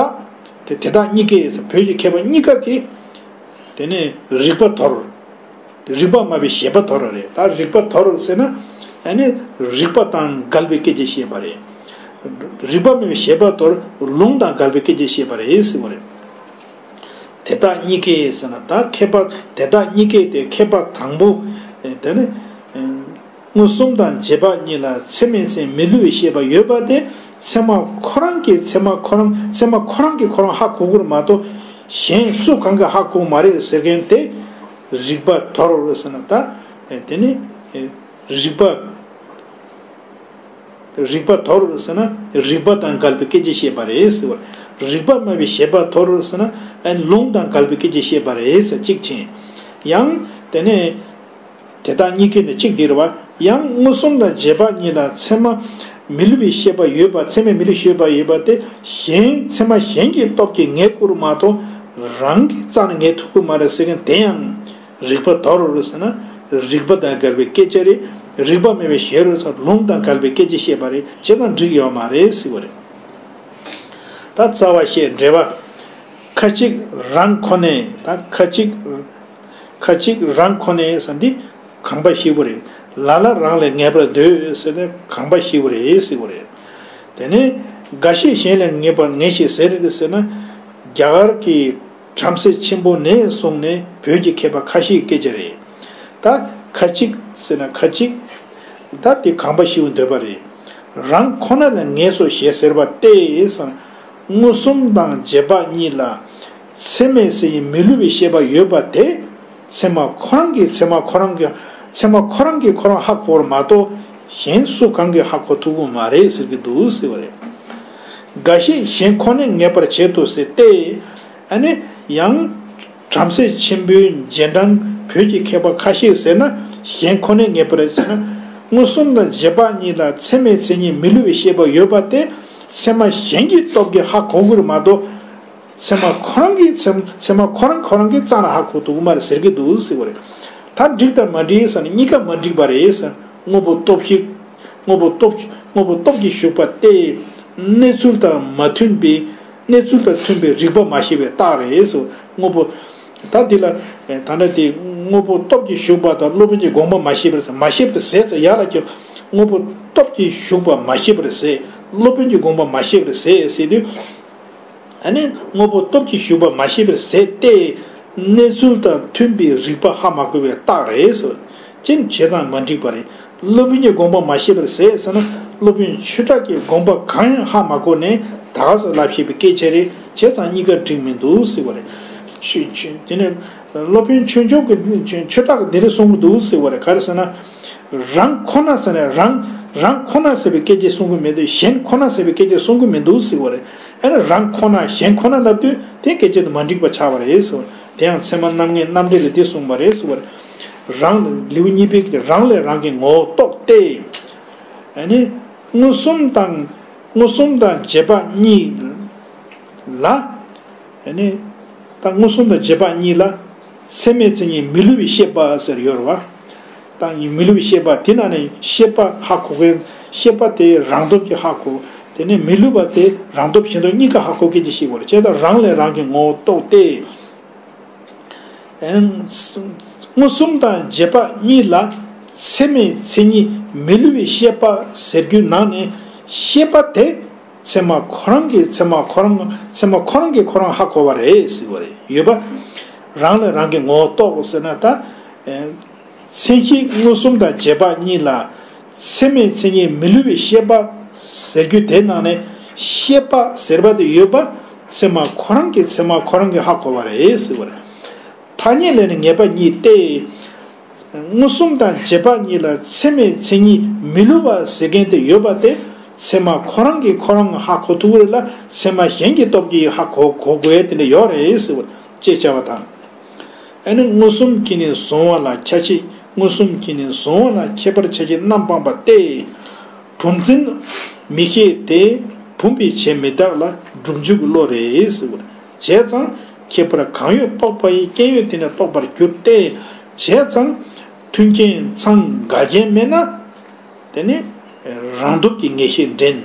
དེ་དེ་དག་གཉིས་ཀས་ཟེར་བོད་ཀྱི་མཁས་པ་གཉིས་ཀ་གིས། དེ་ནས་རིགས་པ་དོར། རིགས་པ་མ་པའི་བཞེད་པ་དོར་བ་རེད། ད་རིགས་པ་དོར་ཟེར་ན། ཨ་ནི་རིགས་པ་དང་འགལ་བའི་སྐད་ཆ་བཤད་པ་རེད། རིགས་པ་མེད་པའི་བཞེད་པ་དོར། ལུང་དང་འགལ་བའི་སྐད་ཆ་བཤད་པ་རེད་ཟེར་བ་རེད། དེ་དག་གཉིས་ཀས་ཟེར་ན་ད་མཁས་པ་དེ་དག་གཉིས་ཀས་དེ་མཁས་པ་དང་པོ། དེ་ནི། མངོན་སུམ་དང་རྗེས་དཔག་གཉིས་ལ་ཚད་མའི་མཚན་མི་བསླུ་བའི་ཤེས་པ་ཡོད་པ་དེ་ཚད་མ་ཁོ་རང་གིས་ཚད་མ་ཁོ་རང་ཚད་མ་ཁོ་རང་གིས་ཁོ་རང་ཧ་གོ་གི་རེད་མ་གཏོགས་གཞན་སུ་གང་གིས་ཧ་གོ་གི་མ་རེད་ཟེར་མཁན་དེ་རིགས་པ་དོར་ཟེར་ན་ད། དེ་ནི་རིགས་པ་རིགས་པ་དོར་ཟེར་ན་རིགས་པ་དང་འགལ་བའི་སྐད་ཆ་བཤད་པ་རེད་ཟེར་བ། རིགས་པ་མ་པའི་བཞེད་པ་དོར་ཟེར་ན་ལུང་དང་འགལ་བའི་སྐད་ཆ་བཤད་པ་རེད་ཟེར་གཅིག་བྱས། ཡང་དེ་ནས། དེ་དག་གཉིས་ཀའི་ནི་གཅིག་འདིར་བ། ཡང་མངོན་སུམ་དང་རྗེས་དཔག་གཉིས་ལ་ཚད་མ་མི་བསླུ་བའི་ཤེས་པ་ཡོད་པ་ཚད་མས་མི་བསླུ་ཤེས་པ་ཡོད་པ་དེ་གཞན་ཚད་མ་གཞན་གྱི་སྟོབས་ཀྱིས་ངེས་དགོས་རེད་མ་གཏོགས་རང་གིས་རྩ་ནས་ངེས་ཐུབ་ཀྱི་མ་རེད་ཟེར་མཁན་དེ་ཡང་རིགས་པ་དོར་རེད་ཟེར་ན་རིགས་པ་དང་འགལ་བའི་སྐད་ཆ་རེད། རིགས་པ་མེད་པའི་ཞེས་རེད་ཟེར་ལུང་དང་འགལ་བའི་སྐད་ཆ་བཤད་པ་རེད། བྱས་ཙང་འགྲིག་ཡོད་མ་རེད་ཟེར་བ་རེད། ད་རྩ་བ་བཤད་འགྲེལ་པ། ཁ་ཅིག་རང་ཁོ་ནས་ད་ཁ་ཅིག་ཁ་ཅིག་རང་ཁོ་ནས་ཟེར་འདི་གང་པ་ཞིག་པོ་རེད། ལ་ལ་རང་ལས་ངེས་པར་འདོད་ཟེར་ནས་གང་པ་ཞིག་པོ་རེད་ཟེར་བ་རེད། དེ་ནས་འགའ་ཞིག་གཞན་ལས་ངེས་པར་ངེས་ཤེས་ཟེར་རེད་ཟེར་ན། རྒྱ་གར་གྱི་བྲམ་ཟེ་ཆེན་པོ་ནས་བཟུང་ནས་བོད་ཀྱི་མཁས་པ་ཁ་ཤས་སྐད་ཆ་རེད། ད་ཁ་ཅིག་ཟེར་ན་ཁ་ཅིག་ད་དེ་གང་པ་ཞིག་པོ་འདོད་པ་རེད། རང་ཁོ་ན་ལ་ངེས་སོ་ཞེས་ཟེར་བ་སྟེ་ཟེར་ན། མངོན་སུམ་དང་རྗེས་དཔག་གཉིས་ལ་ཚད་མས་ཟིན་མི་བསླུ་བའི་ཤེས་པ་ཡོད་པ་དེ་ཚད་མ་ཁོ་རང་གིས་ཚད་མ་ཁོ་རང་གིས་ཚད་མ་ཁོ་རང་གིས་ཁོ་རང་ཧ་གོ་བར་མ་གཏོགས་གཞན་སུ་གང་གིས་ཧ་གོ་ཐུབ་ཀྱི་མ་རེད་ཟེར་གྱི་འདུག་ཟེར་བ་རེད། འགའ་ཞིག་གཞན་ཁོ་ནས་ངེས་པར་བྱེད་དོ་ཟེར་ཏེ། ཨ་ནི་ཡང་བྲམ་ཟེ་ཆེན་པོའི་རྗེས་འབྲང་བོད་ཀྱི་མཁས་པ་ཁ་ཤས་ཟེར་ན་གཞན་ཁོ་ནས་ངེས་པར་ཟེར་ན་མངོན་སུམ་དང་རྗེས་དཔག་གཉིས་ལ་ཚད་མའི་མཚན་ཉིད་མི་བསླུ་བའི་ཤེས་པ་ཡོད་པ་དེ་ཚད་མ་གཞན་གྱི་སྟོབས་ཀྱིས་ཧ་གོ་དགོས་རེད་མ་གཏོགས། ཚད་མ་ཁོ་རང་གིས་ཚད་ཚད་མ་ཁོ་རང་ཁོ་རང་གིས་རྩ་ནས་ཧ་གོ་ཐུབ་ཀྱི་མ་རེད་ཟེར་གྱི་འདུག་ཟེར་བ་རེད། ད་འགྲིག་དང་མ་འགྲིག་ཟེར་ན་གཉིས་ཀ་མ་འགྲིག་པ་རེད་ཟེར། དངོས་པོ་སྟོབས་ཤིག་དངོས་པོ་སྟོབས་དངོས་པོ་སྟོབས་ཀྱིས་ཞུགས་པ་སྟེ། གནས་ཚུལ་དང་མ་མཐུན་པའི་གནས་ཚུལ་དང་མཐུན་པའི་རིགས་པ་མ་ཤེས་པའི་རྟགས་རེད་ཟེར། དངོས་པོ། ད་འདི་ལ་ད་ནི་དེ་དངོས་པོ་སྟོབས་ཀྱིས་ཞུགས་པ་དང་སློབ་དཔོན་གྱི་དགོངས་པ་མ་ཤེས་པར་ཟད། མ་ཤེས་པར་ཟད་ཟེར་ཡག་ལ་ཀྱང་དངོས་པོ་སྟོབས་ཀྱིས་ཞུགས་པ་མ་ཤེས་པར་ཟད། སློབ་དཔོན་གྱི་དགོངས་པ་མ་ཤེས་པར་ཟད་ཟེར་དུས། ཨ་ནི་དངོས་པོ་སྟོབས་ཀྱིས་ཞུགས་པ་མ་ཤེས་པར་ཟད་དེ། གནས་ཚུལ་དང་མཐུན་པའི་རིགས་པ་ཧ་མ་གོ་བའི་རྟགས་རེད་ཟེར། ཅི་བྱས་ཙང་མ་འགྲིག་པ་རེད། སློབ་དཔོན་གྱི་དགོངས་པ་མ་ཤེས་པར་ཟད་ཟེར་ན་སློབ་དཔོན་ཆོས་གྲགས་ཀྱི་དགོངས་པ་གང་ཡང་ཧ་མ་གོ་ནས་ད་ག་སེ་ལབ་བཤད་པའི་སྐད་ཆ་རེད། བྱས་ཙང་གཉིས་ཀ་འགྲིག་མི་འདུག་ཟེར་བ་རེད། ཆོས་ཆོས་དེ་ནས་སློབ་དཔོན་ཆོས་མཆོག་གི་ཆོས་ཆོས་གྲགས་ཀྱིས་འདི་འདྲ་གསུང་གི་འདུག་ཟེར་བ་རེད། ག་རེ་ཟེར་ན། རང་ཁོ་ན་ཟེར་ནས་རང་རང་ཁོ་ན་ཟེར་བའི་སྐད་ཆ་གསུང་གི་མི་འདུག་གཞན་ཁོ་ན་ཟེར་བའི་སྐད་ཆ་གསུང་གི་མི་འདུག་ཟེར་བ་རེད། ཨ་ནི་རང་ཁོ་ན་གཞན་ཁོ་ན་ལབ་དུས་དེ་སྐད་ཆ་དེ་མ་འགྲིག་པ་ཆགས་པ་རེད་ཟེར་བ་རེད། དེ་ཡང་ཚད་མ་རྣམ་ངེས་རྣམ་འགྲེལ་ལས་འདི་གསུངས་པ་རེད་ཟེར་བ་རེད། རང་ལེའུ་གཉིས་པའི་རང་ལས་རང་གི་ངོ་བོ་རྟོགས་ཏེ། ཨ་ནི་མངོན་སུམ་དང་མངོན་སུམ་དང་རྗེས་དཔག་གཉིས་ལ། ཨ་ནི། ད་མངོན་སུམ་དང་རྗེས་དཔག་གཉིས་ལ། ཚད་མའི་མཚན་ཉིད་མི་བསླུ་བའི་ཤེས་པ་ཟེར་ཡོད་རེད་བ། ད་མི་བསླུ་བའི་ཤེས་པ་དེ་ནང་ནས་ཤེས་པ་ཧ་གོ་མཁན། ཤེས་པ་དེ་རང་སྟོབས་ཀྱིས་ཧ་གོ། དེ་ནས་མི་བསླུ་བ་དེ་རང་སྟོབས་གཞན་སྟོབས་གཉིས་ཀ་ཧ་གོ་མཁན་གྱི་ཤེས་པ་རེད། བྱས་ཙང་རང་ལས་རང་གི་ངོ་བོ་རྟོགས་ཏེ། ཨ་ནི། མངོན་སུམ་དང་རྗེས་དཔག་གཉིས་ལ། ཚད་མའི་མཚན་ཉིད་མི་བསླུ་བའི་ཤེས་པ་ཟེར་རྒྱུའི་ནང་ནས་ཤེས་པ་དེ། ཚད་མ་ཁོ་རང་གིས་ཚད་མ་ཁོ་རང་ཚད་མ་ཁོ་རང་གིས་ཁོ་རང་ཧ་གོ་བ་རེད་ཟེར་བ་རེད། ཡོད་པ། རང་ལས་རང་གི་ངོ་བོ་རྟོགས་ཟེར་ན་ད། ཨེ། མཚན་གཞི་མངོན་སུམ་དང་རྗེས་དཔག་གཉིས་ལ། ཚད་མའི་མཚན་ཉིད་མི་བསླུ་བའི་ཤེས་པ་ཟེར་རྒྱུ་དེ་ནང་ནས་ཤེས་པ་ཟེར་བ་དེ་ཡོད་པ། ཚད་མ་ཁོ་རང་གིས་ཚད་མ་ཁོ་རང་གིས་ཧ་གོ་བ་རེད་ཟེར་བ་རེད། ཐ་སྙད་ལས་ནི་ངེས་པ་གཉིས་ཏེ། མངོན་སུམ་དང་རྗེས་དཔག་གཉིས་ལ་ཚད་མའི་མཚན་ཉིད་མི་བསླུ་བ་ཟེར་མཁན་དེ་ཡོད་པ་དེ། ཚད་མ་ཁོ་རང་གིས་ཁོ་རང་ཧ་གོ་ཐུབ་ཀྱི་རེད་ལ། ཚད་མ་གཞན་གྱི་སྟོབས་ཀྱིས་ཧ་གོ་གོ་དགོས་ཡས་དེ་འདྲ་ཡོད་རེད་ཟེར་བ་ཅེས་བྱ་བ་དང་། ཨ་ནི་མངོན་སུམ་གྱིས་ནི་གཟུང་བ་ལ་ཁྱད་ཆོས། མངོན་སུམ་གྱིས་ནི་གཟུང་བ་ལ་ཁྱད་པར་ཆ་ཤས་རྣམ་སྤངས་པ་སྟེ། བུམ་འཛིན་མིག་ཤེས་དེ་བུམ་པའི་བྱེད་མི་རྟག་ལ་སྒྲུབ་འཇུག་གི་བློ་རེད་ཟེར་བ། བྱས་ཙང་ཁྱད་པར་གང་ཡོད་རྟོགས་པ་ཡི་སྐྱོན་ཡོན་དེ་ནི་རྟོགས་པར་འགྱུར་ཏེ། བྱས་ཙང་མཐུན་རྐྱེན་ཚང་འགལ་རྐྱེན་མེད་ན། དེ་ནི་རང་སྟོབས་ཀྱིས་ངེས་ཤེས་འདྲེན།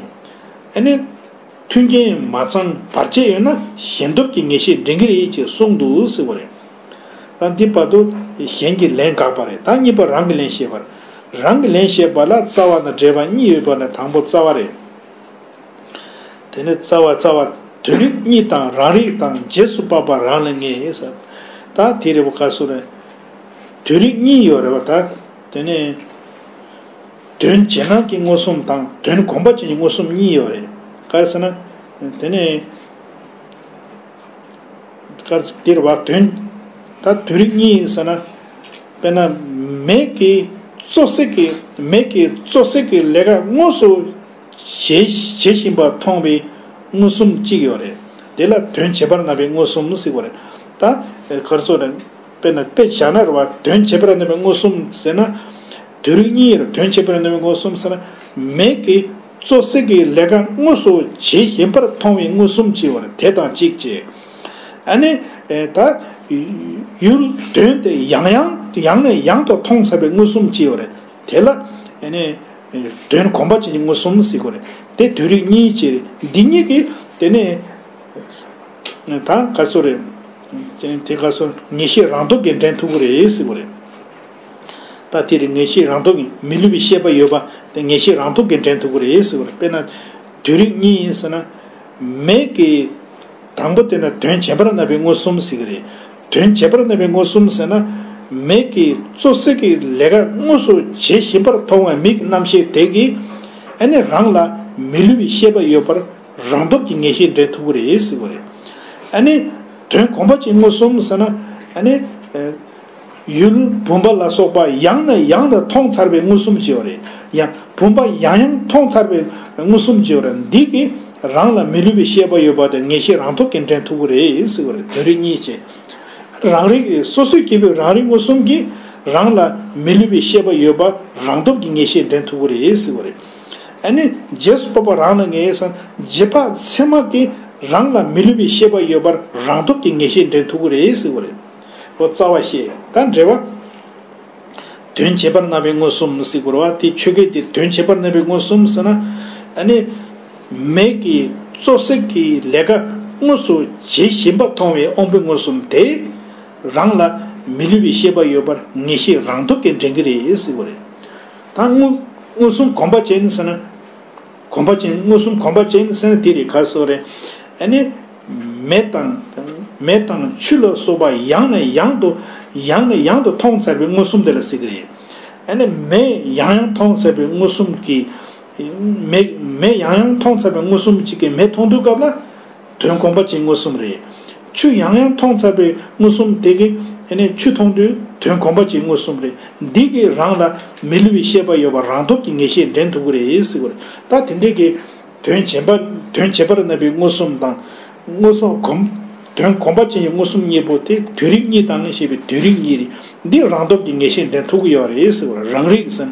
ཨ་ནི། མཐུན་རྐྱེན་མ་ཚང་བར་ཆད་ཡོད་ན་གཞན་སྟོབས་ཀྱིས་ངེས་ཤེས་འདྲེན་གྱི་རེད་ཅེས་གསུངས་འདུག་ཟེར་བ་རེད། ད་འདི་བར་དུ་གཞན་གྱི་ལན་དགག་པ་རེད། ད་གཉིས་པ་རང་གི་ལན་བཤད་པ་རེད། རང་གི་ལན་བཤད་པ་ལ་རྩ་བ་དང་འབྲེལ་བ་གཉིས་ཡོད་པ་ལ་དང་པོ་རྩ་བ་རེད། དེ་ནས་རྩ་བ་རྩ་བ་དོན་རིག་གཉིས་དང་རང་རིག་དང་རྗེས་སུ་དཔག་པ་རང་ལ་ངེས་ཟེར། ད་དེ་རེད་པ་ག་སུ་རེད། དོན་རིག་གཉིས་ཡོད་རེད་པ་ད། དེ་ནས། དོན་བྱེད་སྣང་གི་མངོན་སུམ་དང་དོན་གོམས་པ་ཅན་གྱི་མངོན་སུམ་གཉིས་ཡོད་རེད། ག་རེ་ཟེར་ན། དེ་ནས། ག་རེ་འདིར་བ་དོན། ད་དོན་རིག་གཉིས་ཟེར་ན། དཔེར་ན། མེ་གི་བཙོ་བསྲེག་གི་མེ་གི་བཙོ་བསྲེག་གི་ལས་ཀ་དངོས་སུ་བྱེད་བྱེད་བཞིན་པ་མཐོང་བའི་མངོན་སུམ་གཅིག་ཡོད་རེད། དེ་ལ་དོན་བྱེད་པར་སྣང་བའི་མངོན་སུམ་ཟེར་བ་རེད། ད་ག་རེ་ཟེར་རེད། དཔེར་ན་དཔེ་བཞག་ན་རེད་བ། དོན་བྱེད་པར་སྣང་བའི་མངོན་སུམ་ཟེར་ན། དོན་རིག་གཉིས་རེད། དོན་བྱེད་པར་སྣང་བའི་མངོན་སུམ་ཟེར་ན། མེ་གི་བཙོ་བསྲེག་གི་ལས་ཀ་དངོས་སུ་བྱེད་བཞིན་པར་མཐོང་བའི་མངོན་སུམ་ཅེས་པ་རེད། དེ་དང་གཅིག་བྱས། ཨ་ནི། ཨེ་ད། ཡུལ་དོན་དེ་ཡང་ཡང་ཡང་ནས་ཡང་དུ་མཐོང་ཚར་བའི་མངོན་སུམ་ཅེས་པ་རེད། དེ་ལ། ཨ་ནི། དོན་གོམས་པ་ཅན་གྱི་མངོན་སུམ་ཟེར་གྱི་རེད། དེ་དོན་རིག་གཉིས་ཅེས་རེད། འདི་གཉིས་ཀྱིས་དེ་ནས། ད་ག་ཚོད་རེད། དེ་ག་ཚོད་ངེས་ཤེས་རང་སྟོབས་ཀྱིས་འདྲེན་ཐུབ་ཀྱི་རེད་ཟེར་གྱི་རེད། ད་དེ་རེད། ངེས་ཤེས་རང་སྟོབས་ཀྱིས་མི་བསླུ་བའི་ཤེས་པ་ཡོད་པ་དེ་ངེས་ཤེས་རང་སྟོབས་ཀྱིས་འདྲེན་ཐུབ་ཀྱི་རེད་ཟེར་གྱི་རེད། དཔེར་ན། དོན་རིག་གཉིས་ཡིན་ཟེར་ན། མེ་གི། དང་པོ་དེ་ནི་དོན་བྱེད་པར་སྣང་བའི་མངོན་སུམ་ཟེར་གྱི་རེད། དོན་བྱེད་པར་སྣང་བའི་མངོན་སུམ་ཟེར་ན། མེ་གི་བཙོ་བསྲེག་གི་ལས་ཀ་དངོས་སུ་བྱེད་བཞིན་པར་མཐོང་བའི་མིག་རྣམ་ཤེས་དེ་གིས། ཨ་ནི་རང་ལ་མི་བསླུ་བའི་ཤེས་པ་ཡོད་པར་རང་སྟོབས་ཀྱིས་ངེས་ཤེས་འདྲེན་ཐུབ་ཀྱི་རེད་ཟེར་གྱི་རེད། ཨ་ནི། དོན་གོམས་པ་ཅན་མངོན་སུམ་ཟེར་ན། ཨ་ནི། ཡུལ་བུམ་པ་ལ་སོགས་པ་ཡང་ནས་ཡང་དུ་མཐོང་ཚར་བའི་མངོན་སུམ་ཅེས་པ་རེད། ཡང་བུམ་པ་ཡང་ཡང་མཐོང་ཚར་བའི་མངོན་སུམ་ཅེས་པ་རེད། འདི་གིས་རང་ལ་མི་བསླུ་བའི་ཤེས་པ་ཡོད་པ་དེ་ངེས་ཤེས་རང་སྟོབས་ཀྱིས་འདྲེན་ཐུབ་ཀྱི་རེད་ཟེར་བ་རེད། དོན་རིག་གཉིས་བྱས། རང་རིག་སོ་སོའི་སྐྱེས་བུའི་རང་རིག་མངོན་སུམ་གྱིས་རང་ལ་མི་བསླུ་བའི་ཤེས་པ་ཡོད་པ་རང་སྟོབས་ཀྱིས་ངེས་ཤེས་འདྲེན་ཐུབ་ཀྱི་རེད་ཟེར་བ་རེད། ཨ་ནི་རྗེས་སུ་དཔག་པ་རང་ལ་ངེས་སམ་རྗེས་དཔག་ཚད་མ་གིས་རང་ལ་མི་བསླུ་བའི་ཤེས་པ་ཡོད་པར་རང་སྟོབས་ཀྱིས་ངེས་ཤེས་འདྲེན་ཐུབ་ཀྱི་རེད་ཟེར་བ་རེད། ལོ་ཙཱ་བ་བཤད་ད་འགྲེལ་བ། དོན་བྱེད་པར་སྣང་བའི་མངོན་སུམ་ཟེར་དགོས་རེད་བ། དེ་ཆོས་སྐད་དེ་དོན་བྱེད་པར་སྣང་བའི་མངོན་སུམ་ཟེར་ན། ཨ་ནི། མེ་གི་བཙོ་བསྲེག་གི་ལས་ཀ་དངོས་སུ་བྱེད་བཞིན་པ་མཐོང་བའི་དབང་པོའི་མངོན་སུམ་དེ། རང་ལ་མི་བསླུ་བའི་ཤེས་པ་ཡོད་པར་ངེས་ཤེས་རང་སྟོབས་ཀྱིས་འདྲེན་གྱི་རེད་ཟེར་དགོས་རེད། ད་མངོན་མངོན་སུམ་གོམས་པ་ཅན་ཟེར་ན། གོམས་པ་ཅན་མངོན་སུམ་གོམས་པ་ཅན་ཟེར་ན་དེ་རེད། ག་སོགས་རེད། ཨ་ནི། མེ་དང་། མེ་དང་ཆུ་ལ་སོགས་པ་ཡང་ནས་ཡང་དུ་ཡང་ནས་ཡང་དུ་མཐོང་ཚར་བའི་མངོན་སུམ་དེ་ལ་ཟེར་གྱི་རེད། ཨ་ནི་མེ་ཡང་ཡང་མཐོང་ཚར་བའི་མངོན་སུམ་གྱིས། མེ་མེ་ཡང་ཡང་མཐོང་ཚར་བའི་མངོན་སུམ་གཅིག་གིས་མེ་མཐོང་དུས་སྐབས་ལ། དོན་གོམས་པ་ཅན་མངོན་སུམ་རེད། ཆུ་ཡང་ཡང་མཐོང་ཚར་བའི་མངོན་སུམ་དེ་གིས་ཨ་ནི་ཆུ་མཐོང་དུས་དོན་གོམས་པ་ཅན་མངོན་སུམ་རེད། འདི་གིས་རང་ལ་མི་བསླུ་བའི་ཤེས་པ་ཡོད་པ་རང་སྟོབས་ཀྱིས་ངེས་ཤེས་འདྲེན་ཐུབ་ཀྱི་རེད་ཟེར་གྱི་ཡོད་རེད། ད་དེ་འདྲའི་གི་དོན་བྱེད་པ་དོན་བྱེད་པར་གནས་པའི་མངོན་སུམ་དང་། མངོན་སུམ་གོམས་དོན་གོམས་པ་ཅན་གྱི་མངོན་སུམ་གཉིས་པོ་དེ་དུས་རིགས་གཉིས་དང་ཞེས་པའི་དུས་རིགས་གཉིས་རེད། འདི་རང་སྟོབས་ཀྱིས་ངེས་ཤེས་འདྲེན་ཐུབ་ཀྱི་ཡོད་རེད་ཟེར་གྱི་ཡོད་རེད། རང་རིག་ཟེར།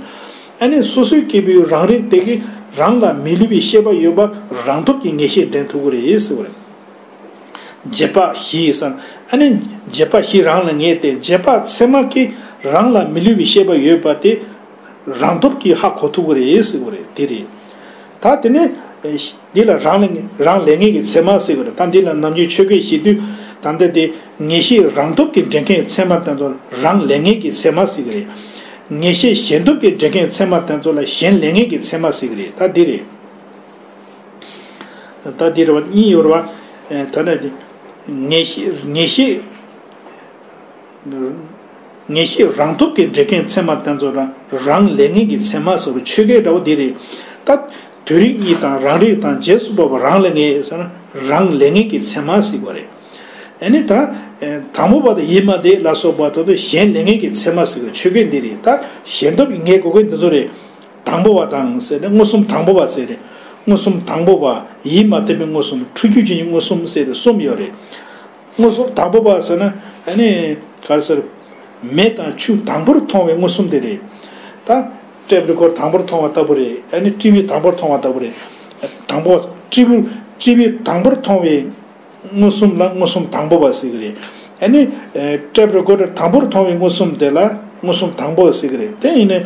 ཨ་ནི་སོ་སོའི་སྐྱེས་བུའི་རང་རིག་དེ་གིས་རང་ལ་མི་བསླུ་བའི་ཤེས་པ་ཡོད་པ་རང་སྟོབས་ཀྱིས་ངེས་ཤེས་འདྲེན་ཐུབ་ཀྱི་རེད་ཟེར་གྱི་ཡོད་རེད། རྗེས་དཔག་བཞི་ཟེར། ཨ་ནི་རྗེས་དཔག་བཞི་རང་ལ་ངེས་ཏེ་རྗེས་དཔག་ཚད་མ་གིས་རང་ལ་མི་བསླུ་བའི་ཤེས་པ་ཡོད་པ་དེ་རང་སྟོབས་ཀྱིས་ཧ་གོ་ཐུབ་ཀྱི་རེད་ཟེར་གྱི་ཡོད་རེད། དེ་རེད། ད་དེ་ནས་འདི་ལ་རང་ལ་རང་ལས་ངེས་ཀྱི་ཚད་མ་ཟེར་གྱི་རེད། ད་འདི་ལ་ནམ་རྒྱུན་ཆོས་སྐད་བཤད་དུས་ད་ལྟ་དེ་ངེས་ཤེས་རང་སྟོབས་ཀྱིས་འདྲེན་མཁན་ཚད་མ་དེ་ཚོ་རང་ལས་ངེས་ཀྱི་ཚད་མ་ཟེར་གྱི་རེད། ངེས་ཤེས་གཞན་སྟོབས་ཀྱིས་འདྲེན་མཁན་ཚད་མ་དེ་ཚོ་ལ་གཞན་ལས་ངེས་ཀྱི་ཚད་མ་ཟེར་གྱི་རེད། ད་འདི་རེད། ད་འདི་རེད་བ། གཉིས་ཡོད་རེད་བ། ད་ནི་ངེས་ཤེས་ངེས་ཤེས་ངེས་ཤེས་རང་སྟོབས་ཀྱིས་འདྲེན་མཁན་ཚད་མ་དེ་ཚོ་རང་རང་ལས་ངེས་ཀྱི་ཚད་མ་ཟེར་བ་ཆོས་སྐད་འདྲ་བོ་འདི་རེད། ད་དུས་རིགས་གཉིས་དང་རང་རིག་དང་རྗེས་སུ་དཔག་པ་རང་ལས་ངེས་ཟེར་ན་རང་ལས་ངེས་ཀྱི་ཚད་མ་ཟེར་བ་རེད། ཨ་ནི་ད་དང་པོ་པ་དང་ཡིད་མ་བདེ་ལ་སོགས་པ་དེ་ཚོ་གཞན་ལས་ངེས་ཀྱི་ཚད་མ་ཟེར་བ་ཆོས་སྐད་འདི་རེད། ད་གཞན་སྟོབས་ཀྱིས་ངེས་དགོས་མཁན་འདི་ཚོ་རེད། དང་པོ་བ་དང་ཟེར་ནས་མངོན་སུམ་དང་པོ་བ་ཟེར་རེད། མངོན་སུམ་དང་པོ་བ། ཡིད་མ་བདེ་བའི་མངོན་སུམ། འཁྲུལ་རྒྱུ་ཅན་གྱི་མངོན་སུམ་ཟེར་ཏེ་གསུམ་ཡོད་རེད། མངོན་སུམ་དང་པོ་བ་ཟེར་ན་ཨ་ནི་ག་རེ་ཟེར། མེ་དང་ཆུ་དང་པོར་མཐོང་བའི་མངོན་སུམ་དེ་རེད། ད་ཊེབ་རི་ཀོར་དང་པོར་མཐོང་བ་ལྟ་བུ་རེད། ཨ་ནི་ཊི་ཝི་དང་པོར་མཐོང་བ་ལྟ་བུ་རེད། དང་པོ་ཊི་ཝི་ཊི་ཝི་དང་པོར་མཐོང་བའི་མངོན་སུམ་ལ་མངོན་སུམ་དང་པོ་བ་ཟེར་གྱི་རེད། ཨ་ནི་ཨེ་ཊེབ་རི་ཀོར་ཌར་དང་པོར་མཐོང་བའི་མངོན་སུམ་དེ་ལ་མངོན་སུམ་དང་པོ་བ་ཟེར་གྱི་རེད། དེ་ཡིན་ནའི་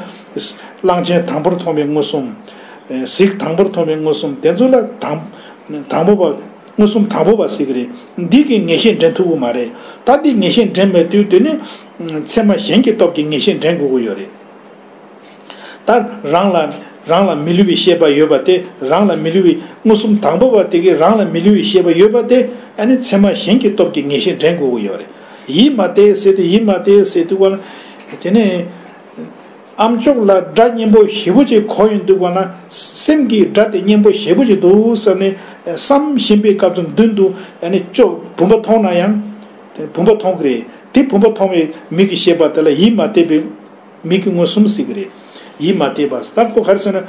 གླང་ཆེན་དང་པོར་མཐོང་བའི་མངོན་སུམ། ཨེ་གཟིག་དང་པོར་མཐོང་བའི་མངོན་སུམ་དེ་ཚོ་ལ་དང་དང་པོ་བ་མངོན་སུམ་དང་པོ་བ་ཟེར་གྱི་རེད། འདི་གིས་ངེས་ཤེས་འདྲེན་ཐུབ་ཀྱི་མ་རེད། ད་འདི་ངེས་ཤེས་འདྲེན་མེད་དུས་དེ་ནི་ཚད་མ་གཞན་གྱི་སྟོབས་ཀྱིས་ངེས་ཤེས་འདྲེན་དགོས་ཀྱི་ཡོད་རེད། ད་རང་ལ་རང་ལ་མི་བསླུ་བའི་ཤེས་པ་ཡོད་པ་དེ་རང་ལ་མི་བསླུ་བའི་མངོན་སུམ་དང་པོ་བ་དེ་གིས་རང་ལ་མི་བསླུ་བའི་ཤེས་པ་ཡོད་པ་དེ་ཨ་ནི་ཚད་མ་གཞན་གྱི་སྟོབས་ཀྱིས་ངེས་ཤེས་འདྲེན་དགོས་ཀྱི་ཡོད་རེད། ཡིད་མ་བདེ་ཟེར་ཏེ་ཡིད་མ་བདེ་ཟེར་དུས་སྒང་ལ་དེ་ནས་ཨ་མཆོག་ལ་སྒྲ་སྙན་པོ་ཞེ་པོ་ཅིག་གོ་ཡོང་དུས་སྒང་ལ་སེམས་ཀྱིས་སྒྲ་དེ་སྙན་པོ་ཞེ་པོ་ཅིག་འདུག་བསམ་ནས་བསམ་བཞིན་པའི་སྐབས་སུ་མདུན་དུ་ཨ་ནི་ཅོག་བུམ་པ་མཐོང་ན་ཡང་དེ་བུམ་པ་མཐོང་གི་རེད། དེ་བུམ་པ་མཐོང་བའི་མིག་གིས་ཤེས་པ་དེ་ལ་ཡིད་མ་བདེ་བའི་མིག་གི་མངོན་སུམ་ཟེར་གྱི་རེད། ཡིད་མ་བདེ་བ་ཟེར། ད་ཁོ་ག་རེ་ཟེར་ན།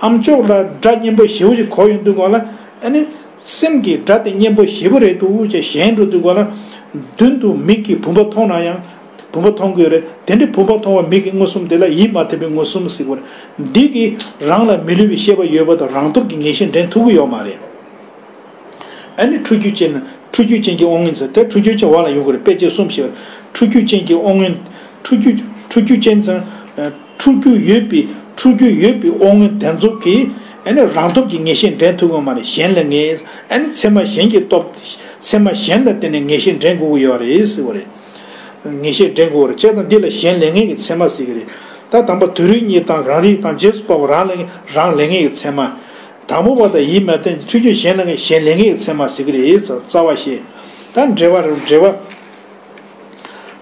ཨ་མཆོག་ལ་སྒྲ་སྙན་པོ་ཞེ་པོ་ཞིག་གོ་ཡོང་དུས་སྒང་ལ་ཨ་ནི་སེམས་ཀྱིས་སྒྲ་དེ་སྙན་པོ་ཞེ་པོ་རེད་འདུག་ཅེས་ཞེན་འགྲོ་དུས་སྒང་ལ་མདུན་དུ་མིག་གིས་བུམ་པ་མཐོང་ན་ཡང་བུམ་པ་མཐོང་གི་ཡོད་རེད། དེ་འདྲའི་བུམ་པ་མཐོང་བ་མིག་གི་མངོན་སུམ་དེ་ལ་ཡིད་མ་བདེ་བའི་མངོན་སུམ་ཟེར་གྱི་ཡོད་རེད། འདི་གིས་རང་ལ་མི་བསླུ་བའི་ཤེས་པ་ཡོད་པ་དང་རང་སྟོབས་ཀྱིས་ངེས་ཤེས་འདྲེན་ཐུབ་ཀྱི་ཡོད་མ་རེད། ཨ་ནི་འཁྲུལ་རྒྱུ་ཅན། འཁྲུལ་རྒྱུ་ཅན་གྱི་དབང་མངོན་ཟེར་དེ་འཁྲུལ་རྒྱུ་ཅན་འོག་ལ་ཡོང་གི་རེད། དཔེ་བྱད་གསུམ་ཞིག་འཁྲུལ་རྒྱུ་ཅན་གྱི་དབང་མངོན། འཁྲུལ་རྒྱུ་འཁྲུལ་རྒྱུ་ཅན་ཚང་། འཁྲུལ་རྒྱུ་ཡོད་པའི་འཁྲུལ་རྒྱུ་ཡོད་པའི་དབང་མངོན་དེ་ཚོ་གིས་ཨ་ནི་རང་སྟོབས་ཀྱིས་ངེས་ཤེས་འདྲེན་ཐུབ་ཀྱི་མ་རེད། གཞན་ལ་ངེས། ཨ་ནི་ཚད་མ་གཞན་གྱི་སྟོབས། ཚད་མ་གཞན་ལ་བརྟེན་ནས་ངེས་ཤེས་འདྲེན་དགོས་ཀྱི་ཡོད་རེད་ཟེར་བ་རེད། ངེས་ཤེས་འདྲེན་དགོས་པ་རེད། བྱས་ཙང་འདི་ལ་གཞན་ལས་ངེས་ཀྱི་ཚད་མ་ཟེར་གྱི་རེད། ད་དང་པོ་དུས་རིགས་གཉིས་དང་རང་རིག་དང་རྗེས་སུ་དཔག་པ་རང་ལས་རང་ལས་ངེས་ཀྱི་ཚད་མ། དང་པོ་བ་དང་ཡིད་མ་བརྟེན་འཁྲུལ་རྒྱུ་གཞན་ལ་ངེས་གཞན་ལས་ངེས་ཀྱི་ཚད་མ་ཟེར་གྱི་རེད། རྩ་བ་བཤད། ད་འགྲེལ་བ་རེད། འགྲེལ་བ།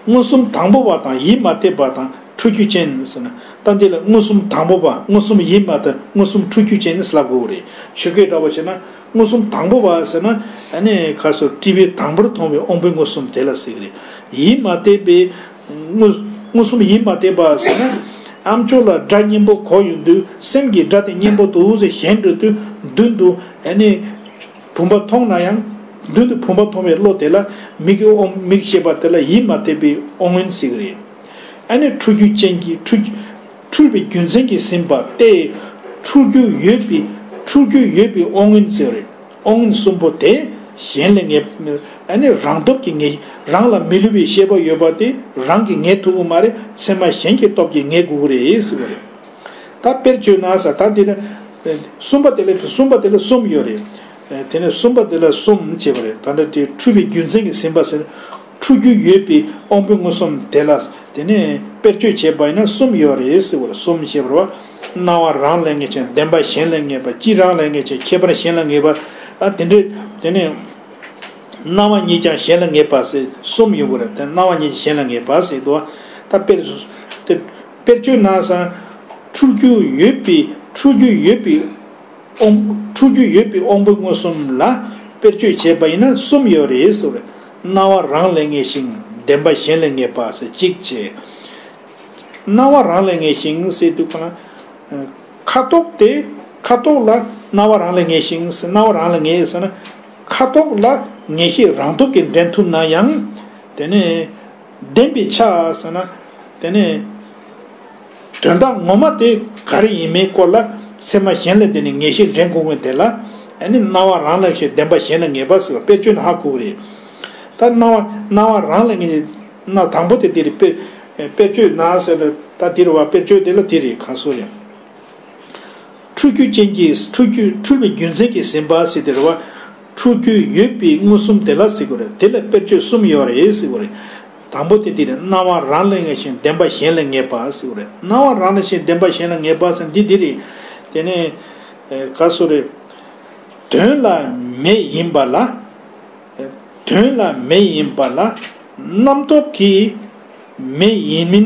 མངོན་སུམ་དང་པོ་བ་དང་ཡིད་མ་བརྟེན་པ་དང་འཁྲུལ་རྒྱུ་ཅན་ཟེར་ན། ད་འདི་ལ་མངོན་སུམ་དང་པོ་བ་མངོན་སུམ་ཡིད་མ་བརྟེན་མངོན་སུམ་འཁྲུལ་རྒྱུ་ཅན་ཟེར་ལབ་དགོས་རེད། ཆོས་སྐད་འདྲ་བོ་བྱས་ན། མངོན་སུམ་དང་པོ་བ་ཟེར་ན། ཨ་ནི་ཁ་སོ་ཊི་ཝི་དང་པོར་མཐོང་བའི་དབང་པོའི་མངོན་སུམ་དེ་ལ་ཟེར་གྱི་རེད། ཡིད་མ་བརྟེན་པའི་མངོན་མངོན་སུམ་ཡིད་མ་བརྟེན་པ་ཟེར་ན། ཨ་མཆོག་ལ་སྒྲ་སྙན་པོ་གོ་ཡོང་དུས་སེམས་ཀྱིས་སྒྲ་དེ་སྙན་པོ་འདུག་ཟེར་ཞེན་འགྲོ་དུས་མདུན་དུ་ཨ་ནི་བུམ་པ་མཐོང་ན་ཡང་མདུན་དུ་བུམ་པ་མཐོང་བའི་བློ་དེ་ལ་མིག་གི་དབང་མིག་ཤེས་པ་དེ་ལ་ཡིད་མ་བརྟེན་པའི་དབང་མངོན་ཟེར་གྱི་རེད། ཨ་ནི་འཁྲུལ་རྒྱུ་ཅན་གྱི་འཁྲུལ་འཁྲུལ་པའི་རྒྱུ་མཚན་གྱིས་ཟིན་པ་སྟེ། འཁྲུལ་རྒྱུ་ཡོད་པའི་འཁྲུལ་རྒྱུ་ཡོད་པའི་དབང་མངོན་ཟེར་རེད། དབང་མངོན་གསུམ་པོ་དེ་གཞན་ལས་ངེས། ཨ་ནི་རང་སྟོབས་ཀྱིས་ངེས། རང་ལ་མི་བསླུ་བའི་ཤེས་པ་ཡོད་པ་དེ་རང་གིས་ངེས་ཐུབ་ཀྱི་མ་རེད། ཚད་མ་གཞན་གྱི་སྟོབས་ཀྱིས་ངེས་དགོས་ཀྱི་རེད་ཟེར་བ་རེད། ད་དཔེར་བརྗོད་ན་ས་ད་འདི་ལ་གསུམ་པ་དེ་ལ་གསུམ་པ་དེ་ལ་གསུམ་ཡོད་རེད། དེ་ནས་གསུམ་པ་དེ་ལ་གསུམ་བྱས་པ་རེད། ད་ལྟ་དེ་འཁྲུལ་པའི་རྒྱུ་མཚན་གྱིས་ཟིན་པ་ཟེར། འཁྲུལ་རྒྱུ་ཡོད་པའི་དབང་པོའི་མངོན་སུམ་དེ་ལ་དེ་ནས་དཔེར་བརྗོད་བྱས་པ་ཡིན་ན་གསུམ་ཡོད་རེད་ཟེར་བ་རེད། གསུམ་བྱས་པ་རེད་བ། སྣང་བ་རང་ལས་ངེས་ཅན་བདེན་པ་གཞན་ལས་ངེས་པ་སྤྱི་རང་ལས་ངེས་ཅན་ཁྱད་པར་གཞན་ལ་ངེས་པ། ཨ་དེ་འདྲས་དེ་ནས་སྣང་བ་ཉིད་ཀྱང་གཞན་ལ་ངེས་པ་ཟེར་གསུམ་ཡོད་དགོས་རེད། དེ་སྣང་བ་ཉིད་ཀྱང་གཞན་ལ་ངེས་པ་ཟེར་འདུག་བ། ད་དཔེར་དེ་དཔེར་བརྗོད་ན་ས་འཁྲུལ་རྒྱུ་ཡོད་པའི་འཁྲུལ་རྒྱུ་ཡོད་པའི་དབང་འཁྲུལ་རྒྱུ་ཡོད་པའི་དབང་པོའི་མངོན་སུམ་ལ་དཔེར་བརྗོད་བྱས་པ་ཡིན་ན་གསུམ་ཡོད་རེད་ཟེར་བ་རེད། སྣང་བ་རང་ལས་ངེས་ཤིང་བདེན་པ་གཞན་ལས་ངེས་པ་ཟེར་གཅིག་བྱས། སྣང་བ་རང་ལས་ངེས་ཤིང་ཟེར་དུས་ག་ལ། ཁ་དོག་དེ་ཁ་དོག་ལ་སྣང་བ་རང་ལས་ངེས་ཤིང་ཟེར། སྣང་བ་རང་ལས་ངེས་ཟེར་ན། ཁ་དོག་ལ་ངེས་ཤེས་རང་སྟོབས་ཀྱིས་འདྲེན་ཐུབ་ན་ཡང་། དེ་ནས་བདེན་པའི་ཆ་ཟེར་ན། དེ་ནས་དོན་དག་ངོ་མ་དེ་ག་རེ་ཡིན་མིན་སྐོར་ལ་ཚད་མ་གཞན་ལས་དེ་ནས་ངེས་ཤེས་འདྲེན་དགོས་མཁན་དེ་ལ། ཨ་ནི་སྣང་བ་རང་ལས་ངེས་ཤིང་བདེན་པ་གཞན་ལས་ངེས་པ་ཟེར་བ་དཔེར་བརྗོད་ནས་ཧ་གོ་གི་རེད། ད་སྣང་བ་སྣང་བ་རང་ལས་ངེས་ཤིང་། སྣང་དང་པོ་དེ་དེ་རེད། དཔེར་དཔེར་བརྗོད་ན་ཟེར་ལ། ད་དེ་རེད་བ། དཔེར་བརྗོད་དེ་ལ་དེ་རེད། ག་སོ་རེད། འཁྲུལ་རྒྱུ་ཅན་གྱི། འཁྲུལ་རྒྱུ། འཁྲུལ་པའི་རྒྱུ་མཚན་གྱིས་ཟིན་པ་ཟེར་དེ་རེད་བ། འཁྲུལ་རྒྱུ་ཡོད་པའི་མངོན་སུམ་དེ་ལ་ཟེར་དགོས་རེད། དེ་ལ་དཔེར་བརྗོད་གསུམ་ཡོད་རེད་ཟེར་དགོས་རེད། དང་པོ་དེ་དེ་རེད། སྣང་བ་རང་ལས་ངེས་ཤིང་བདེན་པ་གཞན་ལས་ངེས་པ་ཟེར་དགོས་རེད། སྣང་བ་རང་ལས་ངེས་ཤིང་བདེན་པ་གཞན་ལས་ངེས་པ་ཟེར་འདི་འདི་རེད། དེ་ནས་ག་སོ་རེད། དོན་ལ་མེ་ཡིན་པ་ལ། དོན་ལ་མེ་ཡིན་པ་ལ་རྣམ་རྟོག་གིས་མེ་ཡིན་མིན་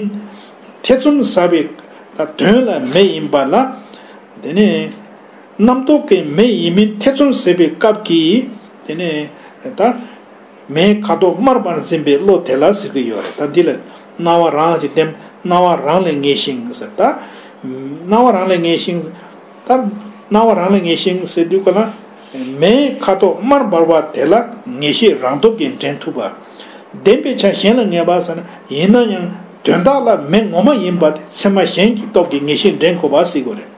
ཐེ་ཚོམ་ཟ་བའི། དོན་ལ་མེ་ཡིན་པ་ལ། དེ་ནས་རྣམ་རྟོག་གིས་མེ་ཡིན་མིན་ཐེ་ཚོམ་ཟ་བའི་སྐབས་ཀྱི། དེ་ནས་ད་མེའི་ཁ་དོག་དམར་བར་འཛིན་པའི་བློ་དེ་ལ་ཟེར་གྱི་ཡོད་རེད། ད་འདི་ལ་སྣང་བ་རང་གི་བདེན། སྣང་བ་རང་ལས་ངེས་ཤིང་ཟེར། ད་སྣང་བ་རང་ལས་ངེས་ཤིང་། ད་སྣང་བ་རང་ལས་ངེས་ཤིང་ཟེར་དུས་ག་ལ། མེའི་ཁ་དོག་དམར་འབར་བ་དེ་ལ་ངེས་ཤེས་རང་སྟོབས་ཀྱིས་འདྲེན་ཐུབ་པ། བདེན་པའི་ཆ་གཞན་ལ་ངེས་པ་ཟེར་ན། ཡིན་ན་ཡང་དོན་དག་ལ་མེ་ངོ་མ་ཡིན་པ་དེ་ཚད་མ་གཞན་གྱི་སྟོབས་ཀྱིས་ངེས་ཤེས་འདྲེན་དགོས་པ་ཟེར་དགོས་རེད།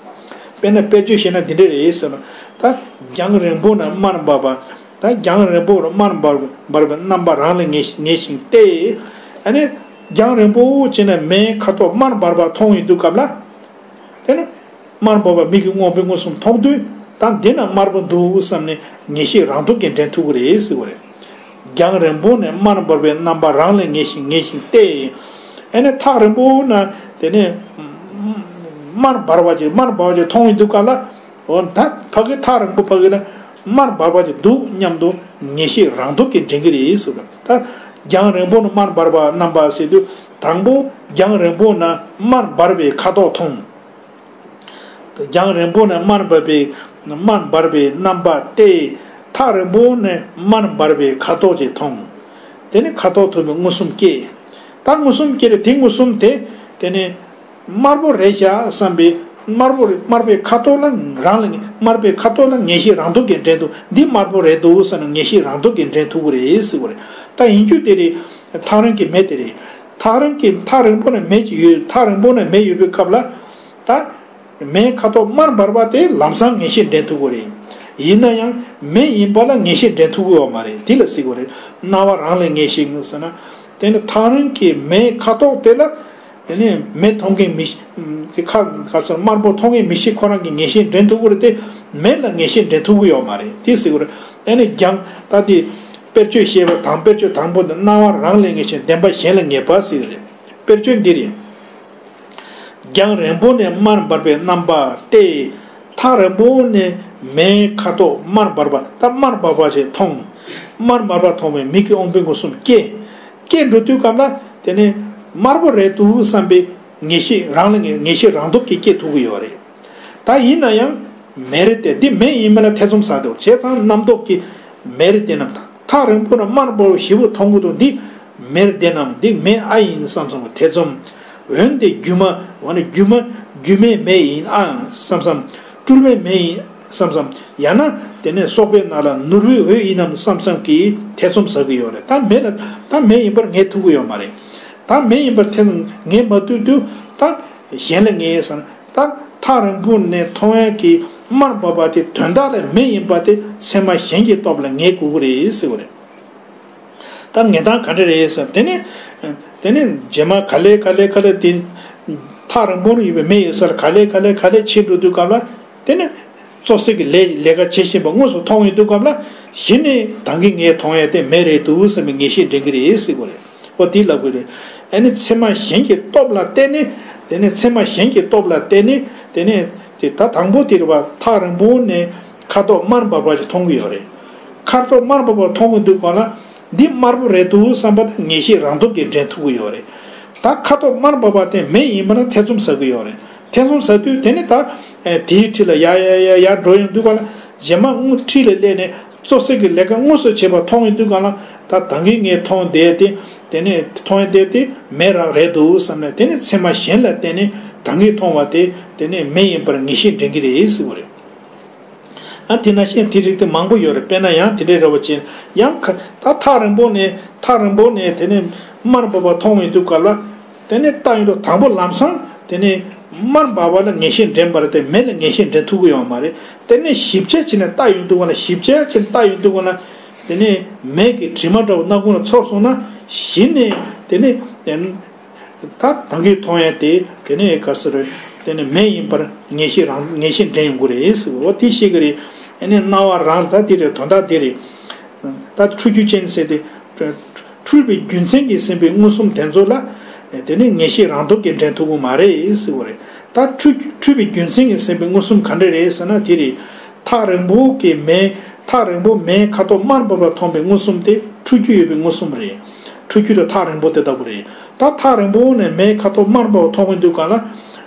དཔེར་ན་དཔེར་བརྗོད་བཤད་ན་འདི་འདྲ་རེད་ཟེར་ན། ད་རྒྱང་རིང་པོ་ན་དམར་འབར་བ། ད་རྒྱང་རིང་པོ་ན་དམར་འབར་འབར་བའི་རྣམ་པ་རང་ལས་ངེས་ངེས་ཤིང་སྟེ། ཨ་ནི་རྒྱང་རིང་པོ་བྱས་ན་མེའི་ཁ་དོག་དམར་འབར་བ་མཐོང་ཡོང་དུས་སྐབས་ལ། དེ་ནི་དམར་འབར་བ་མིག་གིས་མངོན་པའི་མངོན་སུམ་མཐོང་དུས། ད་འདི་ན་དམར་པོ་འདུག་བསམ་ནས་ངེས་ཤེས་རང་སྟོབས་ཀྱིས་འདྲེན་ཐུབ་ཀྱི་རེད་ཟེར་བ་རེད། རྒྱང་རིང་པོ་ནས་དམར་འབར་བའི་རྣམ་པ་རང་ལས་ངེས་ཤིང་ངེས་ཤིང་སྟེ། ཨ་ནི་ཐག་རིང་པོ་ན་དེ་ནས་དམར་འབར་བ་ཅིག་དམར་འབར་བ་ཅིག་མཐོང་ཡོང་དུས་སྐབས་ལ། འོ་ད་ཕ་གི་ཐག་རིང་པོ་ཕ་གི་ན་དམར་འབར་བ་ཅིག་འདུག་སྙམ་དུ་ངེས་ཤེས་རང་སྟོབས་ཀྱིས་འདྲེན་གྱི་རེད་ཟེར་བ། ད་རྒྱང་རིང་པོ་ན་དམར་འབར་བ་རྣམ་པ་ཟེར་དུས། དང་པོ་རྒྱང་རིང་པོ་ན་དམར་འབར་བའི་ཁ་དོག་མཐོང་། རྒྱང་རིང་པོ་ནས་དམར་འབར་བའི། དམར་འབར་བའི་རྣམ་པ་སྟེ། ཐག་རིང་པོ་ནས་དམར་འབར་བའི་ཁ་དོག་ཅིག་མཐོང་། དེ་ནས་ཁ་དོག་མཐོང་བའི་མངོན་སུམ་སྐྱེས། ད་མངོན་སུམ་སྐྱེས་རེད། དེ་མངོན་སུམ་དེ། དེ་ནས་དམར་པོ་རེད་བཞག་བསམ་པའི། དམར་པོ་རེད། དམར་པོའི་ཁ་དོག་ལ་རང་ལ་ངེས། དམར་པོའི་ཁ་དོག་ལ་ངེས་ཤེས་རང་སྟོབས་ཀྱིས་འདྲེན་ཐུབ། འདི་དམར་པོ་རེད་འདུག་བསམ་ན་ངེས་ཤེས་རང་སྟོབས་ཀྱིས་འདྲེན་ཐུབ་ཀྱི་རེད་ཟེར་བ་རེད། ད་ཡིན་རྒྱུ་དེ་རེད། ཐག་རིང་གི་མེ་དེ་རེད། ཐག་རིང་གི་ཐག་རིང་པོ་ན་མེ་ཅིག་ཡོད། ཐག་རིང་པོ་ན་མེ་ཡོད་པའི་སྐབས་ལ། ད་མེའི་ཁ་དོག་དམར་འབར་བ་དེ་ལམ་སང་ངེས་ཤེས་འདྲེན་ཐུབ་ཀྱི་རེད། ཡིན་ན་ཡང་མེ་ཡིན་པ་ལ་ངེས་ཤེས་འདྲེན་ཐུབ་ཀྱི་ཡོད་མ་རེད། དེ་ལ་ཟེར་གྱི་རེད། སྣང་བ་རང་ལས་ངེས་ཤིང་ཟེར་ན། དེ་ནི་ཐག་རིང་གི་མེའི་ཁ་དོག་དེ་ལ། དེ་ནི་མེ་མཐོང་མཁན་མི་ཤེས། དེ་ཁ་ཁ་ཚོན་དམར་པོ་མཐོང་མཁན་མི་ཤེས་ཁོ་རང་གིས་ངེས་ཤེས་འདྲེན་ཐུབ་ཀྱི་རེད་དེ། མེ་ལ་ངེས་ཤེས་འདྲེན་ཐུབ་ཀྱི་ཡོད་མ་རེད། དེ་ཟེར་གྱི་རེད། དེ་ནི་རྒྱང་ད་དེ་དཔེར་བརྗོད་བཤད་པ་དང་། དཔེར་བརྗོད་དང་པོ་དེ་སྣང་བ་རང་ལས་ངེས་ཤིང་བདེན་པ་གཞན་ལས་ངེས་པ་ཟེར་གྱི་རེད། དཔེར་བརྗོད་འདི་རེད། རྒྱང་རིང་པོ་ནས་དམར་འབར་བའི་རྣམ་པ་སྟེ། ཐག་རིང་པོ་ནས་མེའི་ཁ་དོག་དམར་འབར་བ། ད་དམར་འབར་བ་ཞིག་མཐོང་། དམར་འབར་བ་མཐོང་བས་མིག་གི་དབང་པོའི་མངོན་སུམ་སྐྱེས། སྐྱེས་འགྲོ་དུས་སྐབས་ལ་དེ་ནི་དམར་པོ་རེད་འདུག་བསམ་པའི་ངེས་ཤེས་རང་ལ་ངེས། ངེས་ཤེས་རང་སྟོབས་ཀྱིས་སྐྱེ་ཐུབ་ཀྱི་ཡོད་རེད། ད་ཡིན་ན་ཡང་མེ་རེད་དེ། འདི་མེ་ཡིན་མིན་ལ་ཐེ་ཚོམ་ཟ་འདུག་བྱས་ཙང་རྣམ་རྟོག་གིས་མེ་རེད་དེ་རྣམས་དང་། ཐག་རིང་པོ་ན་དམར་པོ་ཞེ་པོ་མཐོང་གི་འདུག་འདི་མེ་རེད་དེ་རྣམས། འདི་མེ་ཨ་ཡིན་བསམ་བསམ་ཐེ་ཚོམ། འོན་ཏེ་སྒྱུ་མ། འོ་ན་སྒྱུ་མ། སྒྱུ་མའི་མེ་ཡིན་ཨང་བསམ་བསམ། སྤྲུལ་པའི་མེ་ཡིན་བསམ་བསམ། ཡང་ན་དེ་ནས་སོག་པོའི་ནང་ལ་ནོར་བུའི་འོད་ཡིན་ནམ་བསམ་བསམ་གྱིས་ཐེ་ཚོམ་ཟ་གི་ཡོད་རེད། ད་མེ་ལ། ད་མེ་ཡིན་པར་ངེས་ཐུབ་ཀྱི་ཡོད་མ་རེད། ད་མེ་ཡིན་པར་ཐེ་ཚོམ་ངེས་མ་ཐུབ་དུས། ད་གཞན་ལ་ངེས་ཟེར་ན། ད་ཐག་རིང་པོ་ནས་མཐོང་ཡག་གི་དམར་འབར་བ་དེ་དོན་དག་ལ་མེ་ཡིན་པ་དེ་ཚད་མ་གཞན་གྱི་སྟོབས་ལ་ངེས་དགོས་ཀྱི་རེད་ཟེར་བ་རེད། ད་ངེས་སྟངས་ག་འདྲ་རེད་ཟེར། དེ་ནི། དེ་ནི་རྗེས་མ་ག་ལེ་ག་ལེ་ག་ལེ་དེ། ཐག་རིང་པོ་ན་ཡོད་པའི་མེ་ཡོད་ས་ལ་ག་ལེ་ག་ལེ་ག་ལེ་ཕྱིན་འགྲོ་དུས་སྐབས་ལ། དེ་ནི་བཙོ་བསྲེག་གི་ལས། ལས་ཀ་བྱེད་བཞིན་པ་དངོས་སུ་མཐོང་ཡོང་དུས་སྐབས་ལ། གཞི་ནས་ད་གིན་ངས་མཐོང་ཡག་དེ་མེ་རེད་འདུག་བསམ་པའི་ངེས་ཤེས་འདྲེན་གྱི་རེད་ཟེར་བ་རེད། འོ་དེ་ལབ་དགོས་རེད། ཨ་ནི་ཚད་མ་གཞན་གྱི་སྟོབས་ལ་བརྟེན་ནས། དེ་ནས་ཚད་མ་གཞན་གྱི་སྟོབས་ལ་བརྟེན་ནས། དེ་ནས་དེ་ད་དང་པོ་དེ་རེད་བ། ཐག་རིང་པོ་ནས་ཁ་དོག་དམར་འབར་བ་ཞིག་མཐོང་གི་ཡོད་རེད། ཁ་དོག་དམར་འབར་བ་མཐོང་གི་འདུག་གོང་ལ། འདི་དམར་པོ་རེད་འདུག་བསམ་པ་དང་ངེས་ཤེས་རང་སྟོབས་ཀྱིས་འདྲེན་ཐུབ་ཀྱི་ཡོད་རེད། ད་ཁ་དོག་དམར་འབར་བ་དེ་མེ་ཡིན་པ་ན་ཐེ་ཚོམ་ཟ་གི་ཡོད་རེད། ཐེ་ཚོམ་ཟ་དུས་དེ་ནས་ད་དེའི་འཁྲིས་ལ་ཡར་ཡར་ཡར་ཡར་འགྲོ་ཡོང་དུས་གོང་ལ། རྗེས་མ་དངོས་འཁྲིས་ལ་སླེབས་ནས། བཙོ་བསྲེག་གི་ལས་ཀ་དངོས་སུ་བྱེད་པ་མཐོང་ཡོང་དུས་གོང་ལ། ད་ད་གིན་ངས་མཐོང་བསྡད་དེ། དེ་ནས་མཐོང་བསྡད་དེ་མེ་རང་རེད་འདུག་བསམ་ནས། དེ་ནས་ཚད་མ་གཞན་ལ་བརྟེན་ནས་ད་གིན་མཐོང་བ་དེ་དེ་ནས་མེ་ཡིན་པར་ངེས་ཤེས་འདྲེན་གྱི་རེད་ཟེར་བ་རེད། ཨ་དེ་ནང་བཞིན་དེ་རིགས་དེ་མང་པོ་ཡོད་རེད། དཔེར་ན་ཡང་དེ་འདྲའི་རེ་བ་ཅན་ཡང་ཁ་ད་ཐག་རིང་པོ་ནས་ཐག་རིང་པོ་ནས་དེ་ནས་དམར་འབབ་པ་མཐོང་ཡོང་དུས་སྐབས་ལ། དེ་ནས་ལྟ་ཡོང་དུས་དང་པོ་ལམ་སང་དེ་ནས་དམར་འབབ་པ་ལ་ངེས་ཤེས་འདྲེན་པ་རེད་དེ། མེ་ལ་ངེས་ཤེས་འདྲེན་ཐུབ་ཀྱི་ཡོད་མ་རེད། དེ་ནས་ཞིབ་དཔྱད་བྱས་ནས་ལྟ་ཡོང་དུས་སྐབས་ལ། ཞིབ་དཔྱད་བྱས་ནས་ལྟ་ཡོང་དུས་སྐབས་ལ། དེ་ནས་མེ་གི་དྲི་མ་འདྲ་བོ་སྣ་ཁུང་ལ་ཚོར་སོང་ན། གཞི་ནས་དེ་ནས་ད་ད་གིན་མཐོང་ཡ་དེ་དེ་ནས་ག་ཟེར་རེད། དེ་ནས་མེ་ཡིན་པར་ངེས་ཤེས་རང་ངེས་ཤེས་འདྲེན་ཡོང་གི་རེད་ཟེར་བ་དེ་ཤེས་ཀྱི་རེད། ཨ་ནི་སྣང་བ་རང་ལ་ད་དེ་རེད། དོན་དག་དེ་རེད། ད་འཁྲུལ་རྒྱུ་ཅན་ཟེར་དེ། འཁྲུལ་པའི་རྒྱུ་མཚན་གྱིས་ཟིན་པའི་མངོན་སུམ་དེ་ཚོ་ལ། དེ་ནས་ངེས་ཤེས་རང་སྟོབས་ཀྱིས་འདྲེན་ཐུབ་ཀྱི་མ་རེད་ཟེར་བ་རེད། ད་འཁྲུལ་འཁྲུལ་པའི་རྒྱུ་མཚན་གྱིས་ཟིན་པའི་མངོན་སུམ་ག་འདྲ་རེད་ཟེར་ན། དེ་རེད། ཐག་རིང་པོ་གི་མེ། ཐག་རིང་པོ་མེའི་ཁ་དོག་དམར་འབར་བ་མཐོང་བའི་མངོན་སུམ་དེ་འཁྲུལ་རྒྱུ་ཡོད་པའི་མངོན་སུམ་རེད། འཁྲུལ་རྒྱུ་དང་ཐག་རིང་པོ་དེ་ལྟ་བུ་རེད། ད་ཐག་རིང་པོ་ནས་མེའི་ཁ་དོག་དམར་འབར་བ་མཐོང་གི་འདུག་ག་ལ།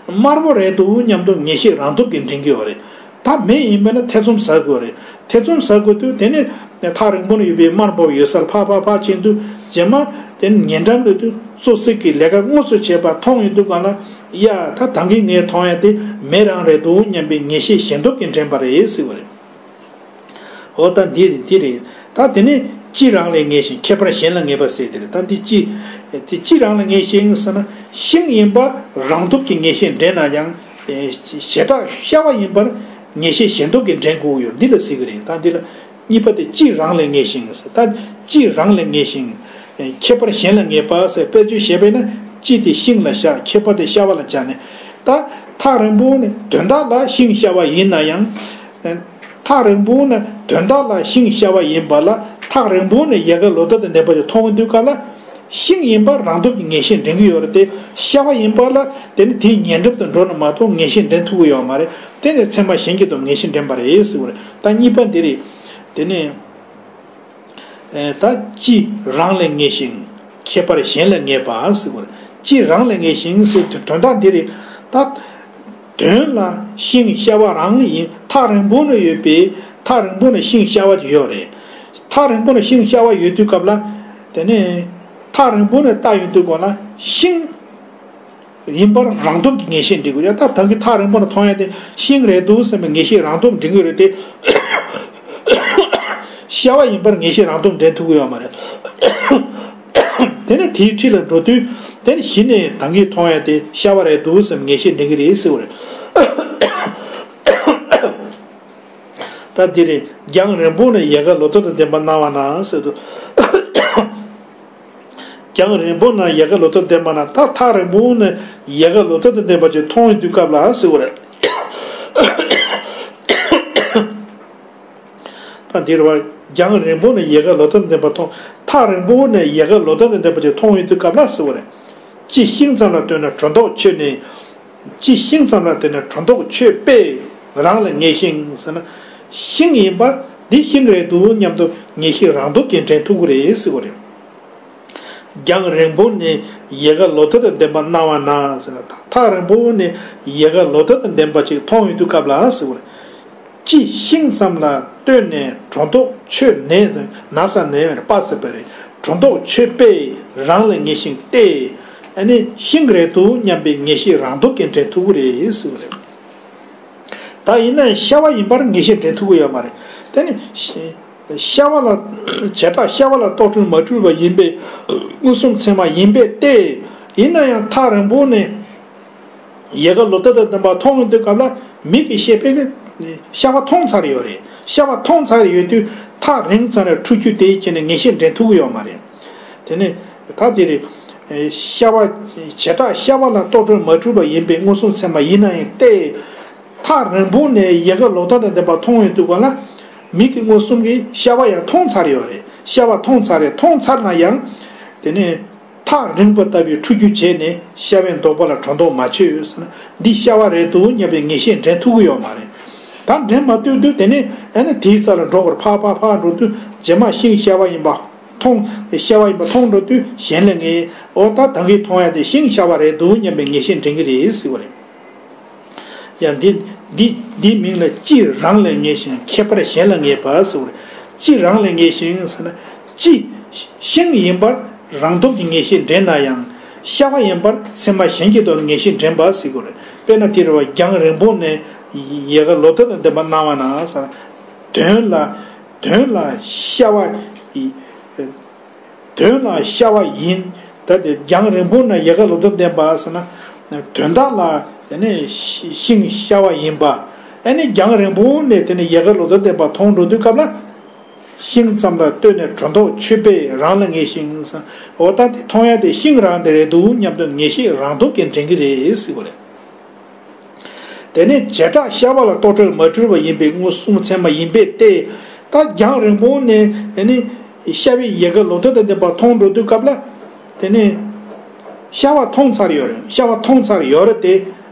དམར་པོ་རེད་འདུག་སྙམ་དུ་ངེས་ཤེས་རང་སྟོབས་ཀྱིས་འདྲེན་གྱི་ཡོད་རེད། ད་མེ་ཡིན་པས་ན་ཐེ་ཚོམ་ཟ་དགོས་རེད། ཐེ་ཚོམ་ཟ་དགོས་དུས་དེ་ནས་ཐག་རིང་པོ་ན་ཡོད་པའི་དམར་པོ་ཡོད་སར་ཕར་ཕར་ཕར་ཕྱིན་དུས། རྗེས་མ་དེ་ནས་ཉེ་འགྲམ་ལ་དུས་གཙོ་གཟིགས་ཀྱི་ལས་ཀ་དངོས་སུ་བྱས་པ་མཐོང་ཡོང་དུས་ག་ལ། ཡ་ད་ད་གིན་ངས་མཐོང་ཡ་དེ་མེ་རང་རེད་འདུག་སྙམ་པའི་ངེས་ཤེས་ཞེན་སྟོབས་ཀྱིས་འདྲེན་པ་རེད་ཟེར་བ་རེད། འོ་ད་འདི་རེད་འདི་རེད། ད་དེ་ནས་དཔྱིས་རང་ལས་ངེས་ཤིང་ཁྱད་པར་གཞན་ལ་ངེས་པ་ཟེར་དེ་རེད། ད་འདི་དཔྱིས་དཔྱིས་རང་ལས་ངེས་ཤིང་ཟེར་ན། ཤིང་ཡིན་པ་རང་སྟོབས་ཀྱིས་ངེས་ཤེས་འདྲེན་ན་ཡང་། བྱེ་བྲག་ཤ་བ་ཡིན་པར་ངེས་ཤེས་ཞེན་སྟོབས་ཀྱིས་འདྲེན་དགོས་ཡོད། འདི་ལ་ཟེར་གྱི་རེད། ད་འདི་ལ་གཉིས་པ་དེ་དཔྱིས་རང་ལས་ངེས་ཤིང་ཟེར། ད་དཔྱིས་རང་ལས་ངེས་ཤིང་ཁྱད་པར་གཞན་ལ་ངེས་པ་ཟེར། དཔེ་བརྗོད་བྱས་པས་ན་དཔྱིས་དེ་ཤིང་ལ་བཞག་ཁྱད་པར་དེ་ཤ་བ་ལ་སྦྱར་ནས། ད་ཐག་རིང་པོ་ནས་དོན་དག་ལ་ཤིང་ཤ་བ་ཡིན་ན་ཡང་། ཐག་རིང་པོ་ནས་དོན་དག་ལ་ཤིང་ཤ་བ་ཡིན་པ་ལ། ཐག་རིང་པོ་ནས་ཡལ་ག་ལོ་ཏོག་དང་ལྡན་པ་ཅིག་མཐོང་དུས་སྐབས་ལ། ཤིང་ཡིན་པ་རང་སྟོབས་ཀྱིས་ངེས་ཤེས་འདྲེན་གྱི་ཡོད་རེད་དེ། ཤ་བ་ཡིན་པ་ལ་དེ་ནི་དེའི་ཉེ་འགྲམ་དུ་འགྲོ་ན་མ་གཏོགས་ངེས་ཤེས་འདྲེན་ཐུབ་ཀྱི་ཡོད་མ་རེད། དེ་ནི་ཚད་མ་གཞན་གྱི་སྟོབས་ངེས་ཤེས་འདྲེན་པ་རེད་ཟེར་བ་རེད། ད་གཉིས་པ་འདི་རེད། དེ་ནས། ཨེ། ད་དཔྱིས་རང་ལས་ངེས་ཤིང་ཁྱད་པར་གཞན་ལ་ངེས་པ་ཟེར་བ་རེད། དཔྱིས་རང་ལས་ངེས་ཤིང་ཟེར་དུས་དོན་དག་འདི་རེད། ད་དོན་ལ་ཤིང་ཤ་བ་རང་ཡིན། ཐག་རིང་པོ་ན་ཡོད་པའི། ཐག་རིང་པོ་ན་ཤིང་ཤ་བ་ཅིག་ཡོད་རེད། ཐག་རིང་པོ་ན་ཤིང་ཤ་བ་ཡོད་དུས་སྐབས་ལ། དེ་ནས་ཐག་རིང་པོ་ནས་ལྟ་ཡོང་དུས་སྐབས་ལ་ཤིང་ཡིན་པར་རང་སྟོབས་ཀྱིས་ངེས་ཤེས་འདྲེན་དགོས། ཡ་ད་ད་གིན་ཐག་རིང་པོ་ནས་མཐོང་ཡ་དེ་ཤིང་རེད་འདུག་བསམ་པའི་ངེས་ཤེས་རང་སྟོབས་འདྲེན་གྱི་རེད་དེ། ཤ་བ་ཡིན་པར་ངེས་ཤེས་རང་སྟོབས་འདྲེན་ཐུབ་ཀྱི་ཡོད་མ་རེད། དེ་ནས་དེའི་འཁྲིས་ལ་འགྲོ་དུས། དེ་ནས་གཞི་ནས་ད་གིན་མཐོང་ཡ་དེ་ཤ་བ་རེད་འདུག་བསམ་ངེས་ཤེས་འདྲེན་གྱི་རེད་ཟེར་བ་རེད། ད་འདི་རེད། རྒྱང་རིང་པོ་ནས་ཡལ་ག་ལོ་ཏོག་དང་ལྡན་པ་སྣང་བ་ན་ཟེར་དུས། རྒྱང་རིང་པོ་ན་ཡལ་ག་ལོ་ཏོག་ལྡན་པ་ན། ད་ཐག་རིང་པོ་ནས་ཡལ་ག་ལོ་ཏོག་དང་ལྡན་པ་ཅིག་མཐོང་ཡོང་དུས་སྐབས་ལ་ཟེར་བ་རེད། ད་འདིར་བ། རྒྱང་རིང་པོ་ནས་ཡལ་ག་ལོ་ཏོག་དང་ལྡན་པ་མཐོང་། ཐག་རིང་པོ་ནས་ཡལ་ག་ལོ་ཏོག་དང་ལྡན་པ་ཅིག་མཐོང་ཡོང་དུས་སྐབས་ལ་ཟེར་བ་རེད། དཔྱིས་ཤིང་ཙམ་ལ་ལྟོས་ནས་སྒྲོ་འདོགས་ཆོད་ནས། དཔྱིས་ཤིང་ཙམ་ལ་ལྟོས་ནས་སྒྲོ་འདོགས་ཆོད་པས་རང་ལས་ངེས་ཤིང་ཟེར་ན། ཤིང་ཡིན་པ་འདི་ཤིང་རེད་འདུག་སྙམ་དུ་ངེས་ཤེས་རང་སྟོབས་ཀྱིས་འདྲེན་ཐུབ་ཀྱི་རེད་ཟེར་བ་རེད། རྒྱང་རིང་པོ་ནས་ཡལ་ག་ལོ་ཏོག་དང་ལྡན་པ་སྣང་བ་ན་ཟེར་ན། ཐག་རིང་པོ་ནས་ཡལ་ག་ལོ་ཏོག་དང་ལྡན་པ་ཅིག་མཐོང་ཡོང་དུས་སྐབས་ལ་ཟེར་བ་རེད། དཔྱིས་ཤིང་ཙམ་ལ་ལྟོས་ནས་སྒྲོ་འདོགས་ཆོད་ནས། ན་ས་ནས་པ་ཟེར་བ་རེད། སྒྲོ་འདོགས་ཆོད་པས་རང་ལས་ངེས་ཤིང་སྟེ། ཨ་ནི་ཤིང་རེད་འདུག་སྙམ་པའི་ངེས་ཤེས་རང་སྟོབས་ཀྱིས་འདྲེན་ཐུབ་ཀྱི་རེད་ཟེར་བ་རེད། ད་ཡིན་ན་ཤ་བ་ཡིན་པར་ངེས་ཤེས་འདྲེན་ཐུབ་ཀྱི་ཡོད་མ་རེད། དེ་ནི་ཤ་བ་ལ། བྱེ་བྲག་ཤ་བ་ལ་རྟོག་བྲལ་མ་འཁྲུལ་བ་ཡིན་པས། མངོན་སུམ་ཚད་མ་ཡིན་པས་ཏེ། ཡིན་ན་ཡང་ཐག་རིང་པོ་ནས་ཡལ་ག་ལོ་ཏོག་དང་ལྡན་པ་མཐོང་ཡོང་དུས་སྐབས་ལ། མིག་གི་ཤེས་པས་ཤ་བ་མཐོང་ཚར་ཡོད་རེད། ཤ་བ་མཐོང་ཚར་ཡོད་དུས་ཐག་རིང་ཙམ་ལ་འཁྲུལ་རྒྱུ་དེའི་རྐྱེན་ནས་ངེས་ཤེས་འདྲེན་ཐུབ་ཀྱི་ཡོད་མ་རེད། དེ་ནས་ད་དེ་རེད། ཤ་བ། བྱེ་བྲག་ཤ་བ་ལ་རྟོག་བྲལ་མ་འཁྲུལ་བ་ཡིན་པས་མངོན་སུམ་ཚད་མ་ཡིན་ན་ཡང་སྟེ། ཐག་རིང་པོ་ནས་ཡལ་ག་ལོ་ཏོག་དང་ལྡན་པ་མཐོང་ཡོང་དུས་སྐབས་ལ། མིག་གི་མངོན་སུམ་གྱིས་ཤ་བ་ཡང་མཐོང་ཚར་ཡོད་རེད། ཤ་བ་མཐོང་ཚར་རེད། མཐོང་ཚར་ན་ཡང་། དེ་ནས་ཐག་རིང་པོ་ལྟ་བུའི་འཁྲུལ་རྒྱུ་བྱས་ནས་ཤ་བའི་འདོགས་པ་ལ་སྒྲོ་འདོགས་མ་ཆོད་ཟེར་ན། འདི་ཤ་བ་རེད་འདུག་སྙམ་པའི་ངེས་ཤེས་འདྲེན་ཐུབ་ཀྱི་ཡོད་མ་རེད། ད་འདྲེན་མ་ཐུབ་དུས་དེ་ནས་ཨ་ནི་དེའི་རྩ་ལ་འགྲོ་དགོས་རེད། ཕར་ཕར་ཕར་འགྲོ་དུས་རྗེས་མ་ཤིང་ཤ་བ་ཡིན་པ། མཐོང་། ཤ་བ་ཡིན་པ་མཐོང་འགྲོ་དུས་གཞན་ལས་ངེས། འོ་ད་ད་གིན་མཐོང་ཡ་དེ་ཤིང་ཤ་བ་རེད་འདུག་སྙམ་པའི་ངེས་ཤེས་འདྲེན་གྱི་རེད་ཟེར་བ་རེད། ཡང་འདི་འདི་འདིའི་མིང་ལ་དཔྱིས་རང་ལས་ངེས་ཤིང་ཁྱད་པར་གཞན་ལ་ངེས་པ་ཟེར་བ་རེད། དཔྱིས་རང་ལས་ངེས་ཤིང་ཟེར་ན། དཔྱིས་ ཤིང་ཡིན་པར་རང་སྟོབས་ཀྱིས་ངེས་ཤེས་འདྲེན་ན་ཡང་། ཤ་བ་ཡིན་པར་ཚད་མ་གཞན་གྱི་སྟོབས་ངེས་ཤེས་འདྲེན་པ་ཟེར་དགོས་རེད། དཔེར་ན་དེ་རེད་བ། རྒྱང་རིང་པོ་ནས་ཡལ་ག་ལོ་ཏོག་དང་ལྡན་པ་སྣང་བ་ན་ཟེར། དོན་ལ། དོན་ལ་ཤ་བ་ཡི། དོན་ལ་ཤ་བ་ཡིན། ད་དེ་རྒྱང་རིང་པོ་ན་ཡལ་ག་ལོ་ཏོག་ལྡན་པ་ཟེར་ན། དོན་དག་ལ་དེ་ནས་ཤིང་ཤ་བ་ཡིན་པ། ཨ་ནི་རྒྱང་རིང་པོ་ནས་དེ་ནས་ཡལ་ག་ལོ་ཏོག་ལྡན་པ་མཐོང་འགྲོ་དུས་སྐབས་ལ། ཤིང་ཙམ་ལ་ལྟོས་ནས་སྒྲོ་འདོགས་ཆོད་པས་རང་ལ་ངེས་ཤིང་། འོ་ད་དེ་མཐོང་ཡ་དེ་ཤིང་རང་དེ་རེད་འདུག་སྙམ་དུ་ངེས་ཤེས་རང་སྟོབས་ཀྱིས་འདྲེན་གྱི་རེད་ཟེར་བ་རེད། དེ་ནས་བྱེ་བྲག་ཤ་བ་ལ་རྟོག་བྲལ་མ་འཁྲུལ་བ་ཡིན་པས་མངོན་སུམ་ཚད་མ་ཡིན་པས་ཏེ། ད་རྒྱང་རིང་པོ་ནས་དེ་ནས་ཤ་བའི་ཡལ་ག་ལོ་ཏོག་དང་ལྡན་པ་མཐོང་འགྲོ་དུས་སྐབས་ལ། དེ་ནས་ཤ་བ་མཐོང་ཚར་ཡོད་རེད། ཤ་བ་མཐོང་ཚར་ཡོད་རེད་དེ།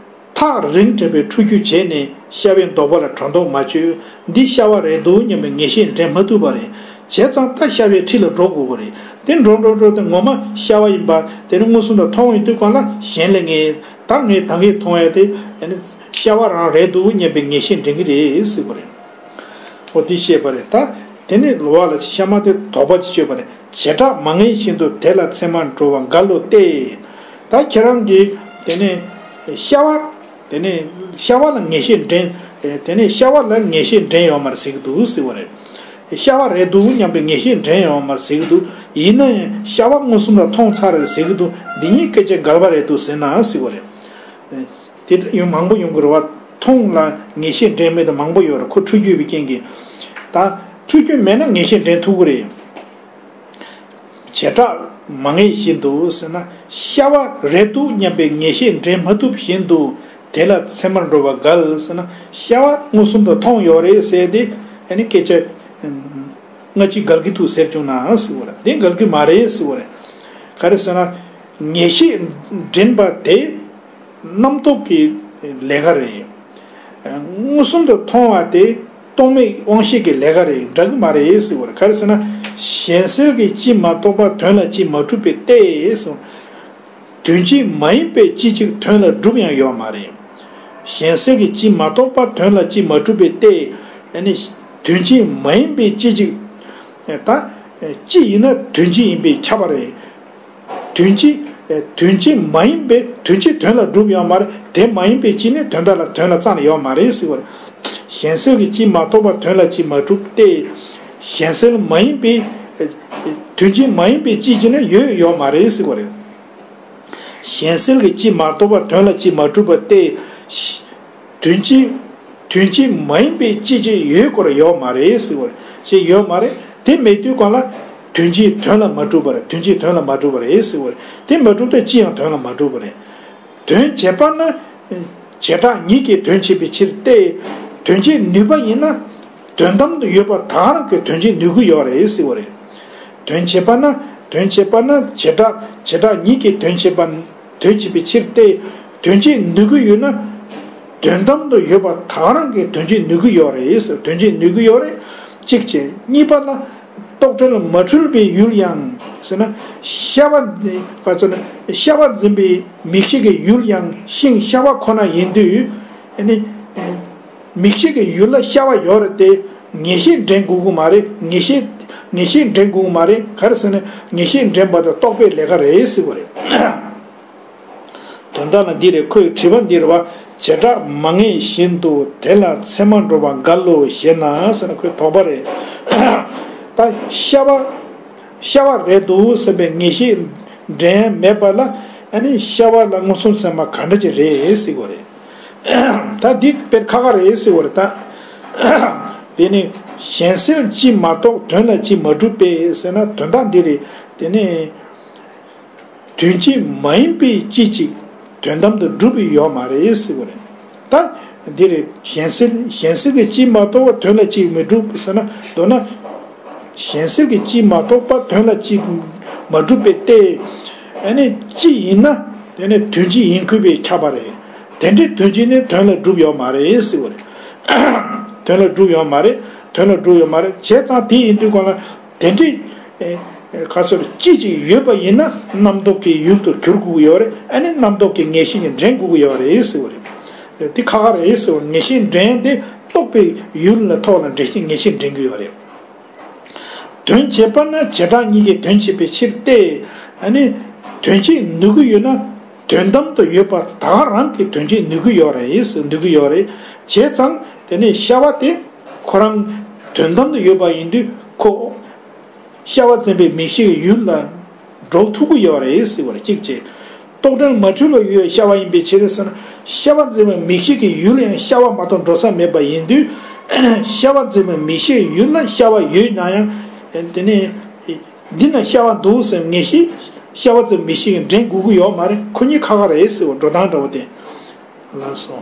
ཐག་རིང་དྲགས་པའི་འཕྲོ་རྒྱུ་བྱས་ནས་ཤ་བའི་ལྡོག་པ་ལ་སྒྲོ་འདོགས་མ་ཆོད། འདི་ཤ་བ་རེད་འདུག་སྙམ་པའི་ངེས་ཤེས་འདྲེན་མ་ཐུབ་པ་རེད། བྱས་ཙང་ད་ཤ་བའི་འཁྲིས་ལ་འགྲོ་དགོས་ཀྱི་རེད། དེ་འགྲོ་འགྲོ་འགྲོ་དེ་ངོ་མ་ཤ་བ་ཡིན་པ་དེ་ནི་མངོན་སུམ་དུ་མཐོང་ཡོང་དུས་གང་ལ་གཞན་ལས་ངེས། ད་ངས་ད་གིན་མཐོང་ཡ་དེ་ཤ་བ་རང་རེད་འདུག་སྙམ་པའི་ངེས་ཤེས་འདྲེན་གྱི་རེད་ཟེར་བ་རེད། འོ་དེ་བཤད་པ་རེད། ད་དེ་ནི་ལོ་བ་ལ་ཤ་མ་དེ་དོགས་པ་ཅིག་གཅོད་པ་རེད། བྱེ་བྲག་མ་ངེས་བཞིན་དུ་དེ་ལ་ཚད་མར་འགྲོ་བ་འགལ་ལོ་སྟེ། ད་ཁྱེད་རང་གིས་དེ་ནས་ཤ་བ། དེ་ནས་ཤ་བ་ལ་ངེས་ཤེས་འདྲེན། དེ་ནས་ཤ་བ་ལ་ངེས་ཤེས་འདྲེན་ཡོད་མ་རེད་ཟེར་གྱི་འདུག་ཟེར་བ་རེད། ཤ་བ་རེད་འདུག་སྙམ་པའི་ངེས་ཤེས་འདྲེན་ཡོད་མ་རེད་ཟེར་གྱི་འདུག་ཡིན་ན་ཡང་ཤ་བ་མངོན་སུམ་ལ་མཐོང་ཚར་རེད་ཟེར་གྱི་འདུག་འདི་གཉིས་སྐད་ཆ་འགལ་བ་རེད་འདུག་ཟེར་ན་ཟེར་བ་རེད། དེ་ལྟར་ཡང་མང་པོ་ཡོང་གི་རེད་བ། མཐོང་ལ་ངེས་ཤེས་འདྲེན་མེད་དུ་མང་པོ་ཡོད་རེད། ཁོ་འཁྲུལ་རྒྱུ་ཡོད་པའི་རྐྱེན་གྱིས། ད་འཁྲུལ་རྒྱུ་མེད་ན་ངེས་ཤེས་འདྲེན་ཐུབ་ཀྱི་རེད། བྱེ་བྲག་མ་ངེས་བཞིན་དུ་ཟེར་ན། ཤ་བ་རེད་འདུག་སྙམ་པའི་ངེས་ཤེས་འདྲེན་མ་ཐུབ་བཞིན་དུ། དེ་ལ་ཚད་མར་འགྲོ་བ་འགལ་ཟེར་ན། ཤ་བ་མངོན་སུམ་དུ་མཐོང་ཡོད་རེད་ཟེར་ཏེ། ཨ་ནི་སྐད་ཆ་སྔ་ཕྱི་འགལ་གྱི་འདུག་ཟེར་བྱུང་ན་ཟེར་བ་རེད། དེ་འགལ་གྱི་མ་རེད་ཟེར་བ་རེད། ག་རེ་ཟེར་ན། ངེས་ཤེས་འདྲེན་པ་དེ་རྣམ་རྟོག་གི་ལས་ཀ་རེད། མངོན་སུམ་དུ་མཐོང་བ་དེ་རྟོག་མེད་དབང་ཤེས་ཀྱི་ལས་ཀ་རེད། འདྲ་གི་མ་རེད་ཟེར་བ་རེད། ག་རེ་ཟེར་ན། གཞན་སེལ་གྱི་སྤྱི་མ་རྟོགས་པ་དོན་ལ་སྤྱི་མ་གྲུབ་པའི་ལྟས་སོ། དོན་སྤྱི་མ་ཡིན་པའི་སྤྱི་གཅིག་དོན་ལ་གྲུབ་ཡང་ཡོད་མ་རེད། གཞན་སེལ་གྱི་སྤྱི་མ་རྟོགས་པ་དོན་ལ་སྤྱི་མ་གྲུབ་པའི་ལྟས། ཨ་ནི། དོན་སྤྱི་མ་ཡིན་པའི་སྤྱི་གཅིག་ད། སྤྱི་ཡིན་ན་དོན་སྤྱི་ཡིན་པས་ཁྱབ་པ་རེད། དོན་སྤྱི། དོན་སྤྱི་མ་ཡིན་པའི་དོན་སྤྱི་དོན་ལ་གྲུབ་ཡོད་མ་རེད། དེ་མ་ཡིན་པའི་སྤྱི་ནི་དོན་དག་ལ་དོན་ལ་རྩ་ནས་ཡོད་མ་རེད་ཟེར་བ་རེད། གཞན་སེལ་གྱི་སྤྱི་མ་རྟོགས་པ་དོན་ལ་སྤྱི་མ་གྲུབ་སྟེ། གཞན་སེལ་མ་ཡིན་པའི། དོན་སྤྱི་མ་ཡིན་པའི་སྤྱི་སྤྱི་ནི་ཡོད་ཡོད་མ་རེད་ཟེར་བ་རེད། གཞན་སེལ་གྱི་སྤྱི་མ་རྟོགས་པ་དོན་ལ་སྤྱི་མ་གྲུབ་པ་སྟེ། དོན་སྤྱི། དོན་སྤྱི་མ་ཡིན་པའི་སྤྱི་ཅིག་ཡོད་སྐོར་ཡོད་མ་རེད་ཟེར་བ་རེད། ཅིག་ཡོད་མ་རེད། དེ་མེད་དུས་གང་ལ་དོན་སྤྱི་དོན་ལ་མ་གྲུབ་པ་རེད། དོན་སྤྱི་དོན་ལ་མ་གྲུབ་པ་རེད་ཟེར་བ་རེད། དེ་མ་གྲུབ་ད་སྤྱི་ཡང་དོན་ལ་མ་གྲུབ་པ་རེད། དོན་བྱེད་པ་ན་བྱེ་བྲག་ཉིད་ཀྱིས་དོན་བྱེད་པའི་ཕྱིར་ཏེ། དོན་བྱེད་ནུས་པ་ཡིན་ན་དོན་དམ་དུ་ཡོད་པ་དག་རང་གིས་དོན་བྱེད་ནུས་ཀྱི་ཡོད་རེད་ཟེར་བ་རེད། དོན་བྱེད་པ་ན། དོན་བྱེད་པ་ན་བྱེ་བྲག་བྱེ་བྲག་ཉིད་ཀྱིས་དོན་བྱེད་པ། དོན་བྱེད་པའི་ཕྱིར་ཏེ། དོན་བྱེད་ནུས་ཀྱི་ཡོད་ན། དོན་དམ་དུ་ཡོད་པ་དག་རང་གིས་དོན་བྱེད་ནུས་ཀྱི་ཡོད་རེད་ཟེར། དོན་བྱེད་ནུས་ཀྱི་ཡོད་རེད། གཅིག་བྱས། གཉིས་པ་ལ། རྟོག་བྲལ་མ་འཁྲུལ་པའི་ཡུལ་ཡང་ཟེར་ན། ཤ་བ་འདི་ག་ཚོད་ན་ཤ་བ་འཛིན་པའི་མིག་ཤེས་ཀྱི་ཡུལ་ཡང་ཤིང་ཤ་བ་ཁོ་ན་ཡིན་དུས། ཨ་ནི། མིག་ཤེས་ཀྱི་ཡུལ་ལ་ཤ་བ་ཡོད་རེད་དེ། ངེས་ཤེས་འདྲེན་དགོས་ཀྱི་མ་རེད། ངེས་ཤེས། ངེས་ཤེས་འདྲེན་དགོས་ཀྱི་མ་རེད། ག་རེ་ཟེར་ན་ངེས་ཤེས་འདྲེན་པ་དེ་རྟོག་པའི་ལས་ཀ་རེད་ཟེར་བ་རེད། དོན་དག་ལ་འདི་རེད། ཁོས་དྲིས་པ་འདི་རེད་བ། བྱེ་བྲག་མ་ངེས་བཞིན་དུ་དེ་ལ་ཚད་མར་འགྲོ་བ་འགལ་ལོ་ཞེ་ན་ཟེར་ན་ཁོས་དོགས་པ་རེད། ད་ཤ་བ། ཤ་བ་རེད་འདུག་ཟེར་བའི་ངེས་ཤེས་འདྲེན་མེད་པ་ལ། ཨ་ནི་ཤ་བ་ལ་མངོན་སུམ་ཚད་མ་ག་འདྲ་ཅིག་རེད་ཟེར་བ་རེད། ད་འདི་དཔེ་ཁག་ཁག་རེད་ཟེར་བ་རེད་ད། དེ་ནི་གཞན་སེལ་སྤྱི་མ་རྟོགས་དོན་ལ་སྤྱི་མ་གྲུབ་པས་ཟེར་ན་དོན་དག་འདི་རེད། དེ་ནི། དོན་སྤྱི་མ་ཡིན་པའི་སྤྱི་གཅིག་དོན་དམ་དུ་གྲུབ་ཡོད་མ་རེད་ཟེར་བ་རེད། ད་འདི་རེད། གཞན་སེལ་གཞན་སེལ་གྱི་སྤྱི་མ་རྟོགས་པ་དོན་ལ་སྤྱི་མི་གྲུབ་ཟེར་ན་མདོར་ན། གཞན་སེལ་གྱི་སྤྱི་མ་རྟོགས་པ་དོན་ལ་སྤྱི་མ་གྲུབ་པའི་ལྟས། ཨ་ནི་སྤྱི་ཡིན་ན་དེ་ནི་དོན་སྤྱི་ཡིན་དགོས་པས་ཁྱབ་པ་རེད། དེ་འདྲའི་དོན་སྤྱི་ནི་དོན་ལ་གྲུབ་ཡོད་མ་རེད་ཟེར་བ་རེད། དོན་ལ་གྲུབ་ཡོད་མ་རེད། དོན་ལ་གྲུབ་ཡོད་མ་རེད། བྱས་ཙང་དེ་ཡིན་དུས་གང་ལ། དེ་འདྲའི། ཨེ། ཁ་སོར་སྤྱི་གཅིག་ཡོད་པ་ཡིན་ན་རྣམ་རྟོག་གི་ཡུལ་དུ་གྱུར་དགོས་ཀྱི་ཡོད་རེད། ཨ་ནི་རྣམ་རྟོག་གི་ངེས་ཤེས་ཀྱིས་འདྲེན་དགོས་ཀྱི་ཡོད་རེད་ཟེར་བ་རེད། དེ་ཁག་ཁག་རེད་ཟེར་བ། ངེས་ཤེས་འདྲེན་དེ་རྟོག་པའི་ཡུལ་ལ་ཐོག་ལ་འདྲེན་ཤེས་ངེས་ཤེས་འདྲེན་གྱི་ཡོད་རེད། དོན་བྱེད་པ་ན་བྱེ་བྲག་གཉིས་ཀྱིས་དོན་བྱེད་པའི་ཕྱིར་ཏེ། ཨ་ནི། དོན་བྱེད་ནུས་ཀྱི་ཡོད་ན། དོན་དམ་དུ་ཡོད་པ་ད་ག་རང་གིས་དོན་བྱེད་ནུས་ཀྱི་ཡོད་རེད། ནུས་ཀྱི་ཡོད་རེད། བྱས་ཙང་དེ་ནས་ཤ་བ་དེ་ཁོ་རང་དོན་དམ་དུ་ཡོད་པ་ཡིན་དུས་ཁོ། ཤ་བ་འཛིན་པའི་མིག་ཤེས་ཀྱི་ཡུལ་ལ་འགྲོ་ཐུབ་ཀྱི་ཡོད་རེད་ཟེར་བ་རེད། གཅིག་བྱས། རྟོག་བྲལ་མ་འཁྲུལ་ལ་ཡོད་ཤ་བ་ཡིན་པའི་ཕྱིར་ཟེར་ན། ཤ་བ་འཛིན་པའི་མིག་ཤེས་ཀྱི་ཡུལ་ཡང་ཤ་བ་མ་གཏོགས་འགྲོ་ས་མེད་པ་ཡིན་དུས། ཤ་བ་འཛིན་པའི་མིག་ཤེས་ཀྱི་ཡུལ་ལ་ཤ་བ་ཡོད་ན་ཡང་། དེ་ནས། འདི་ན་ཤ་བ་འདུག་ཟེར་ངེས་ཤེས། ཤ་བ་འཛིན་མིག་ཤེས་ཀྱིས་འདྲེན་དགོས་ཀྱི་ཡོད་མ་རེད། ཁོ་གཉིས་ཁ་ཁ་རེད་ཟེར་བ་འགྲོ་སྟངས་འདྲ་བོ་དེ། ལགས་སོ།